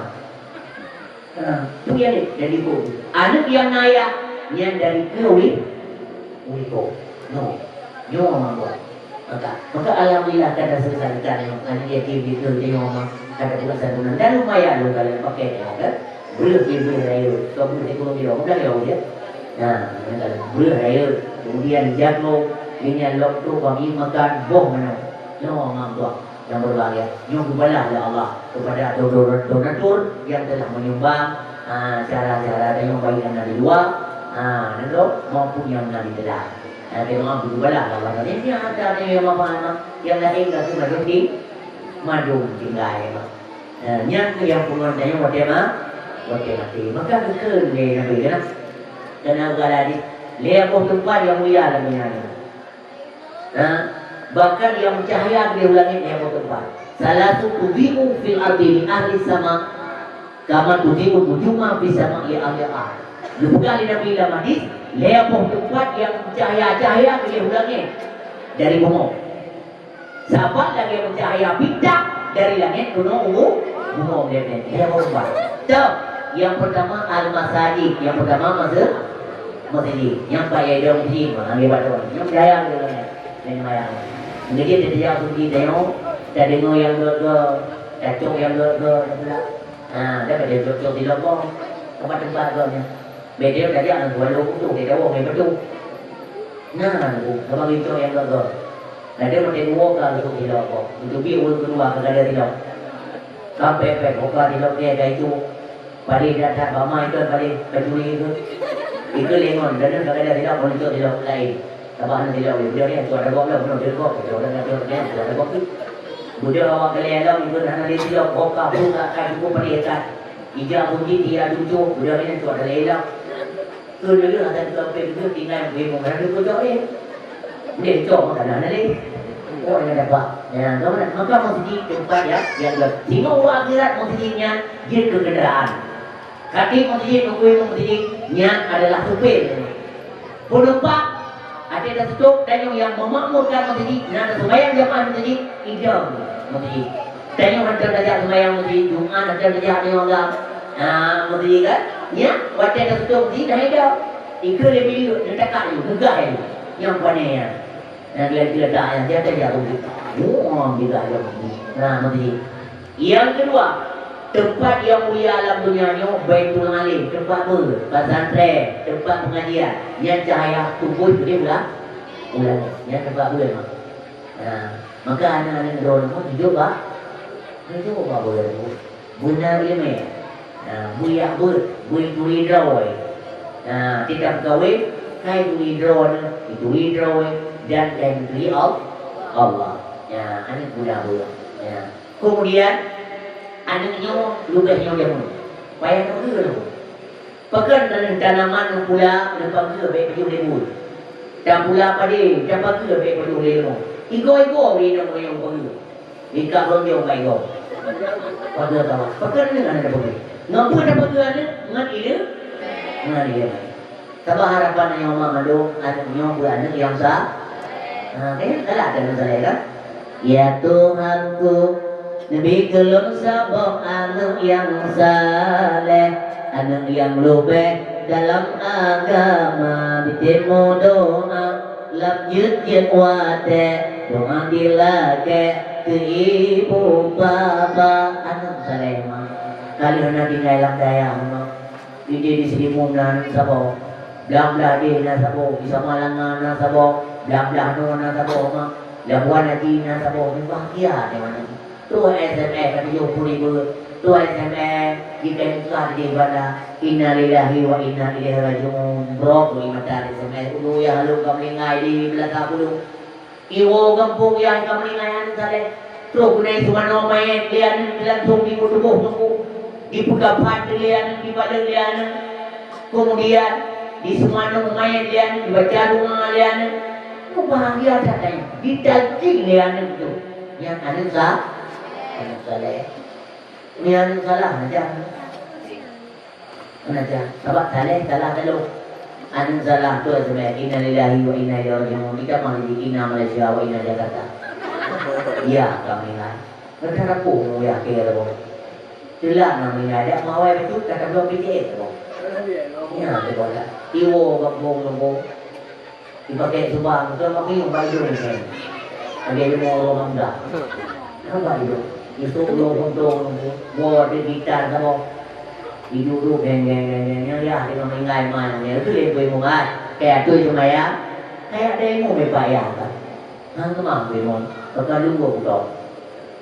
Ha, tu yang ni, dari likot. Aneuk yang na ayah, yang dari keue, likot. No. Nyoe mah buat. Maka, maka alhamdulillah kada selesai kita ni. Aneuk yatim itu, dia mah kada pula santunan. Dan lumayan lu kalau pakai dia, kan? Breuh dia breuh raya. Kau breuh dia kurang dia, udah ya, dia. Nah, breuh raya. Kemudian jago, ini lok tu bagi makan boh mana. Nyoe mah buat. Nyang berbahagia, nyoe geubalah lé Allah kepada do-, do-, donatur yang telah menyumbang, ah, syedara-syedara tanyoe baik nyang na di luwa, ah, nyan lom, maupun nyang na di teulah. Ah, teuma geubalah lé Allah. Jadi, nyan ada nyang meupahan, yang laén ka keumadum di, madum tinggai. Ah, nyan keuh nyang pungon tanyoe watée ma-, watée maté. Maka geukheun lé Nabi keunan, keunan geugaladih lé boh teumpat nyang mulia lam donya nyoe. Ha? Bahkan nyang meucahya di langét nyang meuteumpat. Salasu tudhi'u fil ardi li ahli sama, kama tudhi'u nujuma fis sama li ahli ard. Geupeugah lé Nabi lam hadis, lhèe boh teumpat nyang meucahya-cahya di langét dari bumoe. Saban lagèe meucahya bintang dari langét keunoe u bumoe, lhèe boh teumpat. Toh, nyang peurtama al-masajid, nyang peurtama mase-, Meuseuti, nyang pat yai dong jih, ha, lé bak droe. Nyang percaya lé ureueng nyan, lé nyang mayang. Meunyoe jih teuka suci tanyoe, tadeungoe nyang geuh-geuh, tacok nyang geuh-geuh, tapula. Ha, dah pada cok-cok di lokong. Tempat-tempat agam nyan. Beda dah jak ngon walau kutu, dia tahu main betul. Nah, tu, abang itu yang gagal. Ada macam dua kali tu di lokong. Itu bi urang kedua ke ada di lokong. Sampai pek buka di lokong dia itu. Paling dah tak bama itu paling pencuri itu. Itu lengon, dan ada di lokong, itu di lokong lain. Sabab hana silap lé, budak nyan tu ada gob lom, budak gob, budak nyan tu ada gob tu. Budak awak kalian lom, itu hana lé silap, gob ka, budak ka cukup pada ikan. Ija bunyi dia lucu, budak nyan tu ada lé lom. Tu dulu ada tu apa tu tinggal bemo, hana tu cok lé. Dia cok makanan hana lé. Oh, dia dapat. Ya, tu mana? Maka masjid tempat ya, yang dah. Tengok orang akhirat masjid nyan, dia ke kenderaan. Kaki masjid, nunggu masjid, nyan adalah supir. Penumpang, ada dah tutup, dan yang memakmurkan masjid, na ada sembahyang jamaah masjid, idam masjid. Dan yang ada dah jak sembahyang masjid, Jumat ada dah jak ni orang. Ha, masjid kan? Ya, waktu dah tutup masjid, dah idam. Ikut dia bilik, dia takak ni, megah ni. Yang panen ya. Nah, gila-gila tak ya, dia ada jarum. Wah, gila jarum. Nah, masjid. Yang kedua, tempat yang mulia alam dunia nyoe Baitul Alim, tempat ber, pesantren, tempat pengajian. Yang cahaya tubuh dia ulang, ulang. Yang tempat ber memang. Nah, maka anak-anak droe nyoe hidup bak, hidup bak ber. Beuna ileumèe. Nah, beuyak beuet, bui turi droe. Nah, tidak gawe, kai turi droe, turi droe, dan kai turi Al-, Allah. Ya, aneuk muda beuyak. Ya. Kemudian, aneuk nyoe leubeh nyoe jameun. Payah nyoe dulu. Pakon tanaman neupula, neupageue bèk peujoh lé buet. Tapula padé, tapageue bèk peujoh lé leumô. Igoe-igoe ureueng inong ureueng pageue. Ikak ronjong bak igoe. Pageue kawan. Pakon aneuk hana tapageue. Ngon peue tapageue aneuk? Ngon ileumèe. Ngon ileumèe. Sabab harapan nyoe mak mandum aneuk nyoe beu aneuk nyang sa-, ha, kan? Galak aneuk saleh kan? Ya Tuhanku, neubi keu lôn saboh aneuk nyang saleh, aneuk nyang leubeh dalam agama, diteurimong doa lam jeuet-jeuet watèe, doa dilakèe keu ibu bapa. Aneuk saleh, ma. Ka lheueh na tinggai lam dayah, ma. Di, di, di Serimun na saboh, blang-blang deh na saboh, di Samalanga na saboh, blang-blang noe na saboh, ma. Labuhan Haji na saboh, ni bahagia deh mantong. Tuh S M S ka tujoh puluh ribu, tuh S M S jika nikah di Banda. Innalillahi wa inna ilaihi raji'un. Brok di mata S M S. Ulu ya halong ka meuninggai di Belaka Bulu. Iwoe gampông nyang ka meuninggai aneuk saleh. Troh keunoe Sumano manyét lé aneuk langsong di tuboh teungku. Dipeugah phat lé aneuk, dibalek lé aneuk. Kemudian di Sumano manyét lé aneuk, dibaca doa lé aneuk. Meubahagia that nyan. Ditalkin lé aneuk tu. Nyan aneuk sa-, aneuk saleh. Nyan aneuk salah aja. Meunan cit, sabab saleh salah taloh. Aneuk salah tu sebenarnya, innalillahi wa inna ilaihi raji'un. Kita mah di inna Malaysia wa inna Jakarta. Ya, kami kan. Kita rapuh mu ya ke rapuh. Telah nami ada mawai betul kata belum P T S tu. Ya, betul lah. Iwo kampung nunggu. Dipakai subang, tu mak piôh bak idong kan. Lagèe lima orang muda. Nampak idong. Yusuf ulông untông, buah di gitar sama. Diduduh geng, geng, geng, geng, geng, ya, dia meninggal mana ni. Itu dia boleh muat. Kayak tu cuma ya. Kayak demo me payah kan. Hang kemah boleh muat. Bakal lungguh putong.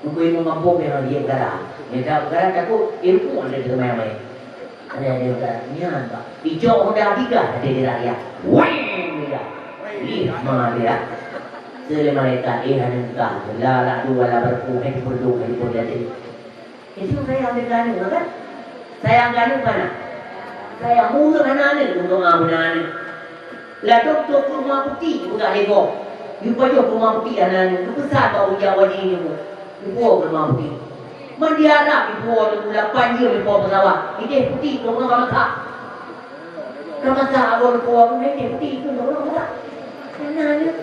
Mungkin ilmu mampu memang dia berada. Dia tak berada takut ilmu ada di rumah yang lain. Ada yang dia berada. Nyan, Pak. Icok Honda tiga ada di rakyat. Weng dia. Ih, mana dia? Sele malaikat, eh, ada nikah. La, la, dua, la, berku, eh, pun dua, eh, pun jadi. Itu saya ambil ganu, kan? Saya ambil ganu mana? Saya mulut anak-anak untuk anak-anak. Ladôm trôk keu Teuma Puti, peugah lé gob. Geupajoh Teuma Puti hana nyoe, geupeusa bak ujak wajéh nyoe. Geupuwoe keu Teuma Puti. Man di Arab geupuwoe nyoe lapan jeuem geupuwoe peusawat. Idéh puti, trôk nyoe ka masak. Ka masak, abon geupuwoe, idéh puti, trôk nyoe ka masak. Hana nyoe.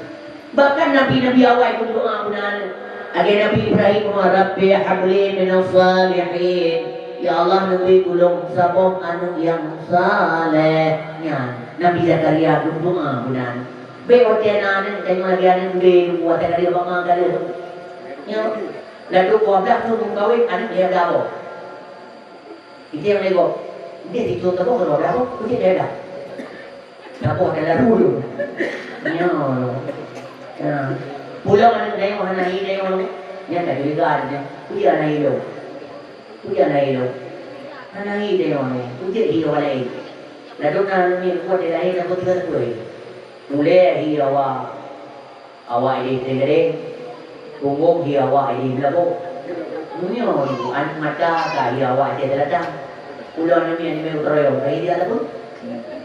Bahkan nabi-nabi awai meudoa keu aneuk. Lagèe Nabi Ibrahim, "Rabbi habli minas salihin." Ya Allah, neubri keu lôn saboh aneuk nyang saleh. Nyan, Nabi Zakaria geumeudoa keu aneuk. Bèk watèe na aneuk, tanyoe lagèe aneuk udeb, watèe ka lheueh bak ma ka lheueh. Nyan, ladôm dua blah thôn meukawen, aneuk lhèe blah boh. Ide nyang lego. Ide situ teuboh lima belas boh, kujak dah dah. Teuboh dah lalu tu. Nyo. Ya. Pulang aneuk dayuh hana hi dayuh. Nyan dah curiga dia. Kujak hana hi lo. Kujak hana hi lo. Hana hi dayuh ni. Kujak hi orang lain. Lalu na ni kuat dia lahir dah betul betul. Mulai hi awak Awak idéh Teugadeng, punggong hi awak idéh Meulaboh. Meunyoe aneuk mata ka hi awak Aceh Seulatan. Ulôn nyoe nyang meukeureueng ka hi di ateueh.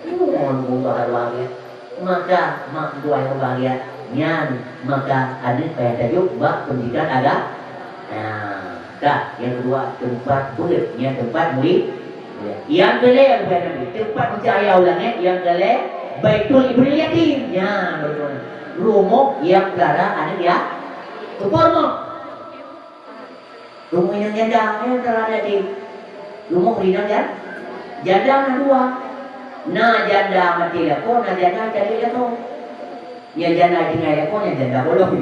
Nyoe meubahagia. Maka mak tuan meubahagia. Nyan maka aneuk payah tajok bak peundidikan aga-, Nah, ka, nyang keudua, teumpat beuet, nyang teumpat muli-, mulia. Nyang keulhèe, bukan Nabi, teumpat meucahya u langèt, nyang keulhèe, Baitul Ibnil Yatim. Nyan, Baitul. Rumoh nyang pelara aneuk ya-, teupeue rumoh? Rumoh nyang janda, nyang pelara aneuk yatim. Rumoh inong ya-, janda na dua. Na janda maté lakoe, na janda cari lakoe. Nyang janda tinggai lakoe, nyang janda bolong.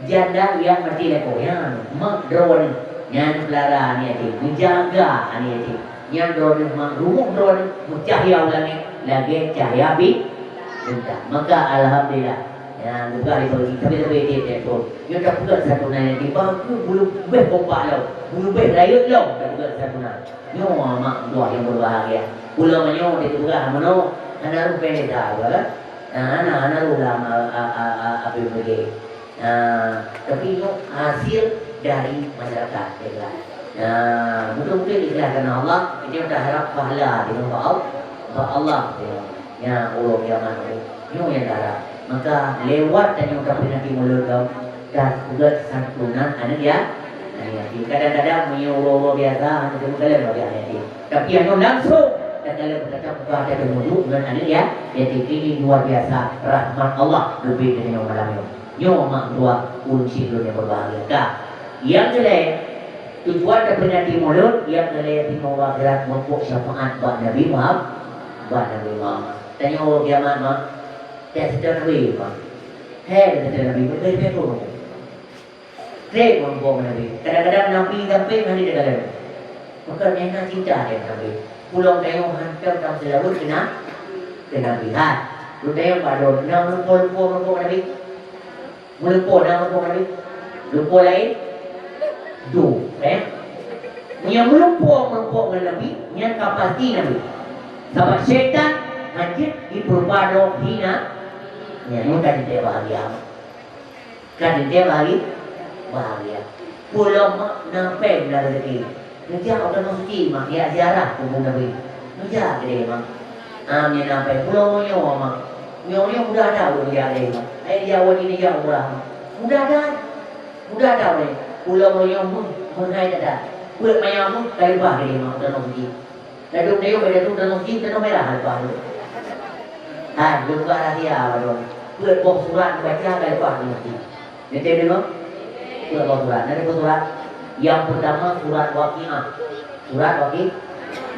Janda nyang maté lakoe, nyan mak droeneuh, nyan peulara aneuk yatim, neujaga aneuk yatim. Nyan droeneuh mak rumoh droeneuh meucahya u langèt lagèe cahya bi-, bintang. Maka alhamdulillah, nyan buka di pagi, tapi-tapi tiep-tiep thon. Nyoe tapeugöt santunan yatim, bah bulu beh kompak lom, bulu beh rayeuk lom tapeugöt santunan. Nyoe mak tuah nyang berbahagia. Pulo meunyoe di tugas meunoe, hana rôh péng desa, bukan? Nah, hana, hana rôh lam, a, a, a, a, A P B D. Nah, tapi nyoe hasil dari masyarakat, ikhlas. Nah, beutôi-beutôi ikhlas karena Allah, nyoe taharap pahala di muka Al-, muka Allah, ya. Nya, uroe kiamat nyoe, nyoe nyang taharap. Maka, lewat tanyoe taperingati mulod lom, tapeugöt santunan aneuk ya-, aneuk yatim. Kadang-kadang, meunyoe uroe-uroe biasa, hana teukalon lagèe aneuk yatim. Tapi, aneuk langsung, takalon, tatap muka, tateumudu ngon aneuk ya-, yatim. Ini luar biasa rahmat Allah geubri keu tanyoe malam nyoe. Nyoe mak dua ureueng syiek lôn nyang berbahagia. Ka. Nyang keulhèe, tujuan taperingati mulod, nyang keulhèe timoh akhirat meurumpok syafaat bak Nabi Muhammad, bak Nabi Muhammad. Tanyoe kiamat, mak. Tiep seutôt Nabi, mak. Hai, seutôt Nabi, beutôi-beutôi pun. Trép meurumpok ngon Nabi. Kadang-kadang Nabi sampai hana dikalon. Maka nyang na cinta lé Nabi. Pulang tanyoe hantom tameuseulaweuet keu na-, keu Nabi. Hai, lôn tanyong bak droeneuh, na meulumpo-lumpo meurumpok ngon Nabi? Meulumpo na meulumpo ngon Nabi? Lumpo laén? Dua, eh? Nyang meulumpo meurumpok ngon Nabi, nyan ka pasti Nabi. Sabab syaitan hanjeuet jipeurupa droe hina. Nyan, nyoe ka jiteubahagia. Ka teuntèe bahagia, bahagia. Pulo mak na péng na rezeki. Neujak u Tanoh Suci mak, jak ziarah kubu Nabi. Neujak keudeh mak. Am nyang na péng pulo nyoe mak. Nyoe nyoe mudah that ulôn jak keudeh mak. Hai jak wajib neujak umrah mak. Mudah that. Mudah that ulôn. Pulo nyoe meuh, meuhai that. Peuet manyang meuh ka leupah keudeh mak u Tanoh Suci. Ladôm dayuh bak datu tanoh jih, tanoh mirah leupah tu. Ha, lôn buka rahsia bak droe. Peuet boh surat neubaca ka leupah tanoh jih. Neutem deungoe? Peuet boh surat. Na dua boh surat. Nyang peurtama surat Waqiah. Surat Waqi-,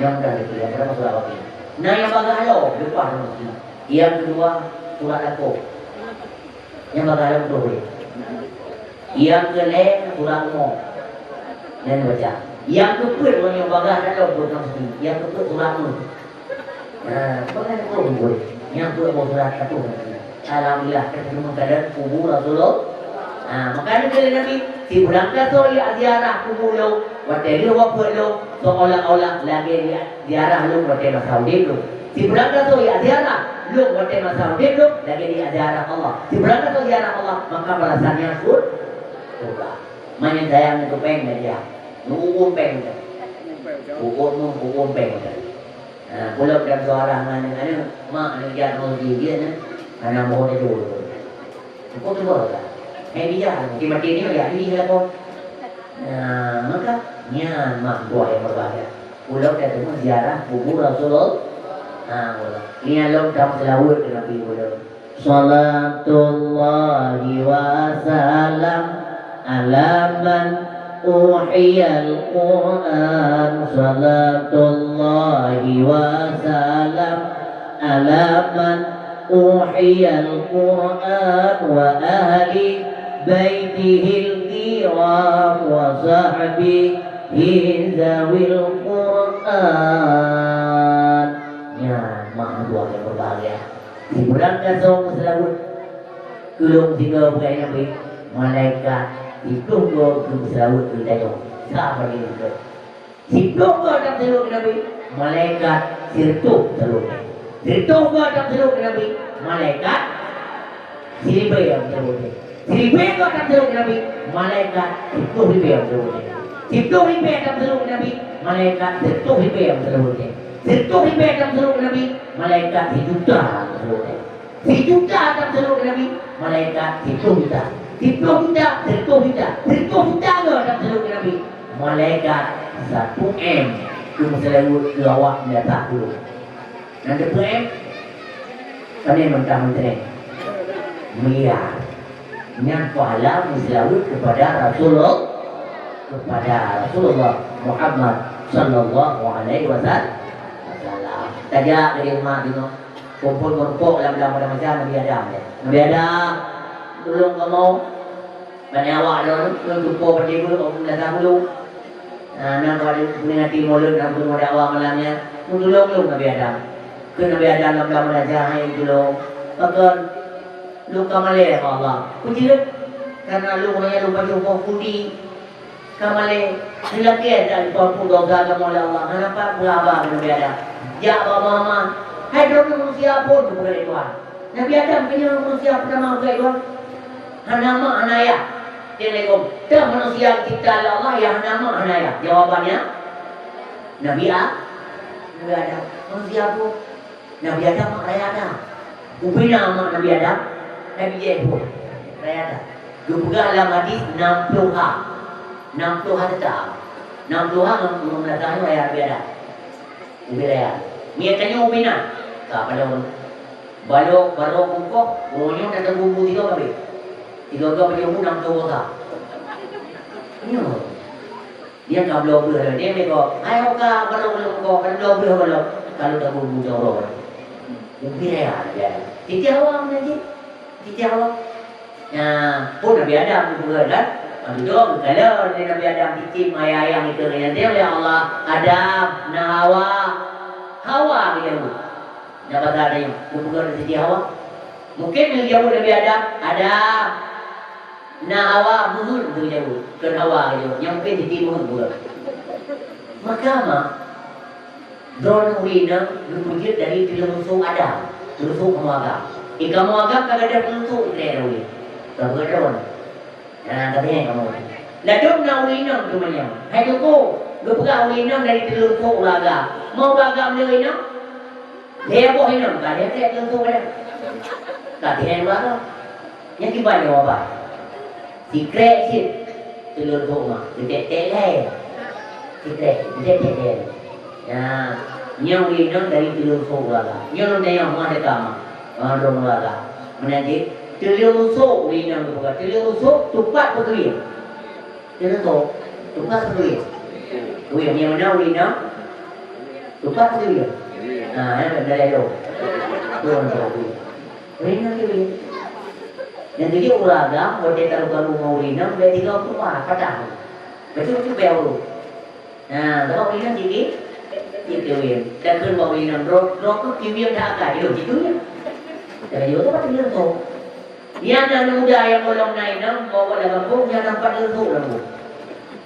nyang mudah lagèe. Nyang peurtama surat Waqiah. Na nyang bagaih lom leupah tanoh jih. Nyang keudua surat Lakoh. Nyang bagaih lom troh. Nyang keulhèe surat Umu. Nyan baca. Nyang keupeuet, ureueng nyang bagaih that lom buet nafeusi. Nyang keupeuet surat Mulk. Nah, bagaih that lom buet. Nyang peuet boh surat ka troh nafeusi. Alhamdulillah, ka teurimong keadaan kubu Rasulullah. Ha, maka nyan kheun lé Nabi, sibulan gasoe jak ziarah kubu lôn, watèe lheueh wafeuet lôn, seolah-olah lagèe jak ziarah lôn watèe masa udép lôn. Sibulan gasoe jak ziarah lôn watèe masa udép lôn, lagèe jak ziarah Allah. Sibulan gasoe ziarah Allah, maka balasannya sur-, syurga. Meunyoe sayang ngon péng, nyan dia. Ngon uum péng tadi. Uum, uum péng tadi. Ha, pulo dan suara ngon aneuk-aneuk, mak aneuk jak ngon jih, dia ni. Aneuk mohon dia dulu. Engkau tu baru dah. Eh, dia, mati-mati ni, ya, ini lah kau. Nah, maka, nyan mak buah yang berbahagia. Ulôn ka teumé ziarah kubur Rasulullah. Ha, ulôn. Nyan lôn ka meuseulaweuet keu Nabi ulôn. Salatullahi wa salam ala man uhiyal Qur'an. Salatullahi wa salam ala man uhiyal Qur'an wa ahli baitihil kiram wa sahbihi zawil Qur'an. Nyan, mak mertua nyang berbahagia. Sikurang gasong meuseulaweuet. Keu lôn singoh peugah Nabi, malaikat siplôh goe geumeuseulaweuet keu tanyoe. Sa bagi lôn. Siplôh goe tam seulaweuet keu Nabi, malaikat sireutôh seulaweuet. Sireutôh goe tam seulaweuet keu Nabi, malaikat siribèe nyang seulaweuet. Siribèe goe tam seulaweuet keu Nabi, malaikat siplôh ribèe nyang seulaweuet. Siplôh ribèe tam seulaweuet keu Nabi, malaikat sireutôh ribèe nyang seulaweuet. Sireutôh ribèe tam seulaweuet keu Nabi, malaikat sijuta nyang seulaweuet. Sijuta tam seulaweuet keu Nabi, malaikat siplôh juta. Siplôh juta, sireutôh juta. Sireutôh juta goe tam seulaweuet keu Nabi, malaikat satu M geumeuseulaweuet keu awak meunasah ulôn. Nyang teupeue M? Pane mantong meuntreun? Miliar. Nyan pahala meuseulaweuet kepada Rasulullah, kepada Rasulullah Muhammad sallallahu alaihi wasallam. Tajak dari rumah tengok. Kumpul meurumpok lam dalam pada masa Nabi Adam. Nabi Adam, tulông kamoe. Bani awak droeneuh, ngon tupo padé beuh, ôn meunasah ulôn. Na, na bak peuningati mulod, na peue dakwah malam nyan. Meutulông lôn Nabi Adam. Kheun Nabi Adam lam, lam meunasah, hai tulông. Pakon, lôn ka malèe bak Allah. Peue jeuet? Karena lôn hana lôn pajoh poh kundi. Ka malèe, neulakèe that jipampôh desya kamoe lé Allah. Hana pat peue haba keu Nabi Adam. Jak bak Muhammad. Hai droeneuh manusia phon, geupeugah lé Tuhan. Nabi Adam keuh nyoe manusia peutama geupeugah lé Tuhan. Hana mak, hana ayah. Teuh lé gob, teuh manusia geucebta lé Allah nyang hana mak, hana ayah. Jawabannya, Nabi A-, Nabi Adam. Manusia phon. Nabi Adam mak raya that. Ubena mak Nabi Adam, Nabi Ibrahim pun raya that. Geupeugah lam hadis nam ploh ha. Nam ploh ha teutab. Nam ploh ha ngon, ngon meunasah nyoe raya Nabi Adam. Ubena raya. Ngieng tanyoe ubena. Ka padong. Balok, balok bungkôh, uroe nyoe tateupeue bu tiga kali. Tiga kali pajoh bu nam ploh ha. Nyoe. Dia ka bloe breueh lom. Dia meuko, "Hai oka, balok lôn ko, ka bloe breueh balok." Ka lôn tabu bujang roh. Ubé ya, ya. Titah awak meunan cit. Titah awak. Nah, pun Nabi Adam geupeugah kan? Abis tu geukalon lé Nabi Adam cicém ayah-ayah itu, geuyue oleh Allah, Adam, na Hawa. Hawa geuyue. Nah, bak ada yang geupeugah Siti Hawa. Mungkin geuyue Nabi Adam, Adam. Na Hawa meuheuet geujaweueb, kheun Hawa geujaweueb, nyang pih Siti meuheuet buleuen. Maka ma, droeneuh ureueng inong geupeujeuet dari teuleueng sôk Adam, teuleueng sôk kamoe agam. Di kamoe agam ka gadôh teuleueng sôk itrek ureueng. Ka beuet droeneuh. Nah, ka tanyong kamoe. Ladôm na ureueng inong teumanyong, "Hai Teungku, geupeugah ureueng inong dari teuleueng sôk ureueng agam. Meu ureueng agam lé inong?" Lhèe boh inong ka lhèe trek teuleueng sôk Adam. Ka lhèe dua boh. Nyang kiban nyoe babah. Sikrek cit teuleueng sôk ma, geutek-tek lhèe. Sikrek, geutek-tek lhèe. Ya, nyoe inong dari teuleueng sôk babah. Nyoe lôn tanyong ma teuka ma. Ma droeneuh babah. Meunan cit, teuleueng sôk inong geupeugah. Teuleueng sôk tupat peue keuh? Teuleueng sôk. Tupat peue keuh? Keuh, nyang mana ureueng inong? Tupat peue keuh? Ha, ya, dari lo. Tuh, tuh, tuh. Ureueng inong keuh. Nyang keujeuet ureueng agam, watèe taru-taru ngon ureueng inong, bèk tinggai keuluwa, patah. Bacut-bacut bèk ureueng. Nah, sabab ureueng inong cit, cit kiwien. Dan kheun bak ureueng inong, droe, droe keuh kiwien that akai, jidong cit kiwien. Tapi jidong tu pasti jidong tu. Nyan na aneuk muda nyang gohlom na inong, bawa lam gampông, nyan na empat teuleueng sôk lam gampông.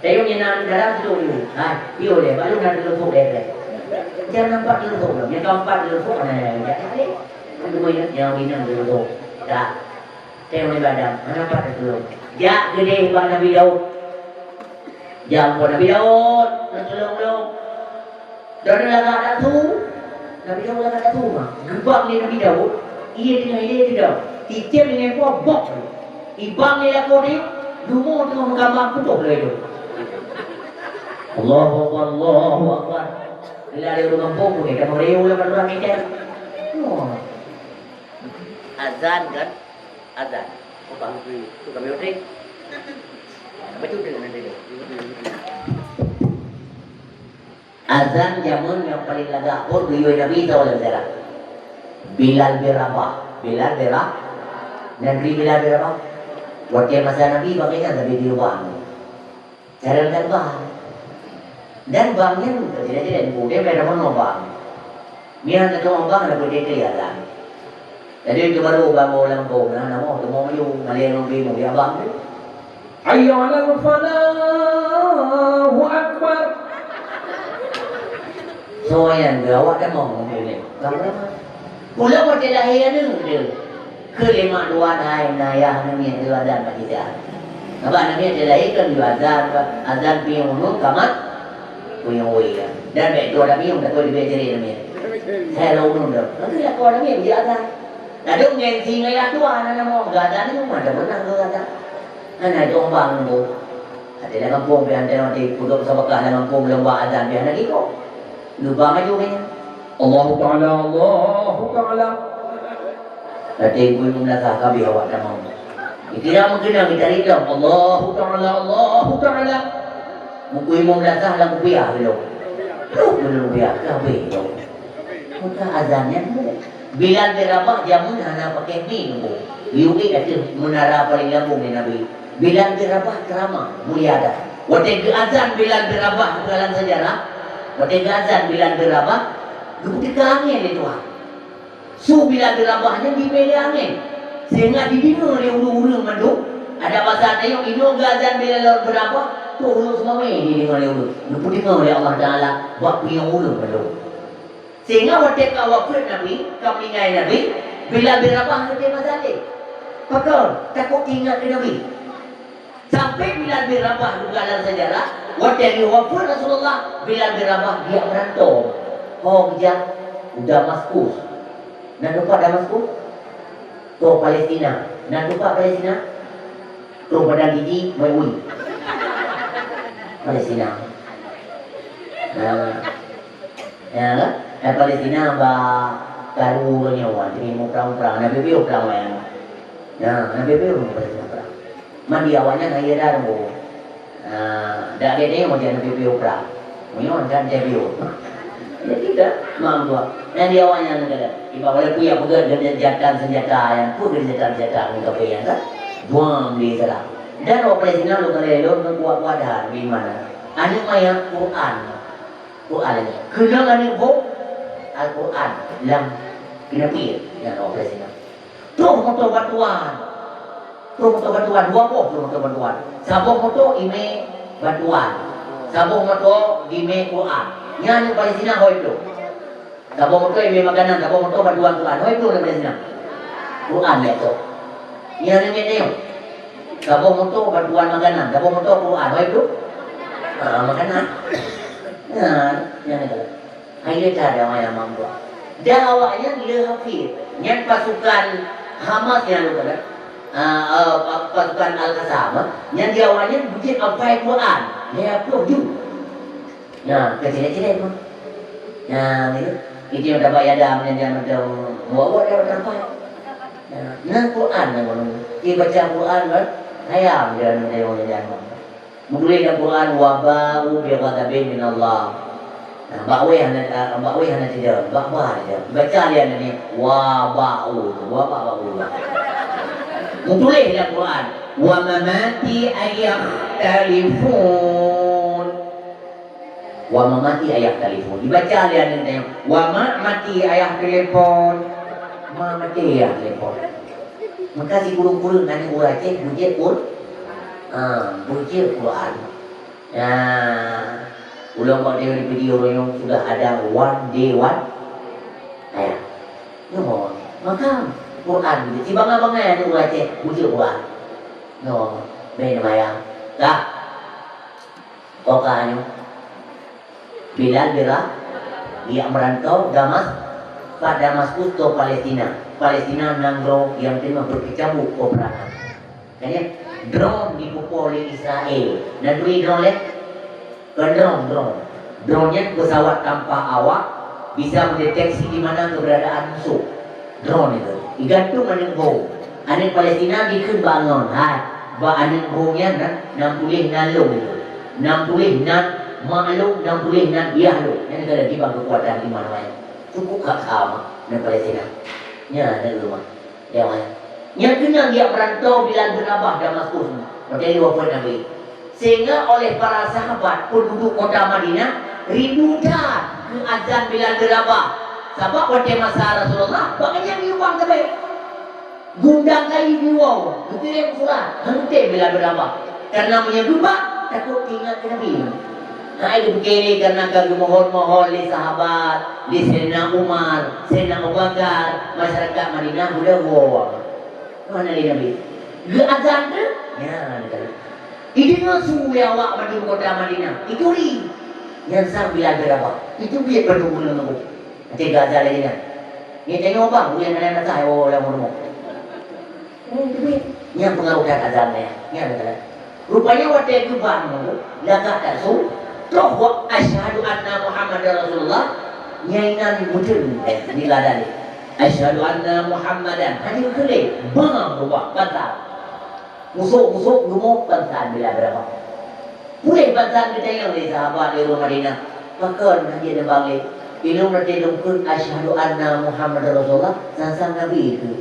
Tayue nyan na dalam sôk dulu. Hai, piôh lé, baru na teuleueng sôk lé. Nyan na empat teuleueng sôk lam, nyan ka empat teuleueng sôk, na, na, na, na, na. Kan tu inong, nyan inong teuleueng sôk. Dah. Teuh Nabi Adam, hana pat teutulông. Jak keudeh bak Nabi Daud. Jak bak Nabi Daud, neutulông lôn. Droeneuh lagak datu. Nabi Daud lagak datu mah. Geubang lé Nabi Daud, ié teungoh ilé teuh Daud. Cicém deungon po bok. Ibang lé lakoe teuh, lumoe teungoh meugambang putôh lé Daud. Allahu Akbar, Allahu Akbar. Bila ada ureueng gampông pun, dia tak mau reu lah kat orang ni kan. Wah. Azan kan? Azan. Bukan tu kami udah. Baca udah nanti tu. Azan jameun nyang paleng lagak phon geuyue Nabi sallallahu alaihi wasallam. Bilal bin Rabah. Bilal bin Rabah. Nyan Bilal bin Rabah. Watèe masa Nabi, pakaian Nabi di lubang. Cara lagak bah. Dan bank nyan, tidak-tidak, dia bayar sama bank. Mian satu bank ada boleh kaya lah. Jadi itu baru bangun lampu, nah, nama tu mau maju, malah yang lebih mau ya bank tu. Hayya 'alal falah, Allahu Akbar. Soalnya dia awak dah mau ngomong ni. Kamu dah. Pulang macam lahir ni dia. Keu lima dua hai nayah namiet dua dan bagi dia. Apa namiet dia lahir kan dua azan, azan pion ulun kamat pion wei. Dan baik tu ada pion tak boleh dia jadi namiet. Saya lalu ulun dah. Nanti aku ada namiet dia azan. Lalu ngensi ngayah tua anak nama gada ni mana pernah ke gada. Anak itu orang nunggu. Ada dalam kampung pihak ada nanti pegawai sabakah dalam kampung lomba azan pihak nak ikut. Lupa maju ni. Allahu Ta'ala, Allahu Ta'ala. Kata Ibu Imam Lazah, "Kabeh awak tamong." Dikira meukeunong, ditarik dong. Allahu Ta'ala, Allahu Ta'ala. Buku Imam Lazah lam kupiah belum. Belum, belum kupiah. Kabeh dong. Maka azan nyan boleh. Bilal bin Rabah jameun hana pakai mi nunggu. Yue ateueh menara paling lambung di Nabi. Bilal bin Rabah keurama, mulia dah. Watée geuazan Bilal bin Rabah dalam sejarah, watée geuazan Bilal bin Rabah, geupeuteuka angén lé Tuhan. Su Bilal bin Rabah nyan jipée lé angén, sehingga jideungoe lé ureuëng-ureuëng mandum. Ada basa tayong inoe geuazan Bilal bin Rabah, toh ureuëng seumawé jideungoe lé ureuëng, geupeudeumoe lé Allah Taala bak pinyueng ureuëng mandum. Sehingga watée ka wafeuet Nabi, ka meuninggai Nabi, Bilal bin Rabah geutém azan lé. Pakon? Takot teuingat keu Nabi. Sampai Bilal bin Rabah juga dalam sejarah, watée lheueh wafeuet Rasulullah, Bilal bin Rabah geujak meurantô. Ho geujak u Damaskus. Na teumpat Damaskus? Toh Palestina. Na teumpat Palestina? Toh Padang Gigi, Mui. Palestina. Nah. Ya, kan? Di Palestina ba karu nyoe, jadi mau perang-perang. Nabi piye perang lain. Ya, Nabi piye mau Palestina perang. Man di awaknyan hanya dah tunggu. Ah, dak ada dia macam Nabi piye perang. Meunyoe kan dia piye. Jadi kita, mam dua. Dan di awaknyan kata, ibarat walaupun ya peugah senjata-senjata yang pun senjata-senjata ni kafir yang kan. Buang di sana. Dan orang Palestina lu kalau elok kuat-kuat dah di mana. Anu maya Quran. Quran lagée. Keunong aneuk boh Al-Quran lam keuneupie nyang ka operasi nyan. Troh moto bantuan. Troh moto bantuan, dua boh troh moto bantuan. Saboh moto imé bantuan. Saboh moto imé Quran. Nyan nyang Palestina hôi troh. Saboh moto imé makanan, saboh moto bantuan Quran. Hôi troh nyang Palestina. Quran ya troh. Nyan nyang nyoe. Saboh moto bantuan makanan, saboh moto Quran. Hôi troh. Ha, makanan. Nah, nyan ka. Hai le cara awaknyan mampu. Dan awaknyan le hafir. Nyan pasukan Hamas nyang lu kana. Ah, ah, pa-, pasukan Al-Qassam, ah. Nyan di awaknyan beujeuet apai Quran. Lhèe ploh ju. Nah, keucilek-cilek pun. Nah, gitu. Itu yang dapat yada nyan macam buat-buat dia dapat. Nah, nah Quran yang orang. Dia baca Quran kan. Sayang dia nyan. Meutuléh lam Quran, "Wa ba'u bi ghadabin minallah." Nah, bak wéh hana, ah, bak wéh hana teudeung, bak ba teudeung. Baca lé aneuk nyoe, "Wa ba'u", wa ba ba'u. Meutuléh lam Quran, "Wa mamati ayakhtalifun." Wa mamati ayakhtalifun. Dibaca lé aneuk nyoe, "Wa mamati ayakhtalifun." Ma maté ayakhtalifun. Maka sikureueng-kureueng aneuk ureueng Aceh beujeuet pun, ha, beujeuet Quran. Ya, ulôn bak deungoe di video uroe nyoe sudah ada one day one ayat. Nyoe, maka Quran, sibangai-bangai aneuk ureueng Aceh, beujeuet Quran. Nyoe, bèk neumayang. Dah. Oka nyoe. Bilal bin Ra-, geujak meurantô Damas-, pat Damaskus to Palestina. Palestina nanggroe nyang teungoh beukeucabuet peperangan. Kan nyan, drone jipeupo lé Israel. Na turi drone lé? Kon drone, drone. Drone nyan pesawat tanpa awak, bisa mendeteksi di mana keberadaan musuh. Drone itu. Igantung aneuk boh. Aneuk Palestina jikheun bak ngon, hai, bak aneuk boh nyan na, nam puléh nan lôn itu. Nam puléh nan mak lôn, nam puléh nan yah lôn. Nyan ka lagèe bang keukuatan iman awaknyan. Cukup ka sama ngon Palestina. Nyan na rumah. Ya, wahai. Nyan keunan geujak meurantô Bilal bin Rabah Damaskus. Watèe lheueh wafeuet Nabi. Sehingga oleh para sahabat penduduk kota Madinah rindu that keu azan Bilal bin Rabah. Sabab watée masa Rasulullah, bangai nyang yubang sabe. Gundang kayu di woe, geukirém surat, hana tem Bilal bin Rabah. Karena meunyoe geubang, takot teuingat keu Nabi. Hai geupike lé karena ka geumohon-mohon lé sahabat, lé Saidina Umar, Saidina Abu Bakar, masyarakat Madinah udah woe. Mana lé Nabi? Geuazan tu? Ya, dia kata. Ideungoe su lé awak mandum kota Madinah. Ituri. Nyan sang Bilal bin Rabah. Itu biet bandum ureuëng nunggu. Nanti geuazan lagi kan. Ni tengok bang, uyan ada nasah, oh, lam rumah. Hmm, itu biet. Nyan pengaruh dah azan ya. Nyan kata. Rupanya watée geubang tu, lagak tak su, troh wak asyhadu anna Muhammadar Rasulullah, nyainan beutôi, eh, bila dalil. Asyhadu anna Muhammadan, hanya keulik, bang, rubah, batal. Musuh-musuh gemuk bangsa bila berapa. Puléh bangsa geutanyong lé sahabat di rumah Madinah. Pakon hana neubang lé? Ilong nanti dongkun asyhadu anna Muhammadar Rasulullah, sang-sang Nabi itu.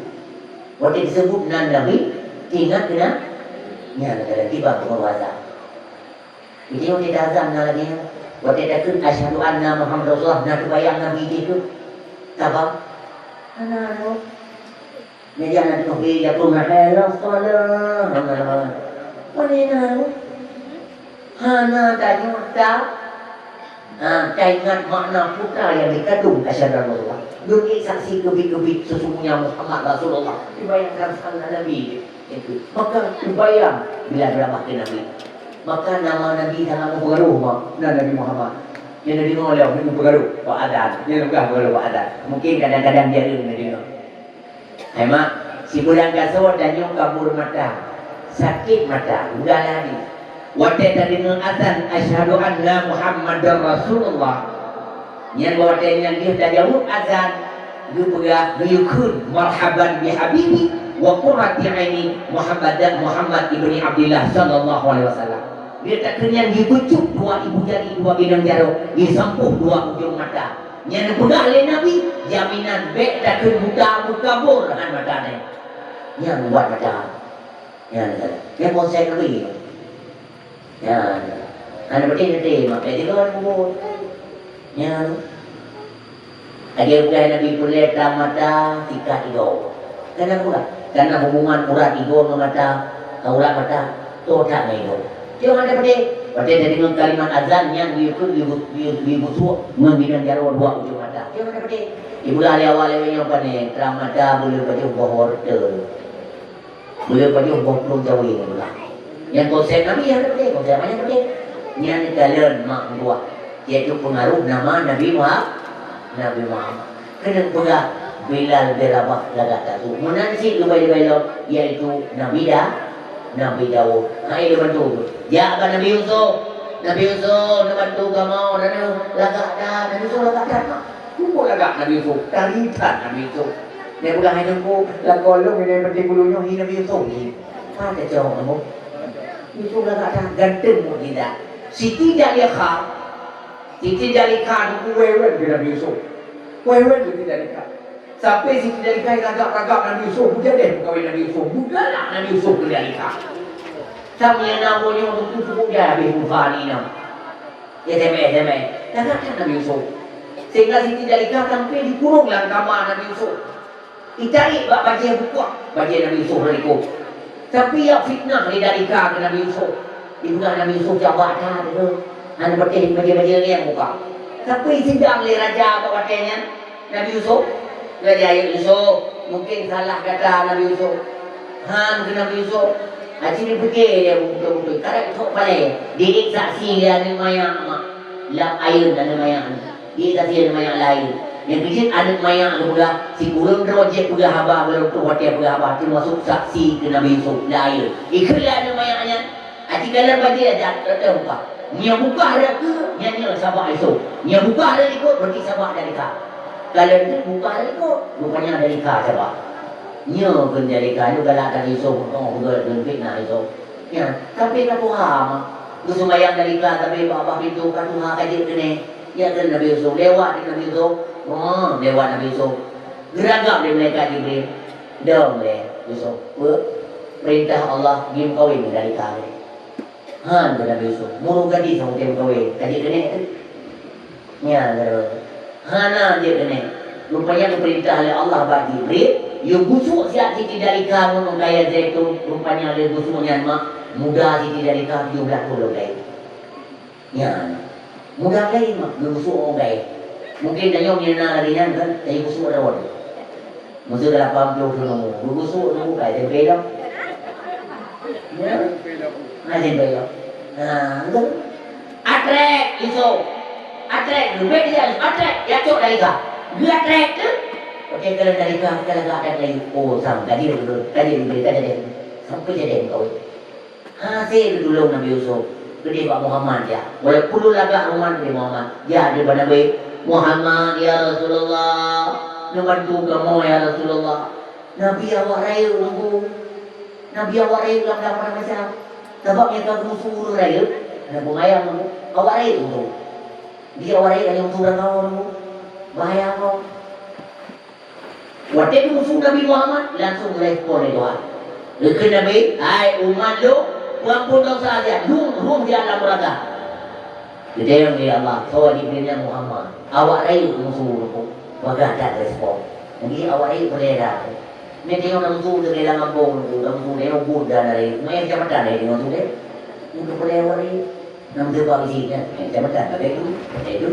Watée disebut nan Nabi, teuingat keunan, nyan lagée-lagée bang penguasa. Jadi watée tazan na lagée nyan, watée takheun asyhadu anna Muhammadar Rasulullah, na teubayang Nabi jih tu. Tabang. Hana, hana. Meunyoe na teuh ya pun hana salah. Hana, hana. Pane na? Hana tanyoe ta, ha, taingat makna peue nyang dikandung asyhadu anna Rasulullah. Lôn ék saksi keubiet-keubiet sesungguhnya Muhammad Rasulullah. Dibayangkan sang Nabi. Itu. Maka teubayang bila beurabah keu Nabi. Maka nama Nabi sangat meupeungaruh bak na Nabi Muhammad. Nyang na deungoe lom meupeungaruh bak adan. Nyang na peugah peungaruh bak adan. Mungkin kadang-kadang jareueng na deungoe. Hai mak, sibulan gasoe tanyoe kabur mata. Sakét mata, udahlah ni. Watée tadeungoe azan asyhadu anna Muhammadar Rasulullah, nyan watée nyan lheueh tajaweueb azan, geupeugah geuyue kheun, "Marhaban bi habibi wa qurrati aini Muhammad, Muhammad ibni Abdillah sallallahu alaihi wasallam." Lheueh takheun nyan geubeucok dua ibu jari, dua ginong jaroe, geusampôh dua ujong mata. Nyan geupeugah lé Nabi, jaminan bék takheun buta meukabur han mata nyan. Nyan ubat mata. Nyan, nyan konsep Nabi. Nyan. Hana beutôi-beutôi, makai tiga kubur. Nyan. Lagée peugah Nabi, "Peureulée tram mata sikat igoe." Kenapa? Karena hubungan urat igoe ngon mata, urat mata, toh that ngon igoe. Tiep hana beutôi. Watée tadeungoe kalimat azan nyan, geuyue kheun, geuyue, geuyue, geuyue geusuek ngon ginong jaroe dua ujong mata. Tiep hana beutôi. Ipeugah lé awak lewat nyoe pane, tram mata beuleue pajoh boh wortel. Beuleue pajoh boh plueng cawe nyan peugah. Nyang konsep Nabi hana beutôi, konsep awak nyan beutôi. Nyan kalon mak meutuah, yaitu pengaruh nama Nabi Muha-, Nabi Muhammad. Keuneuk peugah Bilal bin Rabah lagak tasu. Meunan cit geubai-bai lom, yaitu Nabi Da-, Nabi Daud. Hai neubantu. Jak bak Nabi Yusuf. Nabi Yusuf neubantu kamoe, na lagak that. Nabi Yusuf lagak that, mak. Cukup lagak Nabi Yusuf, tari that Nabi Yusuf. Dia peugah hai teungku, lakoe lôn nyoe penting gulunyoe hi Nabi Yusuf hi. Ka teucok kamoe. Yusuf lagak that, ganteng mukjizat. Siti Zaleikha, Siti Zaleikha duku wewen keu Nabi Yusuf. Wewen keu Siti Zaleikha. Sampai Siti Zaleikha ragab-ragab Nabi Yusuf, bujadeh meukawen Nabi Yusuf, bugalak Nabi Yusuf keu Zaleikha. Sampai na boh nyoe duku cukup jai habéh tuha ni nyoe. S M S, S M S. Lagak that Nabi Yusuf. Sehingga Siti Zaleikha sampai dikurong lam kama Nabi Yusuf. Itarék bak bajée bukon, bajée Nabi Yusuf lam likot. Sampai jak fitnah lé Zaleikha keu Nabi Yusuf. Ipeugah Nabi Yusuf cabak that tu. Hana patéh bajée-bajée lé nyang buka. Sampai sidang lé raja bak watée nyan. Nabi Yusuf, raja Yusuf, mungkin salah gata Nabi Yusuf. Han keu Nabi Yusuf, aci neupiké lé beutôi-beutôi, karab thok palée, diék saksi lé aneuk manyak mak, lam ayeuen aneuk manyak nyoe. Diék saksi aneuk manyak lam ayeuen. Nyang keujeuet aneuk manyak geupeugah, sikureueng droe jeuet peugah haba, golom troh watée peugah haba, teumasok saksi keu Nabi Yusuf lam ayeuen. Ikheun lé aneuk manyak nyan, Aci kalon bajée jak rot buka. Nyoe buka rot keue, nyan nyoe sabak Yusuf. Nyoe buka rot likot, berarti sabak Zaleikha. Kalon teuk buka rot likot, rupanya Zaleikha sabak. Nyoe kheun Zaleikha, nyoe galak that Yusuf, oh, beugét geupitnah Yusuf. Nyan, tapi ka tuha mah. Geuseumayang Zaleikha, tapi bak babah pintoe ka tuha ka jeuet keunoe. Nyan kheun Nabi Yusuf, lewat di Nabi Yusuf. Oh, lewat Nabi Yusuf. Geuragab lé malaikat Jibril. Dong lé Yusuf. Peue? Peurintah Allah jimeukawen ngon Zaleikha. Han keu Nabi Yusuf, meureuh gadis nyang tem kawé, ka jeuet keuneuk teuh. Nyan keuh. Hana jeuet keuneuk. Rupanya geupeurintah lé Allah bak Jibril, yue gusok siat Siti Dalika ngon kayèe zaitun, rupanya lé gusok nyan mak muda Siti Dalika tujoh blah thôn lom laén. Nyan. Muda laén mak geugusok ngon kayèe. Mungkin tanyoe nyang na lagèe nyan kan, tanyoe gusok rawon. Meuseu ka lapan ploh thôn umu, geugusok nunggu ka I T M P lom. Ya? Ka I T M P lom. Ha, betul. Atrek, Yusuf. Atrek, geubek dia, atrek, ya cok Dalika. Geuatrek tu. Oke, kalau Dalika, kita lagak dan lagi. Oh, sama, tadi dulu, tadi dulu, tadi dulu. Sampai jadi engkau. Hase geutulông Nabi Yusuf, geudeh bak Muhammad, ya. Walaupun lôn lagak ruman geudeh Muhammad, ya, di bak Nabi, "Muhammad, ya Rasulullah, neubantu kamoe, ya Rasulullah. Nabi awak rayeuk Teungku. Nabi awak rayeuk lam, lam, lam macam. Sabab nyang ka geumusu ureueng rayeuk, na peumayang Teungku. Awak rayeuk Teungku. Di awak rayeuk hana musu ureueng awak Teungku. Bahaya Teungku." Watèe geumusu Nabi Muhammad, langsung geurespon lé Tuhan. Geukheun Nabi, "Hai umat lôn, peuampôn desya siat, lheuh, lheuh siat lam neuraka." Geutanyong lé Allah, "Soe Jibril nyan?" "Muhammad." "Awak rayeuk musu Teungku." Peugah that respon. Mungkin awak rayeuk peureulèe that. Meutanyoe na musu teuh lam gampông Teungku, na musu teuh ubit dan dari. Meunan kecamatan laén Teungku deh. Untuk peureulèe awak rayeuk. Nyang teuba bisi nyan, eh, jabatan lagèe tu, lagèe tu.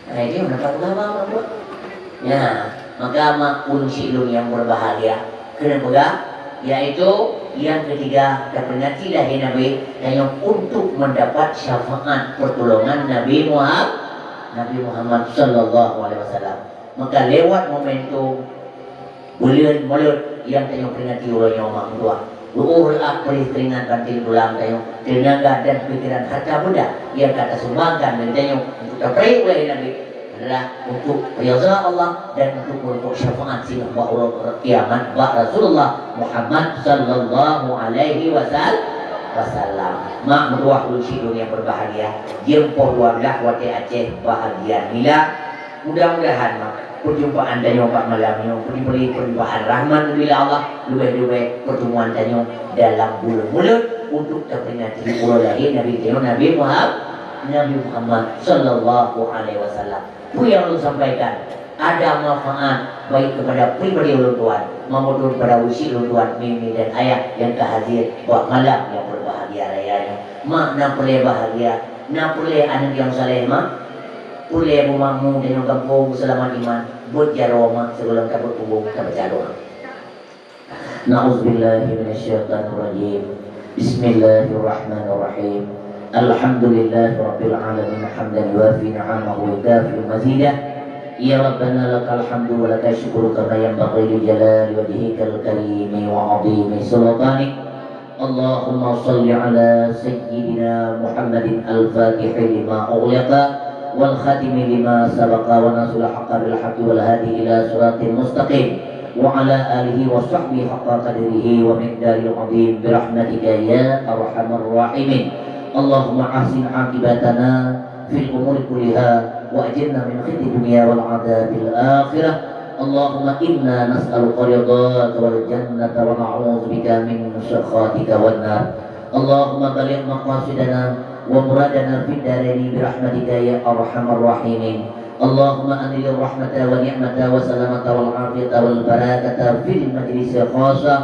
Nah, ini mendapat ulama buat. Ya, maka mak ulôn syik lôn yang berbahagia. Keuneuk peugah, yaitu yang ketiga, taperingati lahé Nabi, dan yang untuk mendapat syafaat pertolongan Nabi Muhammad, Nabi Muhammad sallallahu alaihi wasallam. Maka lewat momentum buleuen Molot nyang tanyoe peringati uroe nyoe mak meutuah. Geuôh reu'ab peurih keuringat banting tulang tanyoe, teunaga dan pikiran harta benda nyang ka tasumbangkan lé tanyoe untuk tapreh ulèe Nabi adalah untuk ridha Allah dan untuk meurumpok syafaat singoh bak uroe kiamat bak Rasulullah Muhammad sallallahu alaihi wasal-, wasallam. Mak meutuah ulôn syik lôn yang berbahagia, jeuem poh dua belas watèe Aceh bahagian nila, Mudah-mudahan mak, perjumpaan tanyoe bak malam nyoe diberi perjumpaan rahmat bila Allah, leubeh-leubeh pertemuan tanyoe dalam buleuen Molot untuk taperingati uroe lahé Nabi tanyoe, Nabi Muhammad, Nabi Muhammad sallallahu alaihi wasallam. Peue nyang ulôn sampaikan ada manfaat baik kepada pribadi ulôn tuan maupun pada ulôn syik lôn tuan, mimi dan ayah nyang ka hadir bak malam nyang berbahagia raya nyoe. Mak na peureulèe bahagia, na peureulèe aneuk nyang saleh mak. Peureulèe beumakmu dan gampông beuseulamat iman, beuet jaroe mak sigohlom tabeuet kubu tabaca doa. Na'udzubillahi minasyaitonirrajim. Bismillahirrahmanirrahim. Alhamdulillahirabbil alamin, hamdan yuwafi ni'amahu wa yukafi'u mazidah. Ya Rabbana lakal hamdu wa lakal syukru kama yanbaghi li jalali wajhikal karimi wa 'azimi sultanik. Allahumma shalli ala sayyidina Muhammadin al-fatihi lima ughliqa wal khatimi lima sabaqa wa nasrul haqqi bil haqqi wal hadi ila siratil mustaqim wa ala alihi wa sahbihi haqqa qadrihi wa miqdaril azim bi rahmatika ya arhamar rahimin. Allahumma ahsin aqibatana fil umuri kulliha wa ajirna min khizyid dunya wal adzabil akhirah. Allahumma inna nas'aluka ridhaka wal jannata wa na'udzubika min sakhatika wan nar. Allahumma baligh maqasidana wa muradana fid daraini bi rahmatika ya arhamar rahimin. Allahumma anzil rahmata wa ni'mata wa salamata wal afiyata wal barakata fil majlisi khassa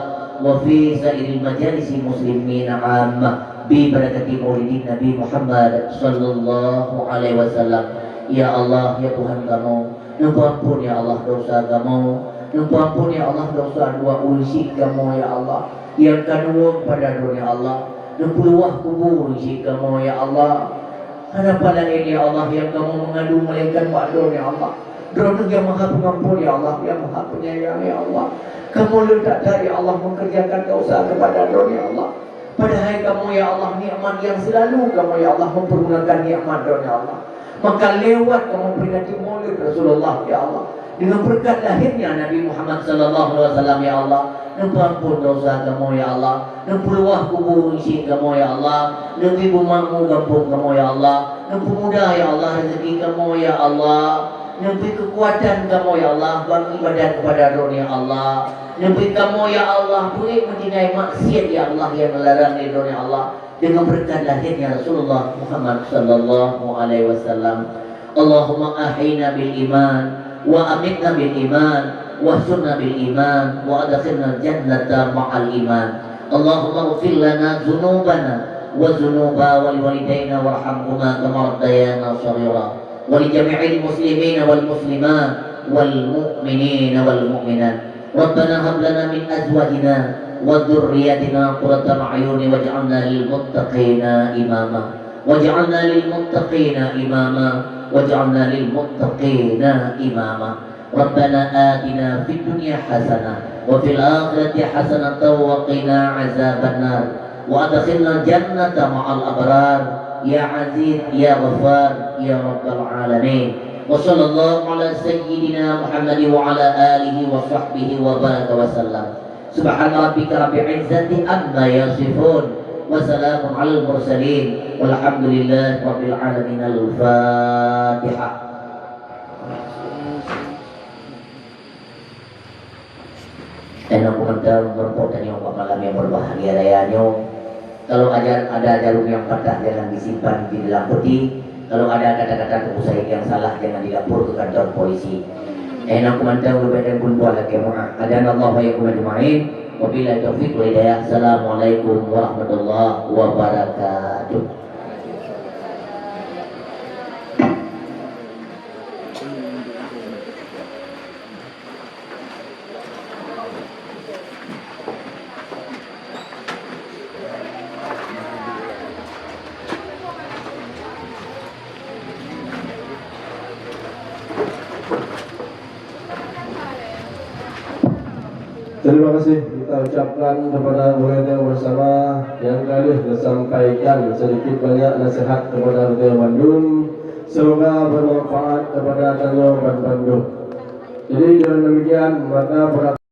wa fi sa'iril majalisi muslimina ammah bi barakati maulidin Nabi Muhammad sallallahu alaihi wasallam. Ya Allah, ya Tuhan kamoe, neupeuampon ya Allah dosa kamoe, neupeuampon ya Allah dosa dua ulôn syik kamoe ya Allah, nyang ka neuwoe pada droeneuh ya Allah, neupeuluwah kubu ulôn syik kamoe ya Allah. Hana peue laén ya Allah nyang kamoe meungadu melainkan bak droeneuh ya Allah. Droeneuh nyang Maha Pengampon ya Allah, nyang Maha Penyayang ya Allah. Kamoe le that-that ya Allah meukeureujakan dosa keupada droeneuh ya Allah. Padahai kamoe ya Allah nikmat nyang seulalu kamoe ya Allah mempergunakan nikmat droeneuh ya Allah. Maka lewat kamoe peringati Maulid Rasulullah ya Allah, dengan berkat lahirnya Nabi Muhammad sallallahu alaihi wasallam ya Allah, neupeuampon dosa kamoe ya Allah, neupeuluwah kubu ureueng syik kamoe ya Allah, neubri beumakmu gampông kamoe ya Allah, neupeumudah ya Allah rezeki kamoe ya Allah, neubri keukuatan kamoe ya Allah bak ibadat keupada droeneuh ya Allah, neubri kamoe ya Allah beuék meutinggai maksiat ya Allah nyang neularang lé droeneuh ya Allah. Dengan berkat lahirnya Rasulullah Muhammad sallallahu alaihi wasallam. Allahumma ahyina bil iman, wa amitna bil iman, wahsyurna bil iman, wa adkhilna jannata ma'al iman. Allahumma ighfir lana dzunubana wa dzunuba waliwalidaina warhamhuma kama rabbayana shaghira. Wa li jami'il muslimina wal muslimat, wal mu'minina wal mu'minat. Rabbana hab lana min azwajina wa dzurriyyatina qurrata a'yun waj'alna lil muttaqina imama. Waj'alna lil muttaqina imama. Waj'alna lil muttaqina imama. Rabbana atina fid dunya hasanah wa fil akhirati hasanatan wa qina azabannar. Wa adkhilnal jannata ma'al abrar. Ya Aziz, ya Ghaffar, ya Rabbal Alamin. Wa sallallahu ala sayyidina Muhammad wa ala alihi wa sahbihi wa baraka wa sallam. Subhana rabbika rabbil izzati amma yasifun. Wa salamun alal mursalin. Walhamdulillahi rabbil alamin. Al-Fatihah. Dan aku mantong meureumpok tanyoe bak malam nyang berbahagia raya nyoe. Kalau ada, ada jarum yang patah, jangan disimpan di dalam peti. Kalau ada kata-kata Teungku Said yang salah, jangan dilapor ke kantor polisi. Eh, aku mantong leubeh dan pun buat lagi maaf. Adanallahu wa iyyakum ajma'in. Wabillahi taufiq wal hidayah. Assalamualaikum warahmatullahi wabarakatuh. Terima kasih kita ucapkan kepada gurèe bersama yang ka lheueh disampaikan sedikit banyak nasihat kepada kita bandum. Semoga bermanfaat kepada tanyoe ban bandum. Jadi, dengan demikian, maka para